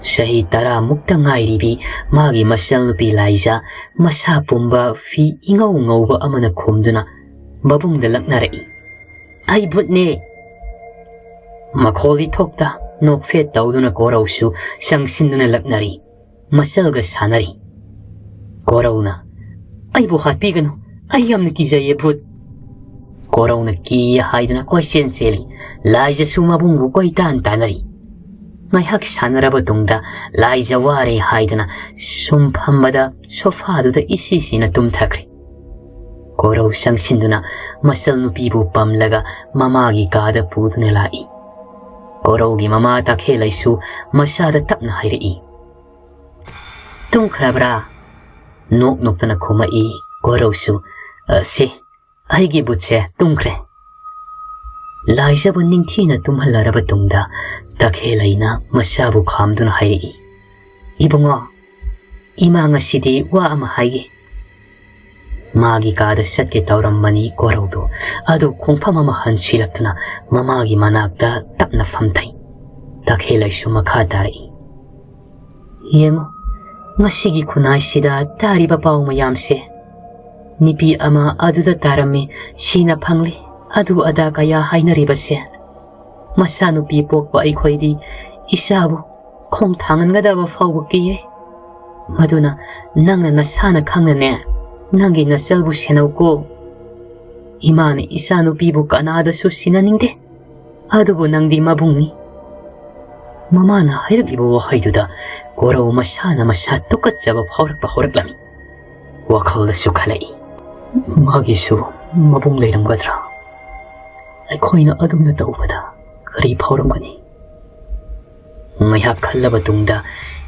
ꯆꯍꯤ ꯇꯔꯥꯃꯨꯛꯇ ꯉꯥꯏꯔꯤꯕꯤ ꯃꯥꯒꯤ ꯃꯆꯜꯅꯨꯄꯤ ꯂꯥꯏꯖꯥ ꯃꯁꯥ ꯄꯨꯝꯕ ꯐꯤ ꯏꯉꯧ ꯉꯧꯕ ꯑꯃꯅ ꯈꯨꯝꯗꯨꯅ ꯃꯕꯨꯡꯗ ꯂꯛꯅꯔꯛꯏ꯫ "ꯑꯩ ꯚꯨꯠꯅꯦ, ꯃꯈꯣꯜꯗꯤ ꯊꯣꯛꯇ, ꯅꯣꯛꯐꯦꯠ ꯇꯧꯗꯨꯅ ꯀꯣꯔꯧꯁꯨ ꯆꯪꯁꯤꯟꯗꯨꯅ ꯂꯛꯅꯔꯤ꯫ ꯃꯆꯜꯒ ꯁꯥꯟꯅꯔꯤ꯫ ꯀꯣꯔꯧꯅ, "ꯑꯩꯕꯨ ꯍꯥꯠꯄꯤꯒꯅꯨ, ꯑꯩ ꯌꯥꯝꯅ ꯀꯤꯖꯩꯌꯦ ꯚꯨꯠ"꯫ ꯀꯣꯔꯧꯅ ꯀꯤ ꯍꯥꯏꯗꯨꯅ ꯀꯣꯏꯆꯦꯟ ꯆꯦꯜꯂꯤ꯫ ꯂꯥꯏꯖꯁꯨ ꯃꯕꯨꯡꯕꯨ ꯀꯣꯏꯇꯥꯟ ꯇꯥꯟꯅꯔꯤ꯫ ꯉꯥꯏꯍꯥꯛ ꯁꯥꯟꯅꯔꯕ ꯇꯨꯡꯗ ꯂꯥꯏꯖ ꯋꯥꯔꯦ ꯍꯥꯏꯗꯨꯅ ꯁꯨꯝ ꯐꯝꯕꯗ ꯁꯣꯐꯥꯗꯨꯗ ꯏꯁꯤ ꯁꯤꯅ ꯇꯨꯝꯊꯈ꯭ꯔꯦ꯫ ꯀꯣꯔꯧ ꯆꯪꯁꯤꯟꯗꯨꯅ ꯃꯆꯜ ꯅꯨꯄꯤꯕꯨ ꯄꯝꯂꯒ ꯃꯃꯥꯒꯤ ꯀꯥꯗ ꯄꯨꯗꯨꯅ ꯂꯥꯛꯏ꯫ ꯀꯣꯔꯧꯒꯤ ꯃꯃꯥ ꯇꯈꯦꯜꯂꯩꯁꯨ ꯃꯆꯥꯗ ꯇꯞꯅ ꯍꯥꯏꯔꯛꯏ꯫ "ꯇꯨꯝꯈ꯭ꯔꯕ꯭ꯔꯥ?" ꯅꯣꯛ ꯅꯣꯛꯇꯅ ꯈꯨꯝꯃꯛꯏ ꯀꯣꯔꯧꯁꯨ꯫ "ꯑ, ꯁꯦ, ꯑꯩꯒꯤ ꯚꯨꯠꯁꯦ ꯇꯨꯝꯈ꯭ꯔꯦ"꯫ ꯂꯥꯏꯖꯕꯨ ꯅꯤꯡꯊꯤꯅ ꯇꯨꯝꯍꯜꯂꯔꯕ ꯇꯨꯡꯗ ꯇꯈꯦꯜꯂꯩꯅ ꯃꯆꯥꯕꯨ ꯈꯥꯝꯗꯨꯅ ꯍꯥꯏꯔꯛꯏ, "ꯏꯕꯨꯡꯉꯣ, ꯏꯃꯥ ꯉꯁꯤꯗꯤ ꯋꯥ ꯑꯃ ꯍꯥꯏꯒꯦ"꯫ ꯃꯥꯒꯤ ꯀꯥꯗ ꯆꯠꯀꯦ ꯇꯧꯔꯝꯕꯅꯤ ꯀꯣꯔꯧꯗꯨ, ꯑꯗꯨ ꯈꯣꯡꯐꯝ ꯑꯃ ꯍꯟꯁꯤꯜꯂꯛꯇꯨꯅ ꯃꯃꯥꯒꯤ ꯃꯅꯥꯛꯇ ꯇꯞꯅ ꯐꯝꯊꯩ꯫ ꯇꯈꯦꯜꯂꯩꯁꯨ ꯃꯈꯥ ꯇꯥꯔꯛꯏ, "ꯌꯦꯡꯉꯨ, ꯉꯁꯤꯒꯤ ꯈꯨꯟꯅꯥꯏꯁꯤꯗ ꯇꯥꯔꯤꯕ ꯄꯥꯎ ꯃꯌꯥꯝꯁꯦ, ꯅꯨꯄꯤ ꯑꯃ ꯑꯗꯨꯗ ꯇꯥꯔꯝꯃꯤ, ꯁꯤꯅ ꯐꯪꯂꯤ, ꯑꯗꯨ ꯑꯗꯥ ꯀꯌꯥ ꯍꯥꯏꯅꯔꯤꯕꯁꯦ, ꯃꯆꯥꯅꯨꯄꯤ ꯄꯣꯛꯄ ꯑꯩꯈꯣꯏꯗꯤ ꯏꯆꯥꯕꯨ ꯈꯣꯡ ꯊꯥꯡꯍꯟꯒꯗꯕ ꯐꯥꯎꯕ ꯀꯤꯔꯦ꯫ ꯃꯗꯨꯅ ꯅꯪꯅ ꯅꯁꯥꯅ ꯈꯪꯅꯅꯦ, ꯅꯪꯒꯤ ꯅꯆꯜꯕꯨ ꯁꯦꯟꯅꯧꯀꯣ꯫ ꯏꯃꯥꯅ ꯏꯆꯥꯅꯨꯄꯤꯕꯨ ꯀꯅꯥꯗꯁꯨ ꯁꯤꯟꯅꯅꯤꯡꯗꯦ꯫ ꯑꯗꯨꯕꯨ ꯅꯪꯗꯤ ꯃꯕꯨꯡꯅꯤ"꯫ ꯃꯃꯥꯅ ꯍꯥꯏꯔꯛꯂꯤꯕ ꯋꯥꯍꯩꯗꯨꯗ ꯀꯣꯔꯧ ꯃꯁꯥꯅ ꯃꯁꯥ ꯇꯨꯀꯠꯆꯕ ꯐꯥꯎꯔꯛꯄ ꯍꯧꯔꯛꯂꯝꯃꯤ꯫ ꯋꯥꯈꯜꯗꯁꯨ ꯈꯜꯂꯛꯏ, "ꯃꯥꯒꯤꯁꯨ ꯃꯕꯨꯡ ꯂꯩꯔꯝꯒꯗ꯭ꯔꯥ? ꯑꯩꯈꯣꯏꯅ ꯑꯗꯨꯝꯅ ꯇꯧꯕꯗ ꯀꯔꯤ ꯐꯥꯎꯔꯝꯒꯅꯤ?" ꯉꯥꯏꯍꯥꯛ ꯈꯜꯂꯕ ꯇꯨꯡꯗ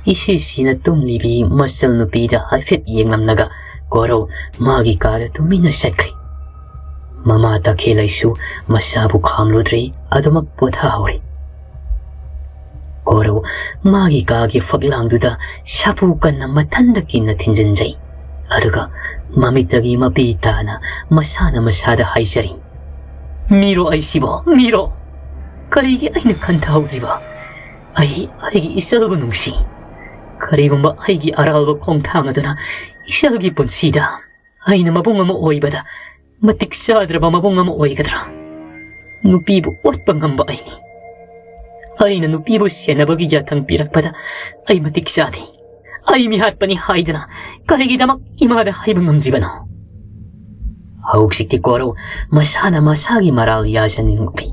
ꯏꯁꯤ ꯁꯤꯅ ꯇꯨꯝꯂꯤꯕꯤ ꯃꯆꯜ ꯅꯨꯄꯤꯗ ꯍꯥꯏꯐꯦꯠ ꯌꯦꯡꯂꯝꯂꯒ ꯀꯣꯔꯧ ꯃꯥꯒꯤ ꯀꯥꯗ ꯇꯨꯃꯤꯟꯅ ꯆꯠꯈ꯭ꯔꯦ꯫ ꯃꯃꯥ ꯇꯈꯦꯜꯂꯩꯁꯨ ꯃꯆꯥꯕꯨ ꯈꯥꯝꯂꯨꯗ꯭ꯔꯦ, ꯑꯗꯨꯃꯛ ꯄꯣꯊꯥꯍꯧꯔꯦ꯫ ꯀꯣꯔꯧ ꯃꯥꯒꯤ ꯀꯥꯒꯤ ꯐꯛꯂꯥꯡꯗꯨꯗ ꯁꯥꯐꯨ ꯀꯟꯅ ꯃꯊꯟꯗ ꯀꯤꯟꯅ ꯊꯤꯟꯖꯤꯟꯖꯩ꯫ ꯑꯗꯨꯒ ꯃꯃꯤꯠꯇꯒꯤ ꯃꯄꯤ ꯇꯥꯅ ꯃꯁꯥꯅ ꯃꯁꯥꯗ ꯍꯥꯏꯖꯔꯤ, "ꯃꯤꯔꯣ ꯑꯩꯁꯤꯕꯣ, ꯃꯤꯔꯣ? ꯀꯔꯤꯒꯤ ꯑꯩꯅ ꯈꯟꯊꯍꯧꯗ꯭ꯔꯤꯕ? ꯑꯩ ꯑꯩꯒꯤ ꯏꯆꯜꯕꯨ ꯅꯨꯡꯁꯤ꯫ ꯀꯔꯤꯒꯨꯝꯕ ꯑꯩꯒꯤ ꯑꯔꯥꯜꯕ ꯈꯣꯡꯊꯥꯡ ꯑꯗꯨꯅ ꯏꯆꯜꯒꯤ ꯄꯨꯟꯁꯤꯗ ꯑꯩꯅ ꯃꯕꯨꯡ ꯑꯃ ꯑꯣꯏꯕꯗ ꯃꯇꯤꯛ ꯆꯥꯗ꯭ꯔꯕ ꯃꯕꯨꯡ ꯑꯃ ꯑꯣꯏꯒꯗ꯭ꯔꯥ? ꯅꯨꯄꯤꯕꯨ ꯑꯣꯠꯄ ꯉꯝꯕ ꯑꯩꯅꯤ꯫ ꯑꯩꯅ ꯅꯨꯄꯤꯕꯨ ꯁꯦꯟꯅꯕꯒꯤ ꯌꯥꯊꯪ ꯄꯤꯔꯛꯄꯗ ꯑꯩ ꯃꯇꯤꯛ ꯆꯥꯗꯦ, ꯑꯩ ꯃꯤꯍꯥꯠꯄꯅꯤ ꯍꯥꯏꯗꯅ ꯀꯔꯤꯒꯤꯗꯃꯛ ꯏꯃꯥꯗ ꯍꯥꯏꯕ ꯉꯝꯗ꯭ꯔꯤꯕꯅꯣ? ꯍꯧꯖꯤꯛꯇꯤ ꯀꯣꯔꯧ ꯃꯁꯥꯅ ꯃꯁꯥꯒꯤ ꯃꯔꯥꯜ ꯌꯥꯖꯅꯤꯡꯂꯛꯂꯤ꯫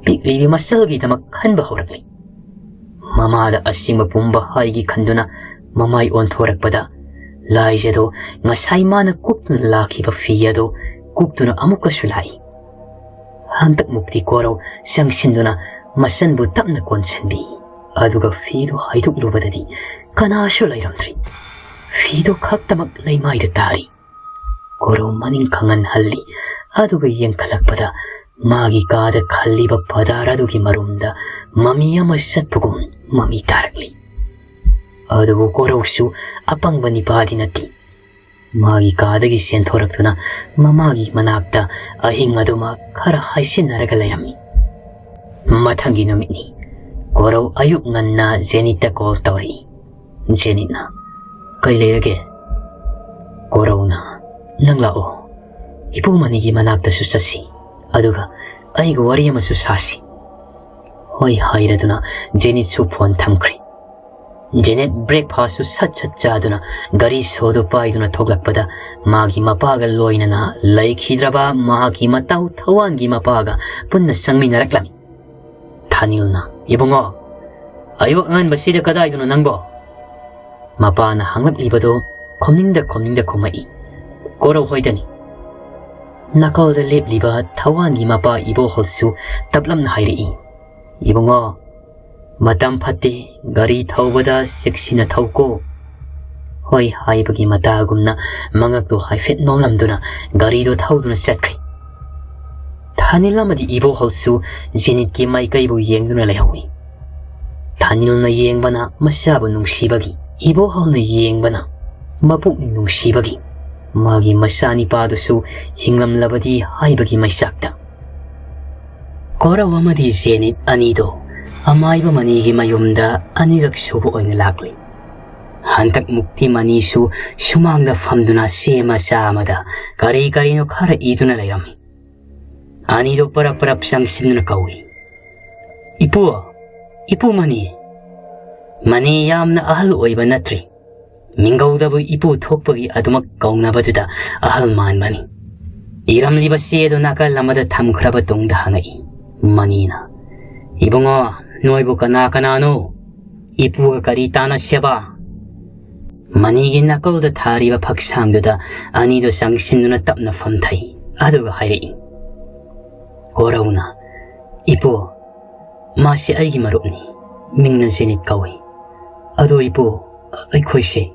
ꯄꯤꯛꯂꯤꯕꯤ ꯃꯆꯜꯒꯤꯗꯃꯛ ꯈꯟꯕ ꯍꯧꯔꯛꯂꯤ꯫ ꯃꯃꯥꯗ ꯑꯁꯦꯡꯕ ꯄꯨꯝꯕ ꯍꯥꯏꯒꯦ ꯈꯟꯗꯨꯅ ꯃꯃꯥꯏ ꯑꯣꯟꯊꯣꯔꯛꯄꯗ, ꯂꯥꯏꯖꯗꯣ ꯉꯁꯥꯏ ꯃꯥꯅ ꯀꯨꯞꯇꯨꯅ ꯂꯥꯛꯈꯤꯕ ꯐꯤ ꯑꯗꯨ ꯀꯨꯞꯇꯨꯅ ꯑꯃꯨꯛꯀꯁꯨ ꯂꯥꯛꯏ꯫ ꯍꯟꯗꯛ ꯃꯨꯛꯇꯤ ꯀꯣꯔꯧ ꯆꯪꯁꯤꯟꯗꯨꯅ ꯃꯆꯟꯕꯨ ꯇꯞꯅ ꯀꯣꯟꯁꯤꯟꯕꯤ꯫ ꯑꯗꯨꯒ ꯐꯤꯗꯨ ꯍꯥꯏꯗꯣꯛꯂꯨꯕꯗꯗꯤ ꯀꯅꯥꯁꯨ ꯂꯩꯔꯝꯗ꯭ꯔꯤ꯫ ꯐꯤꯗꯨ ꯈꯛꯇꯃꯛ ꯂꯩꯃꯥꯏꯗ ꯇꯥꯔꯤ꯫ ꯀꯣꯔꯧ ꯃꯅꯤꯡ ꯈꯪꯍꯟꯍꯜꯂꯤ꯫ ꯑꯗꯨꯒ ꯌꯦꯡꯈꯠꯂꯛꯄꯗ ꯃꯥꯒꯤ ꯀꯥꯗ ꯈꯜꯂꯤꯕ ꯄꯗꯥꯔ ꯑꯗꯨꯒꯤ ꯃꯔꯨꯝꯗ ꯃꯃꯤ ꯑꯃ ꯆꯠꯄꯒꯨꯝ ꯃꯃꯤ ꯇꯥꯔꯛꯂꯤ꯫ ꯑꯗꯨꯕꯨ ꯀꯣꯔꯧꯁꯨ ꯑꯄꯪꯕ ꯅꯤꯄꯥꯗꯤ ꯅꯠꯇꯦ꯫ ꯃꯥꯒꯤ ꯀꯥꯗꯒꯤ ꯆꯦꯟꯊꯣꯔꯛꯇꯨꯅ ꯃꯃꯥꯒꯤ ꯃꯅꯥꯛꯇ ꯑꯍꯤꯡ ꯑꯗꯨꯃꯛ ꯈꯔ ꯍꯥꯏꯁꯤꯟꯅꯔꯒ ꯂꯩꯔꯝꯃꯤ꯫ ꯃꯊꯪꯒꯤ ꯅꯨꯃꯤꯠꯅꯤ꯫ ꯀꯣꯔꯧ ꯑꯌꯨꯛ ꯉꯟꯅ ꯖꯦꯅꯤꯠꯇ ꯀꯣꯜ ꯇꯧꯔꯛꯏ꯫ ꯖꯦꯅꯤꯠꯅ, "ꯀꯩ ꯂꯩꯔꯒꯦ?" ꯀꯣꯔꯧꯅ, "ꯅꯪ ꯂꯥꯛꯑꯣ꯫ ꯏꯄꯨ ꯃꯅꯤꯒꯤ ꯃꯅꯥꯛꯇꯁꯨ ꯆꯠꯁꯤ꯫ ꯑꯗꯨꯒ ꯑꯩꯒ ꯋꯥꯔꯤ ꯑꯃꯁꯨ ꯁꯥꯁꯤ꯫" ꯍꯣꯏ ꯍꯥꯏꯔꯗꯨꯅ ꯖꯦꯅꯤꯠꯁꯨ ꯐꯣꯟ ꯊꯝꯈ꯭ꯔꯦ꯫ ꯖꯦꯅꯤꯠ ꯕ꯭ꯔꯦꯛꯐꯥꯁꯁꯨ ꯁꯠ ꯁꯠ ꯆꯥꯗꯨꯅ ꯒꯥꯔꯤ ꯁꯣꯗꯨ ꯄꯥꯏꯗꯨꯅ ꯊꯣꯛꯂꯛꯄꯗ ꯃꯥꯒꯤ ꯃꯄꯥꯒ ꯂꯣꯏꯅꯅ ꯂꯩꯈꯤꯗ꯭ꯔꯕ ꯃꯍꯥꯛꯀꯤ ꯃꯇꯥꯎ ꯊꯋꯥꯟꯒꯤ ꯃꯄꯥꯒ ꯄꯨꯟꯅ ꯆꯪꯃꯤꯟꯅꯔꯛꯂꯝꯃꯤ꯫ ꯊꯥꯅꯤꯜꯅ, "ꯏꯕꯨꯡꯉꯣ, ꯑꯌꯨꯛ ꯑꯉꯟꯕꯁꯤꯗ ꯀꯗꯥꯏꯗꯅꯣ ꯅꯪꯕꯣ?" ꯃꯄꯥꯅ ꯍꯪꯂꯛꯂꯤꯕꯗꯨ ꯈꯨꯝꯅꯤꯡꯗ ꯈꯨꯝꯅꯤꯡꯗ ꯈꯨꯝꯃꯛꯏ꯫ "ꯀꯣꯔꯧ ꯍꯣꯏꯗꯅꯤ꯫" ꯅꯥꯀꯜꯗ ꯂꯦꯞꯂꯤꯕ ꯊꯋꯥꯟꯒꯤ ꯃꯄꯥ ꯏꯕꯣꯍꯜꯁꯨ ꯇꯞꯂꯞꯅ ꯍꯥꯏꯔꯛꯏ, "ꯏꯕꯨꯡꯉꯣ, ꯃꯇꯝ ꯐꯠꯇꯦ, ꯒꯥꯔꯤ ꯊꯧꯕꯗ ꯆꯦꯛꯁꯤꯟꯅ ꯊꯧꯀꯣ꯫" ꯍꯣꯏ ꯍꯥꯏꯕꯒꯤ ꯃꯇꯥꯒꯨꯝꯅ ꯃꯉꯛꯇꯨ ꯍꯥꯏꯐꯦꯠ ꯅꯣꯝꯂꯝꯗꯨꯅ ꯒꯥꯔꯤꯗꯨ ꯊꯧꯗꯨꯅ ꯆꯠꯈ꯭ꯔꯦ꯫ ꯊꯥꯅꯤꯜ ꯑꯃꯗꯤ ꯏꯕꯣꯍꯜꯁꯨ ꯖꯦꯅꯤꯠꯀꯤ ꯃꯥꯏꯀꯩꯕꯨ ꯌꯦꯡꯗꯨꯅ ꯂꯩꯍꯧꯏ꯫ ꯊꯥꯅꯤꯜꯅ ꯌꯦꯡꯕꯅ ꯃꯆꯥꯕꯨ ꯅꯨꯡꯁꯤꯕꯒꯤ, ꯏꯕꯣꯍꯜꯅ ꯌꯦꯡꯕꯅ ꯃꯄꯨꯛꯅꯤꯡ ꯅꯨꯡꯁꯤꯕꯒꯤ, ꯃꯥꯒꯤ ꯃꯆꯥꯅꯤꯄꯥꯗꯨꯁꯨ ꯍꯤꯡꯂꯝꯂꯕꯗꯤ ꯍꯥꯏꯕꯒꯤ ꯃꯩꯆꯥꯛꯇ꯫ ꯀꯣꯔꯧ ꯑꯃꯗꯤ ꯖꯦꯅꯤꯠ ꯑꯅꯤꯗꯣ ꯑꯃꯥꯏꯕ ꯃꯅꯤꯒꯤ ꯃꯌꯨꯝꯗ ꯑꯅꯤꯔꯛ ꯁꯨꯕ ꯑꯣꯏꯅ ꯂꯥꯛꯂꯤ꯫ ꯍꯟꯗꯛ ꯃꯨꯛꯇꯤ ꯃꯅꯤꯁꯨ ꯁꯨꯃꯥꯡꯗ ꯐꯝꯗꯨꯅ ꯆꯦ ꯃꯆꯥ ꯑꯃꯗ ꯀꯔꯤ ꯀꯔꯤꯅꯣ ꯈꯔ ꯏꯗꯨꯅ ꯂꯩꯔꯝꯃꯤ꯫ ꯑꯅꯤꯗꯣ ꯄꯔꯞ ꯄꯔꯞ ꯆꯪꯁꯤꯟꯗꯨꯅ ꯀꯧꯏ, "ꯏꯄꯨ, ꯏꯄꯨ ꯃꯅꯤ!" ꯃꯅꯤ ꯌꯥꯝꯅ ꯑꯍꯜ ꯑꯣꯏꯕ ꯅꯠꯇ꯭ꯔꯤ꯫ ꯃꯤꯡꯒꯧꯗꯕꯨ ꯏꯄꯨ ꯊꯣꯛꯄꯒꯤ ꯑꯗꯨꯃꯛ ꯀꯧꯅꯕꯗꯨꯗ ꯑꯍꯜ ꯃꯥꯟꯕꯅꯤ꯫ ꯏꯔꯝꯂꯤꯕ ꯆꯦ ꯑꯗꯨ ꯅꯥꯀꯜ ꯑꯃꯗ ꯊꯝꯈ꯭ꯔꯕ ꯇꯨꯡꯗ ꯍꯪꯉꯛꯏ ꯃꯅꯤꯅ, "ꯏꯕꯨꯡꯉꯣ, ꯅꯣꯏꯕꯨ ꯀꯅꯥ ꯀꯅꯥꯅꯣ? ꯏꯄꯨꯒ ꯀꯔꯤ ꯇꯥꯟꯅꯁꯦꯕ?" ꯃꯅꯤꯒꯤ ꯅꯥꯀꯜꯗ ꯊꯥꯔꯤꯕ ꯐꯛꯁꯥꯡꯗꯨꯗ ꯑꯅꯤꯗꯨ ꯆꯪꯁꯤꯟꯗꯨꯅ ꯇꯞꯅ ꯐꯝꯊꯩ꯫ ꯑꯗꯨꯒ ꯍꯥꯏꯔꯛꯏ, ꯀꯣꯔꯧꯅ, "ꯏꯄꯨ, ꯃꯥꯁꯤ ꯑꯩꯒꯤ ꯃꯔꯨꯞꯅꯤ꯫ ꯃꯤꯡꯅ ꯖꯦꯅꯤꯠ ꯀꯧꯏ꯫ ꯑꯗꯣ ꯏꯄꯨ, ꯑꯩꯈꯣꯏꯁꯦ"꯫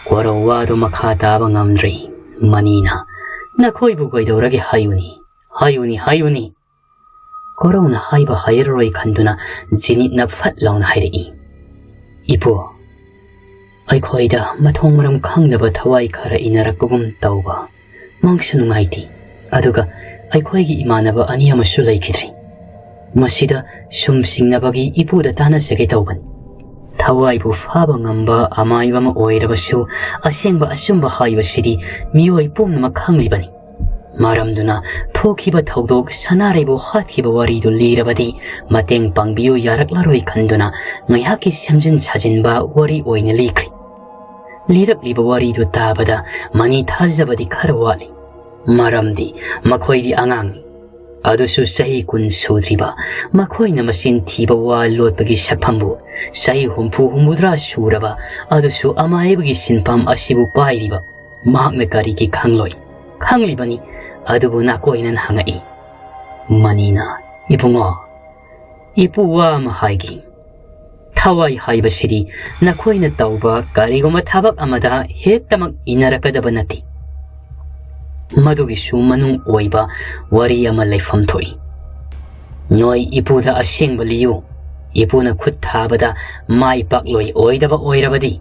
ꯀꯣꯔꯧ ꯋꯥꯗꯨ ꯃꯈꯥ ꯇꯥꯕ ꯉꯝꯗ꯭ꯔꯦ꯫ ꯃꯅꯤꯅ, "ꯅꯈꯣꯏꯕꯨ ꯀꯩꯗꯧꯔꯒꯦ? ꯍꯥꯏꯌꯨꯅꯤ, ꯍꯥꯏꯌꯨꯅꯤ, ꯍꯥꯏꯌꯨꯅꯤ!" ꯀꯣꯔꯧꯅ ꯍꯥꯏꯕ ꯍꯩꯔꯔꯣꯏ ꯈꯟꯗꯨꯅ ꯖꯦꯅꯤꯠꯅ ꯐꯠ ꯂꯥꯎꯅ ꯍꯥꯏꯔꯛꯏ, "ꯏꯄꯨ, ꯑꯩꯈꯣꯏꯗ ꯃꯊꯣꯡ ꯃꯔꯝ ꯈꯪꯗꯕ ꯊꯋꯥꯏ ꯈꯔ ꯏꯟꯅꯔꯛꯄꯒꯨꯝ ꯇꯧꯕ, ꯃꯪꯁꯨ ꯅꯨꯡꯉꯥꯏꯇꯦ꯫ ꯑꯗꯨꯒ ꯑꯩꯈꯣꯏꯒꯤ ꯏꯃꯥꯟꯅꯕ ꯑꯅꯤ ꯑꯃꯁꯨ ꯂꯩꯈꯤꯗ꯭ꯔꯤ꯫ ꯃꯁꯤꯗ ꯁꯨꯝ ꯆꯤꯡꯅꯕꯒꯤ ꯏꯄꯨꯗ ꯇꯥꯟꯅꯖꯒꯦ ꯇꯧꯕꯅꯤ꯫ ꯊꯋꯥꯏꯕꯨ ꯐꯥꯕ ꯉꯝꯕ ꯑꯃꯥꯏꯕ ꯑꯃ ꯑꯣꯏꯔꯕꯁꯨ, ꯑꯁꯦꯡꯕ ꯑꯆꯨꯝꯕ ꯍꯥꯏꯕꯁꯤꯗꯤ ꯃꯤꯑꯣꯏ ꯄꯨꯝꯅꯃꯛ ꯈꯪꯂꯤꯕꯅꯤ꯫ ꯃꯔꯝꯗꯨꯅ ꯊꯣꯛꯈꯤꯕ ꯊꯧꯗꯣꯛ ꯁꯅꯥꯔꯩꯕꯨ ꯍꯥꯠꯈꯤꯕ ꯋꯥꯔꯤꯗꯨ ꯂꯤꯔꯕꯗꯤ ꯃꯇꯦꯡ ꯄꯥꯡꯕꯤꯌꯨ ꯌꯥꯔꯛꯂꯔꯣꯏ ꯈꯟꯗꯨꯅ ꯉꯥꯏꯍꯥꯛꯀꯤ ꯁꯦꯝꯖꯤꯟ ꯁꯥꯖꯤꯟꯕ ꯋꯥꯔꯤ ꯑꯣꯏꯅ ꯂꯤꯈ꯭ꯔꯦ꯫ ꯂꯤꯔꯛꯂꯤꯕ ꯋꯥꯔꯤꯗꯨ ꯇꯥꯕꯗ ꯃꯅꯤ ꯊꯥꯖꯕꯗꯤ ꯈꯔ ꯋꯥꯠꯂꯤ꯫ ꯃꯔꯝꯗꯤ ꯃꯈꯣꯏꯗꯤ ꯑꯉꯥꯡꯅꯤ꯫ ꯑꯗꯨꯁꯨ ꯆꯍꯤ ꯀꯨꯟ ꯁꯨꯗ꯭ꯔꯤꯕ ꯃꯈꯣꯏꯅ ꯃꯆꯤꯟ ꯊꯤꯕ ꯋꯥ ꯂꯣꯠꯄꯒꯤ ꯁꯛꯐꯝꯕꯨ ꯆꯍꯤ ꯍꯨꯝꯐꯨ ꯍꯨꯝꯐꯨꯇꯔꯥ ꯁꯨꯔꯕ ꯑꯗꯨꯁꯨ ꯑꯃꯥꯏꯕꯒꯤ ꯁꯤꯟꯐꯝ ꯑꯁꯤꯕꯨ ꯄꯥꯏꯔꯤꯕ ꯃꯍꯥꯛꯅ ꯀꯔꯤꯒꯤ ꯈꯪꯂꯣꯏ? ꯈꯪꯂꯤꯕꯅꯤ꯫ ꯑꯗꯨꯕꯨ ꯅꯥꯀꯣꯏꯅꯅ ꯍꯪꯉꯛꯏ, ꯃꯅꯤꯅ, ꯏꯕꯨꯡꯉꯣ, ꯏꯄꯨ ꯋꯥ ꯑꯃ ꯍꯥꯏꯒꯦ꯫ ꯊꯋꯥꯏ ꯍꯥꯏꯕꯁꯤꯗꯤ ꯅꯈꯣꯏꯅ ꯇꯧꯕ ꯀꯔꯤꯒꯨꯝꯕ ꯊꯕꯛ ꯑꯃꯗ ꯍꯦꯛꯇꯃꯛ ꯏꯟꯅꯔꯛꯀꯗꯕ ꯅꯠꯇꯦ꯫ ꯃꯗꯨꯒꯤꯁꯨ ꯃꯅꯨꯡ ꯑꯣꯏꯕ ꯋꯥꯔꯤ ꯑꯃ ꯂꯩꯐꯝ ꯊꯣꯛꯏ꯫ ꯅꯣꯏ ꯏꯄꯨꯗ ꯑꯁꯦꯡꯕ ꯂꯤꯌꯨ꯫ ꯏꯄꯨꯅ ꯈꯨꯠ ꯊꯥꯕꯗ ꯃꯥꯏ ꯄꯥꯛꯂꯣꯏ ꯑꯣꯏꯗꯕ ꯑꯣꯏꯔꯕꯗꯤ꯫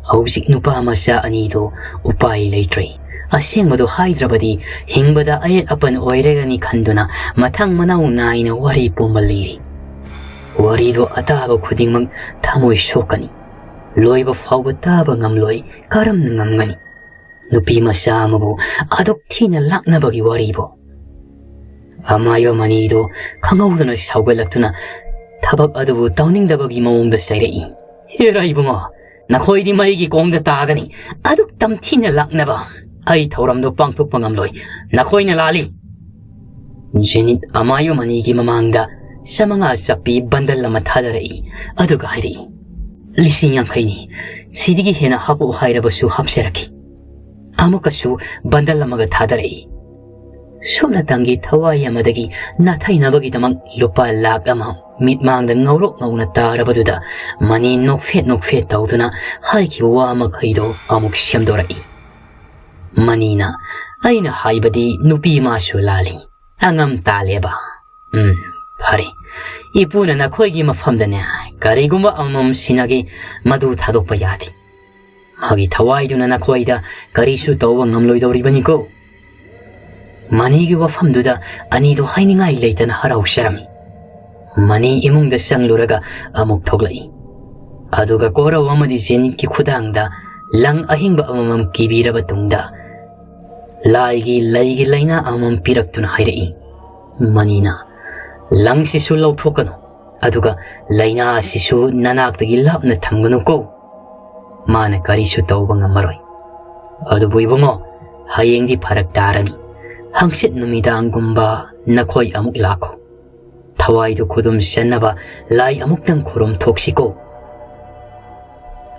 ꯍꯧꯖꯤꯛ ꯅꯨꯄꯥ ꯃꯆꯥ ꯑꯅꯤꯗꯨ ꯎꯄꯥꯏ ꯂꯩꯇ꯭ꯔꯦ꯫ ꯑꯁꯦꯡꯕꯗꯨ ꯍꯥꯏꯗ꯭ꯔꯕꯗꯤ ꯍꯤꯡꯕꯗ ꯑꯌꯦꯠ ꯑꯄꯟ ꯑꯣꯏꯔꯒꯅꯤ ꯈꯟꯗꯨꯅ ꯃꯊꯪ ꯃꯅꯥꯎ ꯅꯥꯏꯅ ꯋꯥꯔꯤ ꯄꯨꯝꯕ ꯂꯤꯔꯤ꯫ ꯋꯥꯔꯤꯗꯨ ꯑꯇꯥꯕ ꯈꯨꯗꯤꯡꯃꯛ ꯊꯃꯣꯏ ꯁꯣꯛꯀꯅꯤ꯫ ꯂꯣꯏꯕ ꯐꯥꯎꯕ ꯇꯥꯕ ꯉꯝꯂꯣꯏ꯫ ꯀꯔꯝꯅ ꯉꯝꯒꯅꯤ? ꯅꯨꯄꯤ ꯃꯆꯥ ꯑꯃꯕꯨ ꯑꯗꯨꯛ ꯊꯤꯅ ꯂꯥꯛꯅꯕꯒꯤ ꯋꯥꯔꯤꯕꯨ꯫ ꯑꯃꯥꯏꯕ ꯃꯅꯤꯗꯨ ꯈꯪꯍꯧꯗꯅ ꯁꯥꯎꯒꯠꯂꯛꯇꯨꯅ ꯊꯕꯛ ꯑꯗꯨꯕꯨ ꯇꯧꯅꯤꯡꯗꯕꯒꯤ ꯃꯑꯣꯡꯗ ꯆꯩꯔꯛꯏ꯫ "ꯍꯦꯔꯥ ꯏꯕꯨꯡꯉꯣ, ꯅꯈꯣꯏꯗꯤ ꯃꯩꯒꯤ ꯀꯣꯡꯗ ꯇꯥꯒꯅꯤ꯫ ꯑꯗꯨꯛ ꯇꯝꯊꯤꯅ ꯂꯥꯛꯅꯕ ꯑꯩ ꯊꯧꯔꯝꯗꯣ ꯄꯥꯡꯊꯣꯛꯄ ꯉꯝꯂꯣꯏ꯫ ꯅꯈꯣꯏꯅ ꯂꯥꯜꯂꯤ!" ꯖꯦꯅꯤꯠ ꯑꯃꯥꯏꯕ ꯃꯅꯤꯒꯤ ꯃꯃꯥꯡꯗ ꯆꯃꯉꯥ ꯆꯞꯄꯤ ꯕꯟꯗꯜ ꯑꯃ ꯊꯥꯗꯔꯛꯏ, ꯑꯗꯨꯒ ꯍꯥꯏꯔꯛꯏ, "ꯂꯤꯁꯤꯡ ꯌꯥꯡꯈꯩꯅꯤ꯫ ꯁꯤꯗꯒꯤ ꯍꯦꯟꯅ ꯍꯥꯞꯄꯛꯎ ꯍꯥꯏꯔꯕꯁꯨ ꯍꯥꯞꯆꯔꯛꯈꯤ꯫" ꯑꯃꯨꯛꯀꯁꯨ ꯕꯟꯗꯜ ꯑꯃꯒ ꯊꯥꯗꯔꯛꯏ꯫ ꯁꯨꯞꯅꯇꯪꯒꯤ ꯊꯋꯥꯏ ꯑꯃꯗꯒꯤ ꯅꯥꯊꯩꯅꯕꯒꯤꯗꯃꯛ ꯂꯨꯄꯥ ꯂꯥꯈ ꯑꯃ ꯃꯤꯠꯃꯥꯡꯗ ꯉꯧꯔꯣꯛ ꯉꯧꯅ ꯇꯥꯔꯕꯗꯨꯗ ꯃꯅꯤ ꯅꯣꯛꯐꯦꯠ ꯅꯣꯛꯐꯦꯠ ꯇꯧꯗꯨꯅ ꯍꯥꯏꯈꯤꯕ ꯋꯥ ꯃꯈꯩꯗꯣ ꯑꯃꯨꯛ ꯁꯦꯝꯗꯣꯔꯛꯏ꯫ ꯃꯅꯤꯅ, "ꯑꯩꯅ ꯍꯥꯏꯕꯗꯤ ꯅꯨꯄꯤ ꯃꯥꯁꯨ ꯂꯥꯜꯂꯤ꯫ ꯑꯉꯝ ꯇꯥꯜꯂꯦꯕ꯫ ꯎꯝ, ꯐꯔꯦ꯫ ꯏꯄꯨꯅ ꯅꯈꯣꯏꯒꯤ ꯃꯐꯝꯗꯅꯦ, ꯀꯔꯤꯒꯨꯝꯕ ꯑꯃꯃꯝ ꯁꯤꯟꯅꯒꯦ, ꯃꯗꯨ ꯊꯥꯗꯣꯛꯄ ꯌꯥꯗꯦ꯫ ꯃꯥꯒꯤ ꯊꯋꯥꯏꯗꯨꯅ ꯅꯈꯣꯏꯗ ꯀꯔꯤꯁꯨ ꯇꯧꯕ ꯉꯝꯂꯣꯏꯗꯧꯔꯤꯕꯅꯤꯀꯣ꯫" ꯃꯅꯤꯒꯤ ꯋꯥꯐꯝꯗꯨꯗ ꯑꯅꯤꯗꯨ ꯍꯥꯏꯅꯤꯡꯉꯥꯏ ꯂꯩꯇꯅ ꯍꯔꯥꯎꯖꯔꯝꯃꯤ꯫ ꯃꯅꯤ ꯏꯃꯨꯡꯗ ꯆꯪꯂꯨꯔꯒ ꯑꯃꯨꯛ ꯊꯣꯛꯂꯛꯏ꯫ ꯑꯗꯨꯒ ꯀꯣꯔꯧ ꯑꯃꯗꯤ ꯖꯦꯅꯤꯠꯀꯤ ꯈꯨꯗꯥꯡꯗ ꯂꯪ ꯑꯍꯤꯡꯕ ꯑꯃꯃꯝ ꯀꯤꯕꯤꯔꯕ ꯇꯨꯡꯗ, ꯂꯥꯏꯒꯤ ꯂꯩꯒꯤ ꯂꯩꯅꯥ ꯑꯃꯃꯝ ꯄꯤꯔꯛꯇꯨꯅ ꯍꯥꯏꯔꯛꯏ꯫ ꯃꯅꯤꯅ, "ꯂꯪꯁꯤꯁꯨ ꯂꯧꯊꯣꯛꯀꯅꯨ, ꯑꯗꯨꯒ ꯂꯩꯅꯥ ꯑꯁꯤꯁꯨ ꯅꯅꯥꯛꯇꯒꯤ ꯂꯥꯞꯅ ꯊꯝꯒꯅꯨꯀꯣ꯫ ꯃꯥꯅ ꯀꯔꯤꯁꯨ ꯇꯧꯕ ꯉꯝꯃꯔꯣꯏ꯫ ꯑꯗꯨꯕꯨ ꯏꯕꯨꯡꯉꯣ, ꯍꯌꯦꯡꯗꯤ ꯐꯔꯛ ꯇꯥꯔꯅꯤ꯫ ꯍꯪꯆꯤꯠ ꯅꯨꯃꯤꯗꯥꯡꯒꯨꯝꯕ ꯅꯈꯣꯏ ꯑꯃꯨꯛ ꯂꯥꯛꯈꯣ꯫ ꯊꯋꯥꯏꯗꯨ ꯈꯨꯗꯨꯝ ꯆꯟꯅꯕ ꯂꯥꯏ ꯑꯃꯨꯛꯇꯪ ꯈꯨꯔꯨꯝ ꯊꯣꯛꯁꯤꯀꯣ꯫"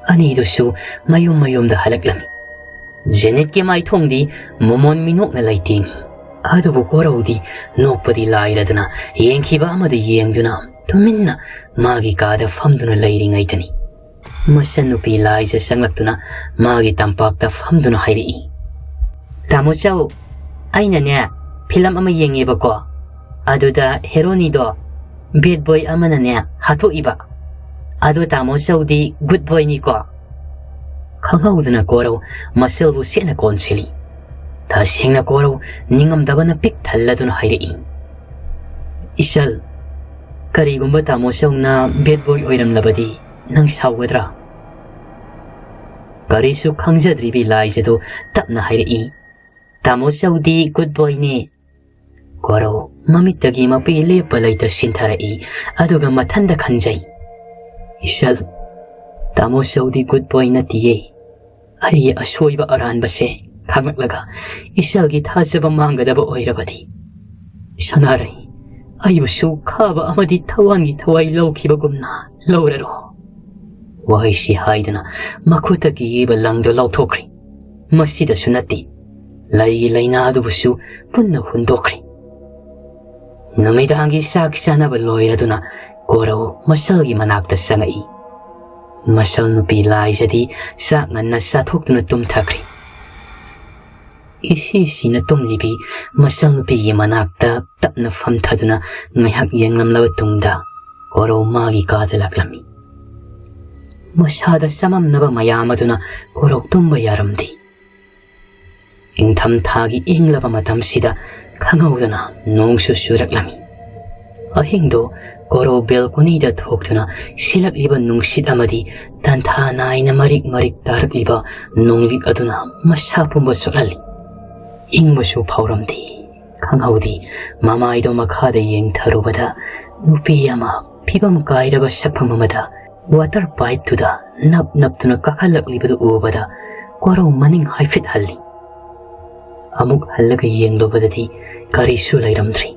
ꯑꯅꯤꯗꯨꯁꯨ ꯃꯌꯨꯝ ꯃꯌꯨꯝꯗ ꯍꯜꯂꯛꯂꯝꯃꯤ꯫ ꯖꯦꯅꯤꯠꯀꯤ ꯃꯥꯏꯊꯣꯡꯗꯤ ꯃꯣꯃꯣꯟ ꯃꯤꯅꯣꯛꯅ ꯂꯩꯇꯦꯡꯏ꯫ ꯑꯗꯨꯕꯨ ꯀꯣꯔꯧꯗꯤ ꯅꯣꯛꯄꯗꯤ ꯂꯥꯏꯔꯗꯅ ꯌꯦꯡꯈꯤꯕ ꯑꯃꯗ ꯌꯦꯡꯗꯨꯅ ꯇꯨꯃꯤꯟꯅ ꯃꯥꯒꯤ ꯀꯥꯗ ꯐꯝꯗꯨꯅ ꯂꯩꯔꯤꯉꯩꯗꯅꯤ꯫ ꯃꯆꯟꯅꯨꯄꯤ ꯂꯥꯏꯖ ꯆꯪꯂꯛꯇꯨꯅ ꯃꯥꯒꯤ ꯇꯝꯄꯥꯛꯇ ꯐꯝꯗꯨꯅ ꯍꯥꯏꯔꯛꯏ, "ꯇꯥꯃꯣ ꯆꯧ, ꯑꯩꯅꯅꯦ ꯐꯤꯂꯝ ꯑꯃ ꯌꯦꯡꯉꯦꯕꯀꯣ, ꯑꯗꯨꯗ ꯍꯦꯔꯣꯅꯤꯗꯣ ꯕꯦꯠ ꯕꯣꯏ ꯑꯃꯅꯅꯦ ꯍꯥꯠꯇꯣꯛꯏꯕ꯫ ꯑꯗꯣ ꯇꯥꯃꯣ ꯆꯧꯗꯤ ꯒꯨꯗ ꯕꯣꯏꯅꯤꯀꯣ?" ꯈꯪꯍꯧꯗꯅ ꯀꯣꯔꯧ ꯃꯁꯦꯜꯕꯨ ꯁꯦꯠꯅ ꯀꯣꯟꯁꯤꯜꯂꯤ꯫ ꯇꯁꯦꯡꯅ ꯀꯣꯔꯧ ꯅꯤꯡꯉꯝꯗꯕꯅ ꯄꯤꯛ ꯊꯜꯂꯗꯨꯅ ꯍꯥꯏꯔꯛꯏ, "ꯏꯆꯜ, ꯀꯔꯤꯒꯨꯝꯕ ꯇꯥꯃꯣ ꯆꯧꯅ ꯕꯦꯠ ꯕꯣꯏ ꯑꯣꯏꯔꯝꯂꯕꯗꯤ ꯅꯪ ꯁꯥꯎꯒꯗ꯭ꯔꯥ?" ꯀꯔꯤꯁꯨ ꯈꯪꯖꯗ꯭ꯔꯤꯕꯤ ꯂꯥꯏꯖꯗꯨ ꯇꯞꯅ ꯍꯥꯏꯔꯛꯏ, "ꯇꯥꯃꯣ ꯆꯧꯗꯤ ꯒꯨꯗ ꯕꯣꯏꯅꯦ꯫ ꯀꯣꯔꯧ ꯃꯃꯤꯠꯇꯒꯤ ꯃꯄꯤ ꯂꯦꯞꯄ ꯂꯩꯇ ꯁꯤꯟꯊꯔꯛꯏ꯫ ꯑꯗꯨꯒ ꯃꯊꯟꯗ ꯈꯟꯖꯩ, "ꯏꯁꯜ, ꯇꯥꯃꯣ ꯆꯧꯗꯤ good boy ꯅꯠꯇꯤꯌꯦ꯫ ꯑꯩꯒꯤ ꯑꯁꯣꯏꯕ ꯑꯔꯥꯟꯕꯁꯦ ꯈꯪꯂꯛꯂꯒ ꯏꯁꯜꯒꯤ ꯊꯥꯖꯕ ꯃꯥꯡꯒꯗꯕ ꯑꯣꯏꯔꯕꯗꯤ, ꯁꯅꯥꯔꯩ, ꯑꯩꯕꯨꯁꯨ ꯈꯥꯕ ꯑꯃꯗꯤ ꯊꯋꯥꯟꯒꯤ ꯊꯋꯥꯏ ꯂꯧꯈꯤꯕꯒꯨꯝꯅ ꯂꯧꯔꯔꯣ?" ꯋꯥꯍꯩꯁꯤ ꯍꯥꯏꯗꯨꯅ ꯃꯈꯨꯠꯇ ꯀꯤꯌꯦꯕ ꯂꯪꯗꯨ ꯂꯧꯊꯣꯛꯈ꯭ꯔꯤ꯫ ꯃꯁꯤꯗꯁꯨ ꯅꯠꯇꯦ, ꯂꯩꯒꯤ ꯂꯩꯅꯥ ꯑꯗꯨꯕꯨꯁꯨ ꯄꯨꯟꯅ ꯍꯨꯟꯗꯣꯛꯈ꯭ꯔꯤ꯫ ꯅꯨꯃꯤꯗꯥꯡꯒꯤ ꯆꯥꯛ ꯆꯥꯅꯕ ꯂꯣꯏꯔꯗꯨꯅ ꯀꯣꯔꯧ ꯃꯁꯜꯒꯤ ꯃꯅꯥꯛꯇ ꯆꯪꯉꯛꯏ꯫ ꯃꯁꯜ ꯅꯨꯄꯤ ꯂꯥꯏꯖꯗꯤ ꯆꯥꯛ ꯉꯟꯅ ꯆꯥꯊꯣꯛꯇꯨꯅ ꯇꯨꯝꯊꯈ꯭ꯔꯤ꯫ ꯏꯁꯤ ꯁꯤꯅ ꯇꯨꯝꯂꯤꯕꯤ ꯃꯁꯜ ꯅꯨꯄꯤꯒꯤ ꯃꯅꯥꯛꯇ ꯇꯞꯅ ꯐꯝꯊꯗꯨꯅ ꯉꯥꯏꯍꯥꯛ ꯌꯦꯡꯂꯝꯂꯕ ꯇꯨꯡꯗ ꯀꯣꯔꯧ ꯃꯥꯒꯤ ꯀꯥꯗ ꯂꯥꯛꯂꯝꯃꯤ꯫ ꯃꯁꯥꯗ ꯆꯃꯝꯅꯕ ꯃꯌꯥꯝ ꯑꯗꯨꯅ ꯀꯣꯔꯧ ꯇꯨꯝꯕ ꯌꯥꯔꯝꯗꯦ꯫ ꯏꯪꯊꯝꯊꯥꯒꯤ ꯏꯪꯂꯕ ꯃꯇꯝꯁꯤꯗ ꯈꯪꯍꯧꯗꯅ ꯅꯣꯡꯁꯨ ꯆꯨꯔꯛꯂꯝꯃꯤ꯫ ꯑꯍꯤꯡꯗꯣ ꯀꯣꯔꯧ ꯕꯦꯜꯀꯣꯅꯤꯗ ꯊꯣꯛꯇꯨꯅ ꯁꯤꯜꯂꯛꯂꯤꯕ ꯅꯨꯡꯁꯤꯠ ꯑꯃꯗꯤ ꯇꯟꯊꯥ ꯅꯥꯏꯅ ꯃꯔꯤꯛ ꯃꯔꯤꯛ ꯇꯥꯔꯛꯂꯤꯕ ꯅꯣꯡꯂꯤꯛ ꯑꯗꯨꯅ ꯃꯁꯥ ꯄꯨꯝꯕ ꯆꯣꯠꯍꯜꯂꯤ꯫ ꯏꯪꯕꯁꯨ ꯐꯥꯎꯔꯝꯗꯦ꯫ ꯈꯪꯍꯧꯗꯦ, ꯃꯃꯥꯏꯗꯣ ꯃꯈꯥꯗ ꯌꯦꯡꯊꯔꯨꯕꯗ ꯅꯨꯄꯤ ꯑꯃ ꯐꯤꯕꯝ ꯀꯥꯏꯔꯕ ꯁꯛꯐꯝ ꯑꯃꯗ ꯋꯥꯇꯔ ꯄꯥꯏꯞꯇꯨꯗ ꯅꯞ ꯅꯞꯇꯨꯅ ꯀꯥꯈꯠꯂꯛꯂꯤꯕꯗꯨ ꯎꯕꯗ ꯀꯣꯔꯧ ꯃꯅꯤꯡ ꯍꯥꯏꯐꯦꯠ ꯍꯜꯂꯤ꯫ ꯑꯃꯨꯛ ꯍꯜꯂꯒ ꯌꯦꯡꯂꯨꯕꯗꯗꯤ ꯀꯔꯤꯁꯨ ꯂꯩꯔꯝꯗ꯭ꯔꯤ꯫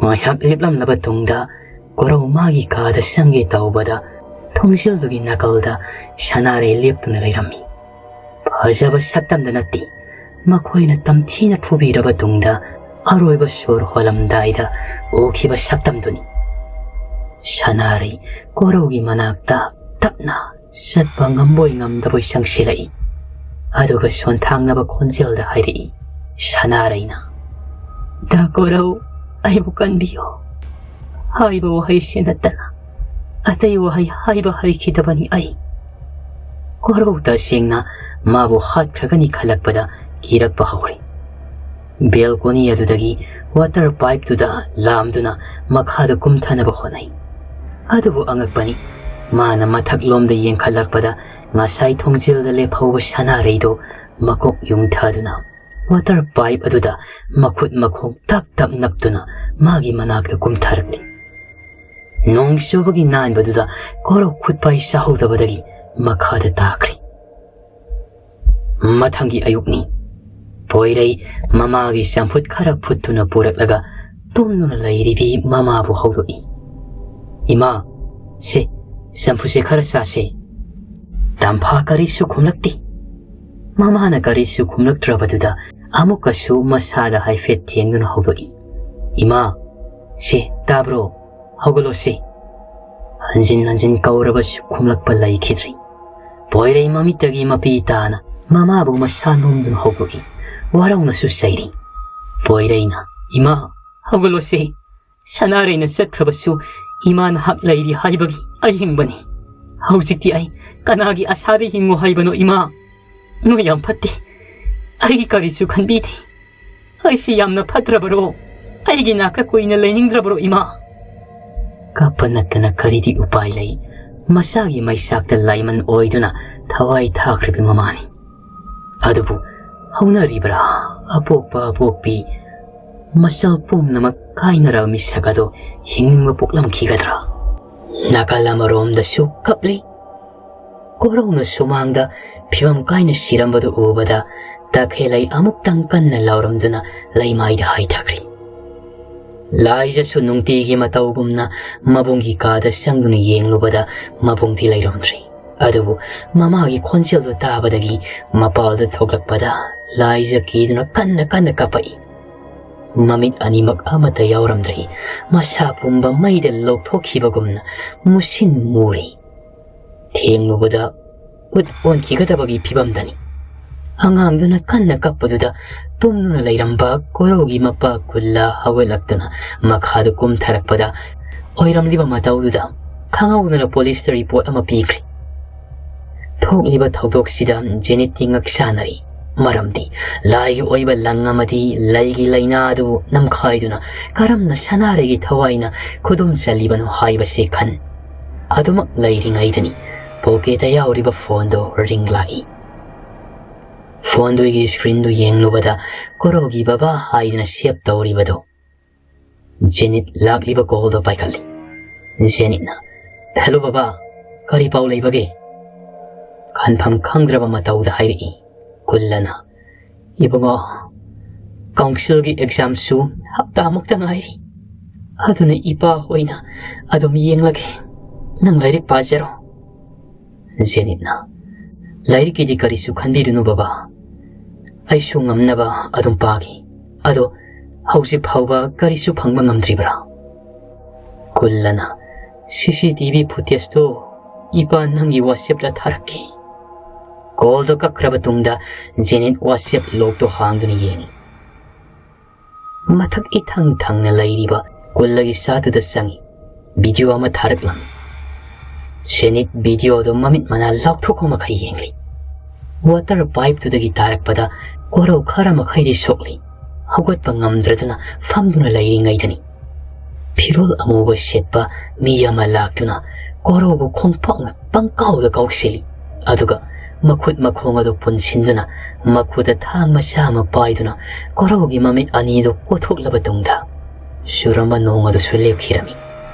ꯉꯥꯏꯍꯥꯛ ꯂꯦꯞꯂꯝꯂꯕ ꯇꯨꯡꯗ ꯀꯣꯔꯧ ꯃꯥꯒꯤ ꯀꯥꯗ ꯆꯪꯒꯦ ꯇꯧꯕꯗ ꯊꯣꯡꯖꯤꯜꯗꯨꯒꯤ ꯅꯥꯀꯜꯗ ꯁꯅꯥꯔꯩ ꯂꯦꯞꯇꯨꯅ ꯂꯩꯔꯝꯃꯤ꯫ ꯐꯖꯕ ꯁꯛꯇꯝꯗ ꯅꯠꯇꯦ, ꯃꯈꯣꯏꯅ ꯇꯝꯊꯤꯅ ꯐꯨꯕꯤꯔꯕ ꯇꯨꯡꯗ ꯑꯔꯣꯏꯕ ꯁꯣꯔ ꯍꯣꯜꯂꯝꯗꯥꯏꯗ ꯎꯈꯤꯕ ꯁꯛꯇꯝꯗꯨꯅꯤ꯫ ꯁꯅꯥꯔꯩ ꯀꯣꯔꯧꯒꯤ ꯃꯅꯥꯛꯇ ꯇꯞꯅ ꯆꯠꯄ ꯉꯝꯕꯣꯏ ꯉꯝꯗꯕꯣꯏ ꯆꯪꯁꯤꯜꯂꯛꯏ꯫ ꯑꯗꯨꯒ ꯁꯣꯟꯊꯥꯡꯅꯕ ꯈꯣꯟꯖꯦꯜꯗ ꯍꯥꯏꯔꯛꯏ, ꯁꯅꯥꯔꯩꯅ, "ꯗꯥ ꯀꯣꯔꯧ, ꯑꯩꯕꯨ ꯀꯟꯕꯤꯌꯨ꯫ ꯍꯥꯏꯕ ꯋꯥꯍꯩꯁꯤ ꯅꯠꯇꯅ ꯑꯇꯩ ꯋꯥꯍꯩ ꯍꯥꯏꯕ ꯍꯩꯈꯤꯗꯕꯅꯤ ꯑꯩ꯫" ꯀꯣꯔꯧ ꯇꯁꯦꯡꯅ ꯃꯥꯕꯨ ꯍꯥꯠꯈ꯭ꯔꯒꯅꯤ ꯈꯜꯂꯛꯄꯗ ꯀꯤꯔꯛꯄ ꯍꯧꯔꯦ꯫ ꯕꯦꯜꯀꯣꯅꯤ ꯑꯗꯨꯗꯒꯤ ꯋꯥꯇꯔ ꯄꯥꯏꯞꯇꯨꯗ ꯂꯥꯝꯗꯨꯅ ꯃꯈꯥꯗ ꯀꯨꯝꯊꯅꯕ ꯍꯣꯠꯅꯩ꯫ ꯑꯗꯨꯕꯨ ꯑꯉꯛꯄꯅꯤ, ꯃꯥꯅ ꯃꯊꯛꯂꯣꯝꯗ ꯌꯦꯡꯈꯠꯂꯛꯄꯗ ꯉꯁꯥꯏ ꯊꯣꯡꯖꯤꯜꯗ ꯂꯦꯞꯍꯧꯕ ꯁꯅꯥꯔꯩꯗꯣ ꯃꯀꯣꯛ ꯌꯨꯡꯊꯗꯨꯅ ꯋꯥꯇꯔ ꯄꯥꯏꯞ ꯑꯗꯨꯗ ꯃꯈꯨꯠ ꯃꯈꯣꯡ ꯇꯞ ꯇꯞ ꯅꯞꯇꯨꯅ ꯃꯥꯒꯤ ꯃꯅꯥꯛꯇ ꯀꯨꯝꯊꯔꯛꯂꯤ꯫ ꯅꯣꯡ ꯆꯨꯕꯒꯤ ꯅꯥꯟꯕꯗꯨꯗ ꯀꯣꯔꯧ ꯈꯨꯠꯄꯥꯏ ꯆꯥꯍꯧꯗꯕꯗꯒꯤ ꯃꯈꯥꯗ ꯇꯥꯈ꯭ꯔꯦ꯫ ꯃꯊꯪꯒꯤ ꯑꯌꯨꯛꯅꯤ꯫ ꯄꯣꯏꯔꯩ ꯃꯃꯥꯒꯤ ꯆꯝꯐꯨꯠ ꯈꯔ ꯐꯨꯠꯇꯨꯅ ꯄꯨꯔꯛꯂꯒ ꯇꯨꯝꯗꯨꯅ ꯂꯩꯔꯤꯕꯤ ꯃꯃꯥꯕꯨ ꯍꯧꯗꯣꯛꯏ꯫ "ꯏꯃꯥ, ꯁꯦ, ꯆꯝꯐꯨꯠꯁꯦ ꯈꯔ ꯆꯥꯁꯦ꯫" ꯇꯝꯐꯥ ꯀꯔꯤꯁꯨ ꯈꯨꯝꯂꯛꯇꯦ꯫ ꯃꯃꯥꯅ ꯀꯔꯤꯁꯨ ꯈꯨꯝꯂꯛꯇ꯭ꯔꯕꯗꯨꯗ ꯑꯃꯨꯛꯀꯁꯨ ꯃꯁꯥꯗ ꯍꯥꯏꯐꯦꯠ ꯊꯦꯡꯗꯨꯅ ꯍꯧꯗꯣꯛꯏ꯫ "ꯏꯃꯥ, ꯁꯦ, ꯇꯥꯕ꯭ꯔꯣ? ꯍꯧꯒꯠꯂꯣꯁꯦ꯫" ꯍꯟꯖꯤꯟ ꯍꯟꯖꯤꯟ ꯀꯧꯔꯕꯁꯨ ꯈꯨꯝꯂꯛꯄ ꯂꯩꯈꯤꯗ꯭ꯔꯤ꯫ ꯄꯣꯏꯔꯩ ꯃꯃꯤꯠꯇꯒꯤ ꯃꯄꯤ ꯇꯥꯅ ꯃꯃꯥꯕꯨ ꯃꯁꯥ ꯅꯣꯝꯗꯨꯅ ꯍꯧꯗꯣꯛꯏ꯫ ꯋꯥꯔꯧꯅꯁꯨ ꯆꯩꯔꯤ꯫ ꯄꯣꯏꯔꯩꯅ, "ꯏꯃꯥ, ꯍꯧꯒꯠꯂꯣꯁꯦ꯫ ꯁꯅꯥꯔꯩꯅ ꯆꯠꯈ꯭ꯔꯕꯁꯨ ꯏꯃꯥ ꯅꯍꯥꯛ ꯂꯩꯔꯤ ꯍꯥꯏꯕꯒꯤ ꯑꯩ ꯍꯤꯡꯕꯅꯤ꯫ ꯍꯧꯖꯤꯛꯇꯤ ꯑꯩ ꯀꯅꯥꯒꯤ ꯑꯁꯥꯗ ꯍꯤꯡꯉꯨ ꯍꯥꯏꯕꯅꯣ ꯏꯃꯥ? ꯅꯣꯏ ꯌꯥꯝ ꯐꯠꯇꯦ꯫ ꯑꯩꯒꯤ ꯀꯔꯤꯁꯨ ꯈꯟꯕꯤꯗꯦ꯫ ꯑꯩꯁꯤ ꯌꯥꯝꯅ ꯐꯠꯇ꯭ꯔꯕꯔꯣ? ꯑꯩꯒꯤ ꯅꯥꯛꯇ ꯀꯨꯏꯅ ꯂꯩꯅꯤꯡꯗ꯭ꯔꯕꯔꯣ ꯏꯃꯥ?" ꯀꯞꯄ ꯅꯠꯇꯅ ꯀꯔꯤꯗꯤ ꯎꯄꯥꯏ ꯂꯩ? ꯃꯆꯥꯒꯤ ꯃꯩꯆꯥꯛꯇ ꯂꯥꯏꯃꯟ ꯑꯣꯏꯗꯨꯅ ꯊꯋꯥꯏ ꯊꯥꯈ꯭ꯔꯤꯕ ꯃꯃꯥꯅꯤ꯫ ꯑꯗꯨꯕꯨ ꯍꯧꯅꯔꯤꯕ꯭ꯔꯥ? ꯑꯄꯣꯛꯄ ꯑꯄꯣꯛꯄꯤ ꯃꯆꯜ ꯄꯨꯝꯅꯃꯛ ꯀꯥꯏꯅꯔꯕ ꯃꯤꯁꯛ ꯑꯗꯨ ꯍꯤꯡꯅꯤꯡꯕ ꯄꯣꯛꯂꯝꯈꯤꯒꯗ꯭ꯔꯥ? ꯅꯥꯀꯜ ꯑꯃꯔꯣꯝꯗꯁꯨ ꯀꯞꯂꯤ꯫ ꯀꯣꯔꯧꯅ ꯁꯨꯃꯥꯡꯗ ꯐꯤꯕꯝ ꯀꯥꯏꯅ ꯁꯤꯔꯝꯕꯗꯨ ꯎꯕꯗ ꯇꯈꯦꯜꯂꯩ ꯑꯃꯨꯛꯇꯪ ꯀꯟꯅ ꯂꯥꯎꯔꯝꯗꯨꯅ ꯂꯩꯃꯥꯏꯗ ꯍꯥꯏꯊꯈ꯭ꯔꯤ꯫ ꯂꯥꯏꯖꯁꯨ ꯅꯨꯡꯇꯤꯒꯤ ꯃꯇꯧꯒꯨꯝꯅ ꯃꯕꯨꯡꯒꯤ ꯀꯥꯗ ꯆꯪꯗꯨꯅ ꯌꯦꯡꯂꯨꯕꯗ ꯃꯕꯨꯡꯗꯤ ꯂꯩꯔꯝꯗ꯭ꯔꯤ꯫ ꯑꯗꯨꯕꯨ ꯃꯃꯥꯒꯤ ꯈꯣꯟꯖꯦꯜꯗꯨ ꯇꯥꯕꯗꯒꯤ ꯃꯄꯥꯜꯗ ꯊꯣꯛꯂꯛꯄꯗ ꯂꯥꯏꯖ ꯀꯤꯗꯨꯅ ꯀꯟꯅ ꯀꯟꯅ ꯀꯞꯄꯛꯏ꯫ ꯃꯃꯤꯠ ꯑꯅꯤꯃꯛ ꯑꯃꯠꯇ ꯌꯥꯎꯔꯝꯗ꯭ꯔꯤ꯫ ꯃꯁꯥ ꯄꯨꯝꯕ ꯃꯩꯗ ꯂꯧꯊꯣꯛꯈꯤꯕꯒꯨꯝꯅ ꯃꯨꯁꯤꯟ ꯃꯨꯔꯤ꯫ ꯊꯦꯡꯂꯨꯕꯗ ꯎꯠ ꯑꯣꯟꯈꯤꯒꯗꯕꯒꯤ ꯐꯤꯕꯝꯗꯅꯤ꯫ ꯑꯉꯥꯡꯗꯨꯅ ꯀꯟꯅ ꯀꯞꯄꯗꯨꯗ ꯇꯨꯝꯗꯨꯅ ꯂꯩꯔꯝꯕ ꯀꯣꯔꯧꯒꯤ ꯃꯄꯥ ꯀꯨꯜꯂꯥ ꯍꯧꯒꯠꯂꯛꯇꯨꯅ ꯃꯈꯥꯗ ꯀꯨꯝꯊꯔꯛꯄꯗ ꯑꯣꯏꯔꯝꯂꯤꯕ ꯃꯇꯧꯗꯨꯗ ꯈꯪꯍꯧꯗꯅ ꯄꯣꯂꯤꯁꯇ ꯔꯤꯄꯣꯔꯠ ꯑꯃ ꯄꯤꯈ꯭ꯔꯦ꯫ ꯊꯣꯛꯂꯤꯕ ꯊꯧꯗꯣꯛꯁꯤꯗ ꯖꯦꯅꯤꯠꯇꯤ ꯉꯛ ꯁꯥꯟꯅꯔꯤ꯫ ꯃꯔꯝꯗꯤ ꯂꯥꯏꯒꯤ ꯑꯣꯏꯕ ꯂꯪ ꯑꯃꯗꯤ ꯂꯩꯒꯤ ꯂꯩꯅꯥ ꯑꯗꯨ ꯅꯝꯈꯥꯏꯗꯨꯅ ꯀꯔꯝꯅ ꯁꯅꯥꯔꯩꯒꯤ ꯊꯋꯥꯏꯅ ꯈꯨꯗꯨꯝ ꯆꯜꯂꯤꯕꯅꯣ ꯍꯥꯏꯕꯁꯤ ꯈꯟ꯫ ꯑꯗꯨꯃꯛ ꯂꯩꯔꯤꯉꯩꯗꯅꯤ ꯄꯣꯀꯦꯠꯇ ꯌꯥꯎꯔꯤꯕ ꯐꯣꯟꯗꯣ ꯔꯤꯡ ꯂꯥꯛꯏ꯫ ꯐꯣꯟꯗꯨꯒꯤ ꯁ꯭ꯀ꯭ꯔꯤꯟꯗꯨ ꯌꯦꯡꯂꯨꯕꯗ ꯀꯣꯔꯧꯒꯤ ꯕꯕꯥ ꯍꯥꯏꯗꯅ ꯁꯦꯚ ꯇꯧꯔꯤꯕꯗꯣ꯫ ꯖꯦꯅꯤꯠ ꯂꯥꯛꯂꯤꯕ ꯀꯣꯜꯗꯣ ꯄꯥꯏꯈꯠꯂꯤ꯫ ꯖꯦꯅꯤꯠꯅ, "ꯍꯦꯜꯂꯣ ꯕꯕꯥ, ꯀꯔꯤ ꯄꯥꯎ ꯂꯩꯕꯒꯦ?" ꯈꯟꯐꯝ ꯈꯪꯗ꯭ꯔꯕ ꯃꯇꯧꯗ ꯍꯥꯏꯔꯛꯏ ꯀꯨꯜꯂꯅ꯫ "ꯏꯕꯨꯡꯉꯣ, ꯀꯥꯎꯟꯁꯤꯜꯒꯤ ꯑꯦꯛꯖꯥꯝꯁꯨ ꯍꯞꯇꯥꯃꯨꯛꯇ ꯉꯥꯏꯔꯤ꯫ ꯑꯗꯨꯅ ꯏꯄꯥ ꯍꯣꯏꯅ ꯑꯗꯨꯝ ꯌꯦꯡꯂꯒꯦ꯫ ꯅꯪ ꯂꯥꯏꯔꯤꯛ ꯄꯥꯖꯔꯣ꯫" ꯖꯦꯅꯤꯠꯅ, "ꯂꯥꯏꯔꯤꯛꯀꯤꯗꯤ ꯀꯔꯤꯁꯨ ꯈꯟꯕꯤꯔꯨꯅꯨ ꯕꯕꯥ꯫ ꯑꯩꯁꯨ ꯉꯝꯅꯕ ꯑꯗꯨꯝ ꯄꯥꯈꯤ꯫ ꯑꯗꯣ ꯍꯧꯖꯤꯛ ꯐꯥꯎꯕ ꯀꯔꯤꯁꯨ ꯐꯪꯕ ꯉꯝꯗ꯭ꯔꯤꯕ꯭ꯔꯥ?" ꯀꯨꯜꯂꯅ, "ꯁꯤ ꯁꯤ ꯇꯤ ꯚꯤ ꯐꯨꯇꯦꯖꯇꯣ ꯏꯄꯥ ꯅꯪꯒꯤ ꯋꯥꯆꯦꯞꯇ ꯊꯥꯔꯛꯀꯦ꯫" ꯀꯣꯜꯗꯣ ꯀꯛꯈ꯭ꯔꯕ ꯇꯨꯡꯗ ꯖꯦꯅꯤꯠ ꯋꯥꯆꯦꯞ ꯂꯣꯛꯇꯣ ꯍꯥꯡꯗꯨꯅ ꯌꯦꯡꯉꯤ꯫ ꯃꯊꯛ ꯏꯊꯪ ꯊꯪꯅ ꯂꯩꯔꯤꯕ ꯀꯨꯜꯂꯒꯤ ꯆꯥꯗꯨꯗ ꯆꯪꯉꯤ꯫ ꯚꯤꯗꯤꯑꯣ ꯑꯃ ꯊꯥꯔꯛꯂꯝꯃꯤ꯫ ꯖꯦꯅꯤꯠ ꯚꯤꯗꯤꯑꯣꯗꯣ ꯃꯃꯤꯠ ꯃꯅꯥ ꯂꯥꯎꯊꯣꯛꯄ ꯃꯈꯩ ꯌꯦꯡꯂꯤ꯫ ꯋꯥꯇꯔ ꯄꯥꯏꯞꯇꯨꯗꯒꯤ ꯇꯥꯔꯛꯄꯗ ꯀꯣꯔꯧ ꯈꯔ ꯃꯈꯩꯗꯤ ꯁꯣꯛꯂꯤ꯫ ꯍꯧꯒꯠꯄ ꯉꯝꯗ꯭ꯔꯗꯨꯅ ꯐꯝꯗꯨꯅ ꯂꯩꯔꯤꯉꯩꯗꯅꯤ ꯐꯤꯔꯣꯜ ꯑꯃꯨꯕ ꯁꯦꯠꯄ ꯃꯤ ꯑꯃ ꯂꯥꯛꯇꯨꯅ ꯀꯣꯔꯧꯕꯨ ꯈꯣꯡꯄꯥꯛꯅ ꯄꯪꯀꯥꯎꯗ ꯀꯥꯎꯁꯤꯜꯂꯤ꯫ ꯑꯗꯨꯒ ꯃꯈꯨꯠ ꯃꯈꯣꯡ ꯑꯗꯨ ꯄꯨꯟꯁꯤꯟꯗꯨꯅ ꯃꯈꯨꯠꯇ ꯊꯥꯡ ꯃꯆꯥ ꯑꯃ ꯄꯥꯏꯗꯨꯅ ꯀꯣꯔꯧꯒꯤ ꯃꯃꯤꯠ ꯑꯅꯤꯗꯨ ꯀꯣꯊꯣꯛꯂꯕ ꯇꯨꯡꯗ ꯆꯨꯔꯝꯕ ꯅꯣꯡ ꯑꯗꯨꯁꯨ ꯂꯦꯞꯈꯤꯔꯝꯃꯤ꯫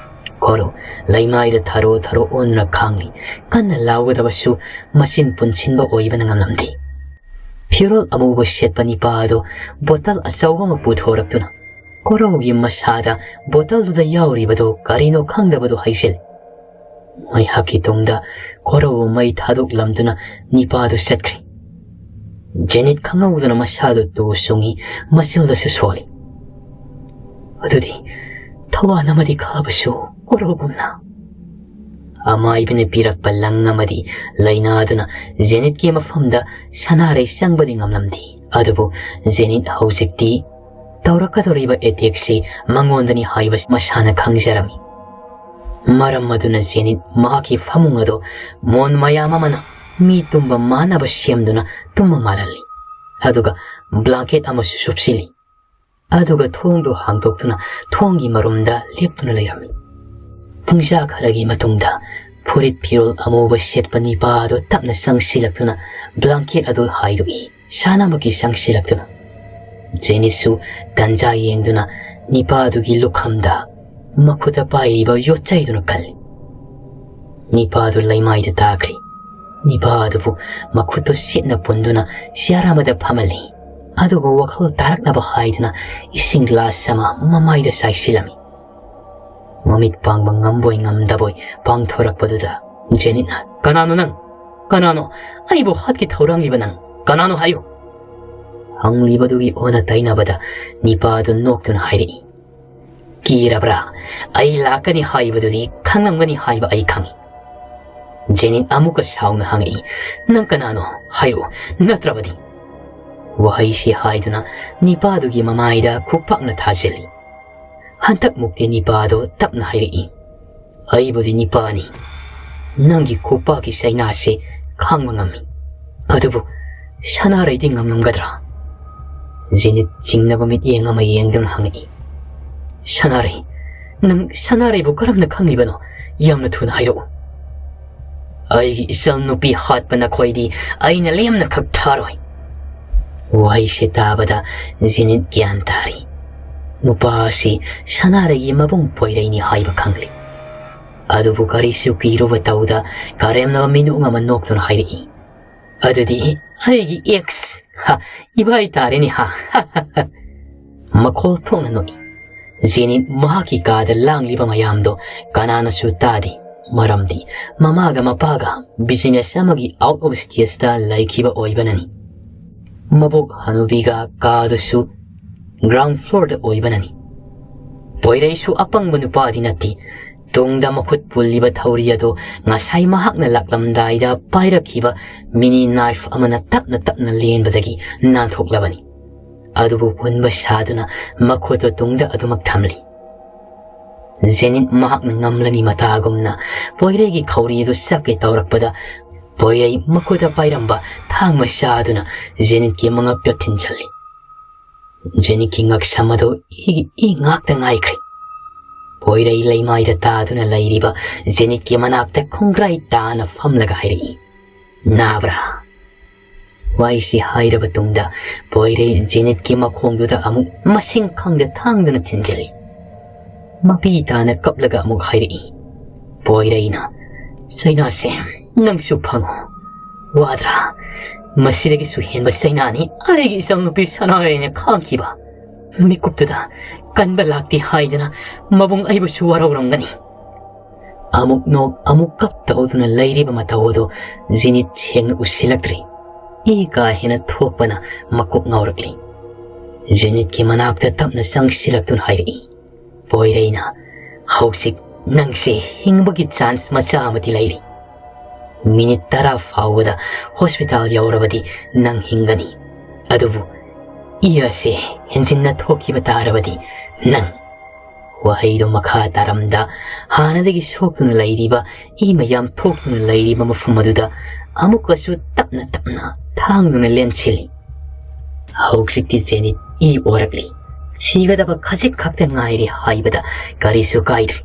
ꯀꯣꯔꯧ ꯂꯩꯃꯥꯏꯗ ꯊꯔꯣ ꯊꯔꯣ ꯑꯣꯟꯗꯨꯅ ꯈꯥꯡꯂꯤ꯫ ꯀꯟꯅ ꯂꯥꯎꯒꯗꯕꯁꯨ ꯃꯆꯤꯟ ꯄꯨꯟꯁꯤꯟꯕ ꯑꯣꯏꯕꯅ ꯉꯝꯂꯝꯗꯦ꯫ ꯐꯤꯔꯣꯜ ꯑꯃꯨꯕ ꯁꯦꯠꯄ ꯅꯤꯄꯥ ꯑꯗꯨ ꯕꯣꯇꯜ ꯑꯆꯧꯕ ꯑꯃ ꯄꯨꯊꯣꯔꯛꯇꯨꯅ ꯀꯣꯔꯧꯒꯤ ꯃꯁꯥꯗ ꯕꯣꯇꯜꯗꯨꯗ ꯌꯥꯎꯔꯤꯕꯗꯨ ꯀꯔꯤꯅꯣ ꯈꯪꯗꯕꯗꯨ ꯍꯩꯖꯤꯜꯂꯤ꯫ ꯉꯥꯏꯍꯥꯛꯀꯤ ꯇꯨꯡꯗ ꯀꯣꯔꯧꯕꯨ ꯃꯩ ꯊꯥꯗꯣꯛꯂꯝꯗꯨꯅ ꯅꯤꯄꯥꯗꯨ ꯆꯠꯈ꯭ꯔꯦ꯫ ꯖꯦꯅꯤꯠ ꯈꯪꯍꯧꯗꯅ ꯃꯁꯥꯗꯨ ꯇꯨ ꯆꯨꯡꯉꯤ, ꯃꯆꯤꯜꯗꯁꯨ ꯁꯣꯜꯂꯤ꯫ ꯑꯗꯨꯗꯤ ꯊꯋꯥꯟ ꯑꯃꯗꯤ ꯈꯥꯕꯁꯨ ꯀꯣꯔꯧꯒꯨꯝꯅ꯫ ꯑꯃꯥꯏꯕꯅ ꯄꯤꯔꯛꯄ ꯂꯪ ꯑꯃꯗꯤ ꯂꯩꯅꯥꯗꯨꯅ ꯖꯦꯅꯤꯠꯀꯤ ꯃꯐꯝꯗ ꯁꯅꯥꯔꯩ ꯆꯪꯕꯗꯤ ꯉꯝꯂꯝꯗꯦ꯫ ꯑꯗꯨꯕꯨ ꯖꯦꯅꯤꯠ ꯍꯧꯖꯤꯛꯇꯤ ꯇꯧꯔꯛꯀꯗꯧꯔꯤꯕ ꯑꯦꯇꯦꯛꯁꯤ ꯃꯉꯣꯟꯗꯅꯤ ꯍꯥꯏꯕ ꯃꯁꯥꯅ ꯈꯪꯖꯔꯝꯃꯤ꯫ ꯃꯔꯝ ꯑꯗꯨꯅ ꯖꯦꯅꯤꯠ ꯃꯍꯥꯛꯀꯤ ꯐꯃꯨꯡ ꯑꯗꯨ ꯃꯣꯟ ꯃꯌꯥꯝ ꯑꯃꯅ ꯃꯤ ꯇꯨꯝꯕ ꯃꯥꯟꯅꯕ ꯁꯦꯝꯗꯨꯅ ꯇꯨꯝꯕ ꯃꯥꯜꯍꯜꯂꯤ꯫ ꯑꯗꯨꯒ ꯕ꯭ꯂꯥꯡꯀꯦꯠ ꯑꯃꯁꯨ ꯁꯨꯞꯆꯤꯜꯂꯤ꯫ ꯑꯗꯨꯒ ꯊꯣꯡꯗꯨ ꯍꯥꯡꯗꯣꯛꯇꯨꯅ ꯊꯣꯡꯒꯤ ꯃꯔꯨꯝꯗ ꯂꯦꯞꯇꯨꯅ ꯂꯩꯔꯝꯃꯤ꯫ ꯄꯨꯡꯖꯥ ꯈꯔꯒꯤ ꯃꯇꯨꯡꯗ ꯐꯨꯔꯤꯠ ꯐꯤꯔꯣꯜ ꯑꯃꯨꯕ ꯁꯦꯠꯄ ꯅꯤꯄꯥ ꯑꯗꯨ ꯇꯞꯅ ꯆꯪꯁꯤꯜꯂꯛꯇꯨꯅ ꯕ꯭ꯂꯥꯡꯀꯦꯠ ꯑꯗꯨ ꯍꯥꯏꯗꯣꯛꯏ꯫ ꯁꯥꯟꯅꯕꯒꯤ ꯆꯪꯁꯤꯜꯂꯛꯇꯨꯅ꯫ ꯖꯦꯅꯤꯠꯁꯨ ꯇꯟꯖꯥ ꯌꯦꯡꯗꯨꯅ ꯅꯤꯄꯥꯗꯨꯒꯤ ꯂꯨꯈꯝꯗ ꯃꯈꯨꯠꯇ ꯄꯥꯏꯔꯤꯕ ꯌꯣꯠꯆꯩꯗꯨꯅ ꯀꯜꯂꯤ꯫ ꯅꯤꯄꯥꯗꯨ ꯂꯩꯃꯥꯏꯗ ꯇꯥꯈ꯭ꯔꯤ꯫ ꯅꯤꯄꯥ ꯑꯗꯨꯕꯨ ꯃꯈꯨꯠꯇꯨ ꯁꯤꯠꯅ ꯄꯨꯟꯗꯨꯅ ꯆꯤꯌꯥꯔ ꯑꯃꯗ ꯐꯝꯍꯜꯂꯤ꯫ ꯑꯗꯨꯒ ꯋꯥꯈꯜ ꯇꯥꯔꯛꯅꯕ ꯍꯥꯏꯗꯨꯅ ꯏꯁꯤꯡ ꯒ꯭ꯂꯥꯁ ꯑꯃ ꯃꯃꯥꯏꯗ ꯆꯥꯏꯁꯤꯜꯂꯝꯃꯤ꯫ ꯃꯃꯤꯠ ꯄꯥꯡꯕ ꯉꯝꯕꯣꯏ ꯉꯝꯗꯕꯣꯏ ꯄꯥꯡꯊꯣꯔꯛꯄꯗꯨꯗ ꯖꯦꯅꯤꯠꯅ, "ꯀꯅꯥꯅꯣ ꯅꯪ? ꯀꯅꯥꯅꯣ? ꯑꯩꯕꯨ ꯍꯥꯠꯀꯦ ꯊꯧꯔꯥꯡꯂꯤꯕ ꯅꯪ ꯀꯅꯥꯅꯣ ꯍꯥꯏꯌꯨ?" ꯍꯪꯂꯤꯕꯗꯨꯒꯤ ꯑꯣꯟꯅ ꯇꯩꯅꯕꯗ ꯅꯤꯄꯥꯗꯨ ꯅꯣꯛꯇꯨꯅ ꯍꯥꯏꯔꯛꯏ, "ꯀꯤꯔꯕ꯭ꯔꯥ? ꯑꯩ ꯂꯥꯛꯀꯅꯤ ꯍꯥꯏꯕꯗꯨꯗꯤ ꯈꯪꯂꯝꯒꯅꯤ ꯍꯥꯏꯕ ꯑꯩ ꯈꯪꯏ꯫" ꯖꯦꯅꯤꯠ ꯑꯃꯨꯛꯀ ꯁꯥꯎꯅ ꯍꯪꯉꯛꯏ, "ꯅꯪ ꯀꯅꯥꯅꯣ? ꯍꯥꯏꯔꯛꯎ, ꯅꯠꯇ꯭ꯔꯕꯗꯤ꯫" ꯋꯥꯍꯩꯁꯤ ꯍꯥꯏꯗꯨꯅ ꯅꯤꯄꯥꯗꯨꯒꯤ ꯃꯃꯥꯏꯗ ꯈꯨꯄꯥꯛꯅ ꯊꯥꯖꯤꯜꯂꯤ꯫ ꯍꯟꯗꯛꯃꯨꯛꯇꯤ ꯅꯤꯄꯥꯗꯣ ꯇꯞꯅ ꯍꯥꯏꯔꯛꯏ, "ꯑꯩꯕꯨꯗꯤ ꯅꯤꯄꯥꯅꯤ꯫ ꯅꯪꯒꯤ ꯈꯨꯄꯥꯛꯀꯤ ꯆꯩꯅꯥꯁꯦ ꯈꯥꯡꯕ ꯉꯝꯃꯤ꯫ ꯑꯗꯨꯕꯨ ꯁꯅꯥꯔꯩꯗꯤ ꯉꯝꯂꯝꯒꯗ꯭ꯔꯥ?" ꯖꯦꯅꯤꯠ ꯆꯤꯡꯅꯕ ꯃꯤꯠꯌꯦꯡ ꯑꯃ ꯌꯦꯡꯗꯨꯅ ꯍꯪꯉꯛꯏ, "ꯁꯅꯥꯔꯩ? ꯅꯪ ꯁꯅꯥꯔꯩꯕꯨ ꯀꯔꯝꯅ ꯈꯪꯂꯤꯕꯅꯣ? ꯌꯥꯝꯅ ꯊꯨꯅ ꯍꯥꯏꯔꯛꯎ꯫" "ꯑꯩꯒꯤ ꯏꯆꯜ ꯅꯨꯄꯤ ꯍꯥꯠꯄ ꯅꯈꯣꯏꯗꯤ ꯑꯩꯅ ꯂꯦꯝꯅ ꯈꯛ ꯊꯥꯔꯣꯏ꯫" ꯋꯥꯍꯩꯁꯦ ꯇꯥꯕꯗ ꯖꯦꯅꯤꯠ ꯒ꯭ꯌꯥꯟ ꯇꯥꯔꯤ꯫ ꯅꯨꯄꯥ ꯑꯁꯤ ꯁꯅꯥꯔꯩꯒꯤ ꯃꯕꯨꯡ ꯄꯣꯏꯔꯩꯅꯤ ꯍꯥꯏꯕ ꯈꯪꯂꯤ꯫ ꯑꯗꯨꯕꯨ ꯀꯔꯤꯁꯨ ꯀꯤꯔꯨꯕ ꯇꯧꯗ ꯀꯔꯦꯝꯅꯕ ꯃꯤꯅꯣꯛ ꯑꯃ ꯅꯣꯛꯇꯨꯅ ꯍꯥꯏꯔꯛꯏ, "ꯑꯗꯨꯗꯤ ꯑꯩꯒꯤ ꯑꯦꯛꯁ, ꯍꯥ, ꯏꯕꯥꯏ ꯇꯥꯔꯦꯅꯦ, ꯍꯥ꯫" ꯃꯈꯣꯜ ꯊꯣꯛꯅ ꯅꯣꯛꯏ꯫ ꯖꯦꯅꯤꯠ ꯃꯍꯥꯛꯀꯤ ꯀꯥꯗ ꯂꯥꯡꯂꯤꯕ ꯃꯌꯥꯝꯗꯣ ꯀꯅꯥꯅꯁꯨ ꯇꯥꯗꯦ꯫ ꯃꯔꯝꯗꯤ ꯃꯃꯥꯒ ꯃꯄꯥꯒ ꯕꯤꯖꯤꯅꯦꯁ ꯑꯃꯒꯤ ꯑꯥꯎꯠ ꯑꯣꯐ ꯁ꯭ꯇꯦꯖꯇ ꯂꯩꯈꯤꯕ ꯑꯣꯏꯕꯅꯅꯤ꯫ ꯃꯕꯣꯛ ꯍꯅꯨꯕꯤꯒ ꯀꯥꯗꯨꯁꯨ ꯒ꯭ꯔꯥꯎꯟ ꯐ꯭ꯂꯣꯔꯗ ꯑꯣꯏꯕꯅꯅꯤ꯫ ꯄꯣꯏꯔꯩꯁꯨ ꯑꯄꯪꯕ ꯅꯨꯄꯥꯗꯤ ꯅꯠꯇꯦ꯫ ꯇꯨꯡꯗ ꯃꯈꯨꯠ ꯄꯨꯜꯂꯤꯕ ꯊꯧꯔꯤ ꯑꯗꯨ ꯉꯁꯥꯏ ꯃꯍꯥꯛꯅ ꯂꯥꯛꯂꯝꯗꯥꯏꯗ ꯄꯥꯏꯔꯛꯈꯤꯕ ꯃꯤꯅꯤ ꯅꯥꯏꯐ ꯑꯃꯅ ꯇꯞꯅ ꯇꯞꯅ ꯂꯦꯟꯕꯗꯒꯤ ꯅꯥꯟꯊꯣꯛꯂꯕꯅꯤ꯫ ꯑꯗꯨꯕꯨ ꯄꯨꯟꯕ ꯁꯥꯗꯨꯅ ꯃꯈꯨꯠꯇꯨ ꯇꯨꯡꯗ ꯑꯗꯨꯃꯛ ꯊꯝꯂꯤ꯫ ꯖꯦꯅꯤꯠ ꯃꯍꯥꯛꯅ ꯉꯝꯂꯅꯤ ꯃꯇꯥꯒꯨꯝꯅ ꯄꯣꯏꯔꯩꯒꯤ ꯈꯧꯔꯤ ꯑꯗꯨ ꯆꯞꯀꯦ ꯇꯧꯔꯛꯄꯗ, ꯄꯣꯏꯔꯩ ꯃꯈꯨꯠꯇ ꯄꯥꯏꯔꯝꯕ ꯊꯥꯡ ꯃꯆꯥ ꯑꯗꯨꯅ ꯖꯦꯅꯤꯠꯀꯤ ꯃꯉꯛꯇ ꯊꯤꯟꯖꯜꯂꯤ꯫ ꯖꯦꯅꯤꯠꯀꯤ ꯉꯛꯁꯝ ꯑꯗꯨ ꯏꯒꯤ ꯏ ꯉꯥꯛꯇ ꯉꯥꯏꯈ꯭ꯔꯦ꯫ ꯄꯣꯏꯔꯩ ꯂꯩꯃꯥꯏꯗ ꯇꯥꯗꯨꯅ ꯂꯩꯔꯤꯕ ꯖꯦꯅꯤꯠꯀꯤ ꯃꯅꯥꯛꯇ ꯈꯣꯡꯒ꯭ꯔꯥꯏ ꯇꯥꯅ ꯐꯝꯂꯒ ꯍꯥꯏꯔꯛꯏ, "ꯅꯥꯕ꯭ꯔꯥ?" ꯋꯥꯍꯩꯁꯤ ꯍꯥꯏꯔꯕ ꯇꯨꯡꯗ ꯄꯣꯏꯔꯩ ꯖꯦꯅꯤꯠꯀꯤ ꯃꯈꯣꯡꯗꯨꯗ ꯑꯃꯨꯛ ꯃꯁꯤꯡ ꯈꯪꯗ ꯊꯥꯡꯗꯨꯅ ꯊꯤꯟꯖꯤꯜꯂꯤ꯫ ꯃꯄꯤ ꯇꯥꯅ ꯀꯞꯂꯒ ꯑꯃꯨꯛ ꯍꯥꯏꯔꯛꯏ, ꯄꯣꯏꯔꯩꯅ, "ꯆꯩꯅꯥꯁꯦ ꯅꯪꯁꯨ ꯐꯪꯉꯣ꯫ ꯋꯥꯗ꯭ꯔꯥ? ꯃꯁꯤꯗꯒꯤꯁꯨ ꯍꯦꯟꯕ ꯆꯩꯅꯥꯅꯤ ꯑꯩꯒꯤ ꯏꯆꯥꯅꯨꯄꯤ ꯁꯅꯥꯔꯩꯅ ꯈꯥꯡꯈꯤꯕ꯫ ꯃꯤꯀꯨꯞꯇꯨꯗ ꯀꯟꯕ ꯂꯥꯛꯇꯦ ꯍꯥꯏꯗꯅ ꯃꯕꯨꯡ ꯑꯩꯕꯨꯁꯨ ꯋꯥꯔꯧꯔꯝꯒꯅꯤ"꯫ ꯑꯃꯨꯛ ꯅꯣꯛ ꯑꯃꯨꯛ ꯀꯞ ꯇꯧꯗꯨꯅ ꯂꯩꯔꯤꯕ ꯃꯇꯧ ꯑꯗꯨ ꯖꯤꯅꯤꯠ ꯁꯦꯡꯅ ꯎꯁꯤꯜꯂꯛꯇ꯭ꯔꯤ꯫ ꯏ ꯀꯥ ꯍꯦꯟꯅ ꯊꯣꯛꯄꯅ ꯃꯀꯣꯛ ꯉꯥꯎꯔꯛꯂꯤ꯫ ꯖꯤꯅꯤꯠꯀꯤ ꯃꯅꯥꯛꯇ ꯇꯞꯅ ꯆꯪꯁꯤꯜꯂꯛꯇꯨꯅ ꯍꯥꯏꯔꯛꯏ, ꯄꯣꯏꯔꯩꯅ, "ꯍꯧꯖꯤꯛ ꯅꯪꯁꯦ ꯍꯤꯡꯕꯒꯤ ꯆꯥꯟꯁ ꯃꯆꯥ ꯑꯃꯗꯤ ꯂꯩꯔꯤ꯫ ꯃꯤꯅꯤꯠ ꯇꯔꯥ ꯐꯥꯎꯕꯗ ꯍꯣꯁꯄꯤꯇꯥꯜ ꯌꯧꯔꯕꯗꯤ ꯅꯪ ꯍꯤꯡꯒꯅꯤ꯫ ꯑꯗꯨꯕꯨ ꯏ ꯑꯁꯦ ꯍꯦꯟꯖꯤꯟꯅ ꯊꯣꯛꯈꯤꯕ ꯇꯥꯔꯕꯗꯤ ꯅꯪ"꯫ ꯋꯥꯍꯩꯗꯨ ꯃꯈꯥ ꯇꯥꯔꯝꯗ ꯍꯥꯟꯅꯗꯒꯤ ꯁꯣꯛꯇꯨꯅ ꯂꯩꯔꯤꯕ ꯏ ꯃꯌꯥꯝ ꯊꯣꯛꯇꯨꯅ ꯂꯩꯔꯤꯕ ꯃꯐꯝ ꯑꯗꯨꯗ ꯑꯃꯨꯛꯀꯁꯨ ꯇꯞꯅ ꯇꯞꯅ ꯊꯥꯡꯗꯨꯅ ꯂꯦꯟꯁꯤꯜꯂꯤ꯫ ꯍꯧꯖꯤꯛꯇꯤ ꯖꯦꯅꯤꯠ ꯏ ꯑꯣꯔꯛꯂꯤ꯫ ꯁꯤꯒꯗꯕ ꯈꯖꯤꯛ ꯈꯛꯇ ꯉꯥꯏꯔꯦ ꯍꯥꯏꯕꯗ ꯀꯔꯤꯁꯨ ꯀꯥꯏꯗ꯭ꯔꯤ꯫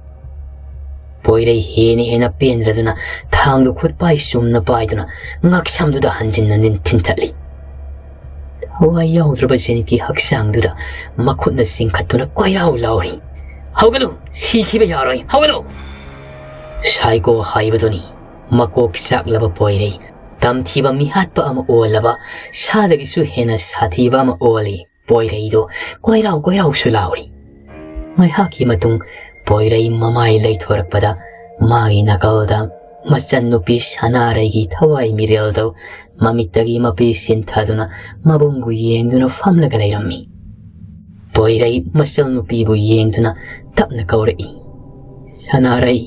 ꯄꯣꯏꯔꯩ ꯍꯦꯟꯅ ꯍꯦꯟꯅ ꯄꯦꯟꯗ꯭ꯔꯗꯨꯅ ꯊꯥꯡꯗꯨ ꯈꯨꯠ ꯄꯥꯏ ꯆꯨꯝꯅ ꯄꯥꯏꯗꯨꯅ ꯉꯛꯁꯝꯗꯨꯗ ꯍꯟꯖꯤꯟ ꯍꯟꯖꯤꯟ ꯊꯤꯟꯊꯠꯂꯤ꯫ ꯊꯋꯥꯏ ꯌꯥꯎꯗ꯭ꯔꯕ ꯖꯦꯅꯤꯠꯀꯤ ꯍꯛꯆꯥꯡꯗꯨꯗ ꯃꯈꯨꯠꯅ ꯆꯤꯡꯈꯠꯇꯨꯅ ꯀꯣꯏꯔꯥꯎ ꯂꯥꯎꯔꯤ꯫ "ꯍꯧꯒꯠꯂꯨ! ꯁꯤꯈꯤꯕ ꯌꯥꯔꯣꯏ! ꯍꯧꯒꯠꯂꯨ!" ꯁꯥꯏꯀꯣ ꯍꯥꯏꯕꯗꯨꯅꯤ꯫ ꯃꯀꯣꯛ ꯆꯥꯛꯂꯕ ꯄꯣꯏꯔꯩ, ꯇꯝꯊꯤꯕ ꯃꯤꯍꯥꯠꯄ ꯑꯃ ꯑꯣꯜꯂꯕ ꯁꯥꯗꯒꯤꯁꯨ ꯍꯦꯟꯅ ꯁꯥꯊꯤꯕ ꯑꯃ ꯑꯣꯜꯂꯤ꯫ ꯄꯣꯏꯔꯩꯗꯣ ꯀꯣꯏꯔꯥꯎ ꯀꯣꯏꯔꯥꯎꯁꯨ ꯂꯥꯎꯔꯤ꯫ ꯉꯥꯏꯍꯥꯛꯀꯤ ꯃꯇꯨꯡ ꯄꯣꯏꯔꯩ ꯃꯃꯥꯏ ꯂꯩꯊꯣꯔꯛꯄꯗ ꯃꯥꯒꯤ ꯅꯥꯀꯜꯗ ꯃꯆꯟꯅꯨꯄꯤ ꯁꯅꯥꯔꯩꯒꯤ ꯊꯋꯥꯏ ꯃꯤꯔꯦꯜꯗꯣ ꯃꯃꯤꯠꯇꯒꯤ ꯃꯄꯤ ꯁꯤꯟꯊꯗꯨꯅ ꯃꯕꯨꯡꯕꯨ ꯌꯦꯡꯗꯨꯅ ꯐꯝꯂꯒ ꯂꯩꯔꯝꯃꯤ꯫ ꯄꯣꯏꯔꯩ ꯃꯆꯟꯅꯨꯄꯤꯕꯨ ꯌꯦꯡꯗꯨꯅ ꯇꯞꯅ ꯀꯧꯔꯛꯏ, "ꯁꯅꯥꯔꯩ!"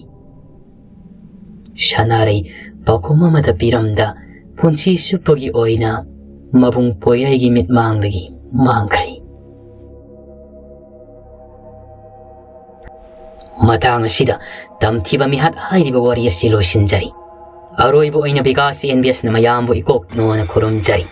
ꯁꯅꯥꯔꯩ ꯄꯥꯎꯈꯨꯝ ꯑꯃꯠꯇ ꯄꯤꯔꯝꯗ ꯄꯨꯟꯁꯤ ꯆꯨꯞꯄꯒꯤ ꯑꯣꯏꯅ ꯃꯕꯨꯡ ꯄꯣꯏꯔꯩꯒꯤ ꯃꯤꯠꯃꯥꯡꯗꯒꯤ ꯃꯥꯡꯈ꯭ꯔꯦ꯫ ꯃꯇꯥꯡ ꯑꯁꯤꯗ ꯇꯝꯊꯤꯕ ꯃꯤꯍꯥꯠ ꯍꯥꯏꯔꯤꯕ ꯋꯥꯔꯤ ꯑꯁꯤ ꯂꯣꯏꯁꯤꯟꯖꯔꯤ꯫ ꯑꯔꯣꯏꯕ ꯑꯣꯏꯅ ꯕꯤꯀꯥꯁ ꯑꯦꯟ ꯕꯤ ꯑꯦꯁꯅ ꯃꯌꯥꯝꯕꯨ ꯏꯀꯣꯛ ꯅꯣꯅ ꯈꯨꯔꯨꯝꯖꯔꯤ꯫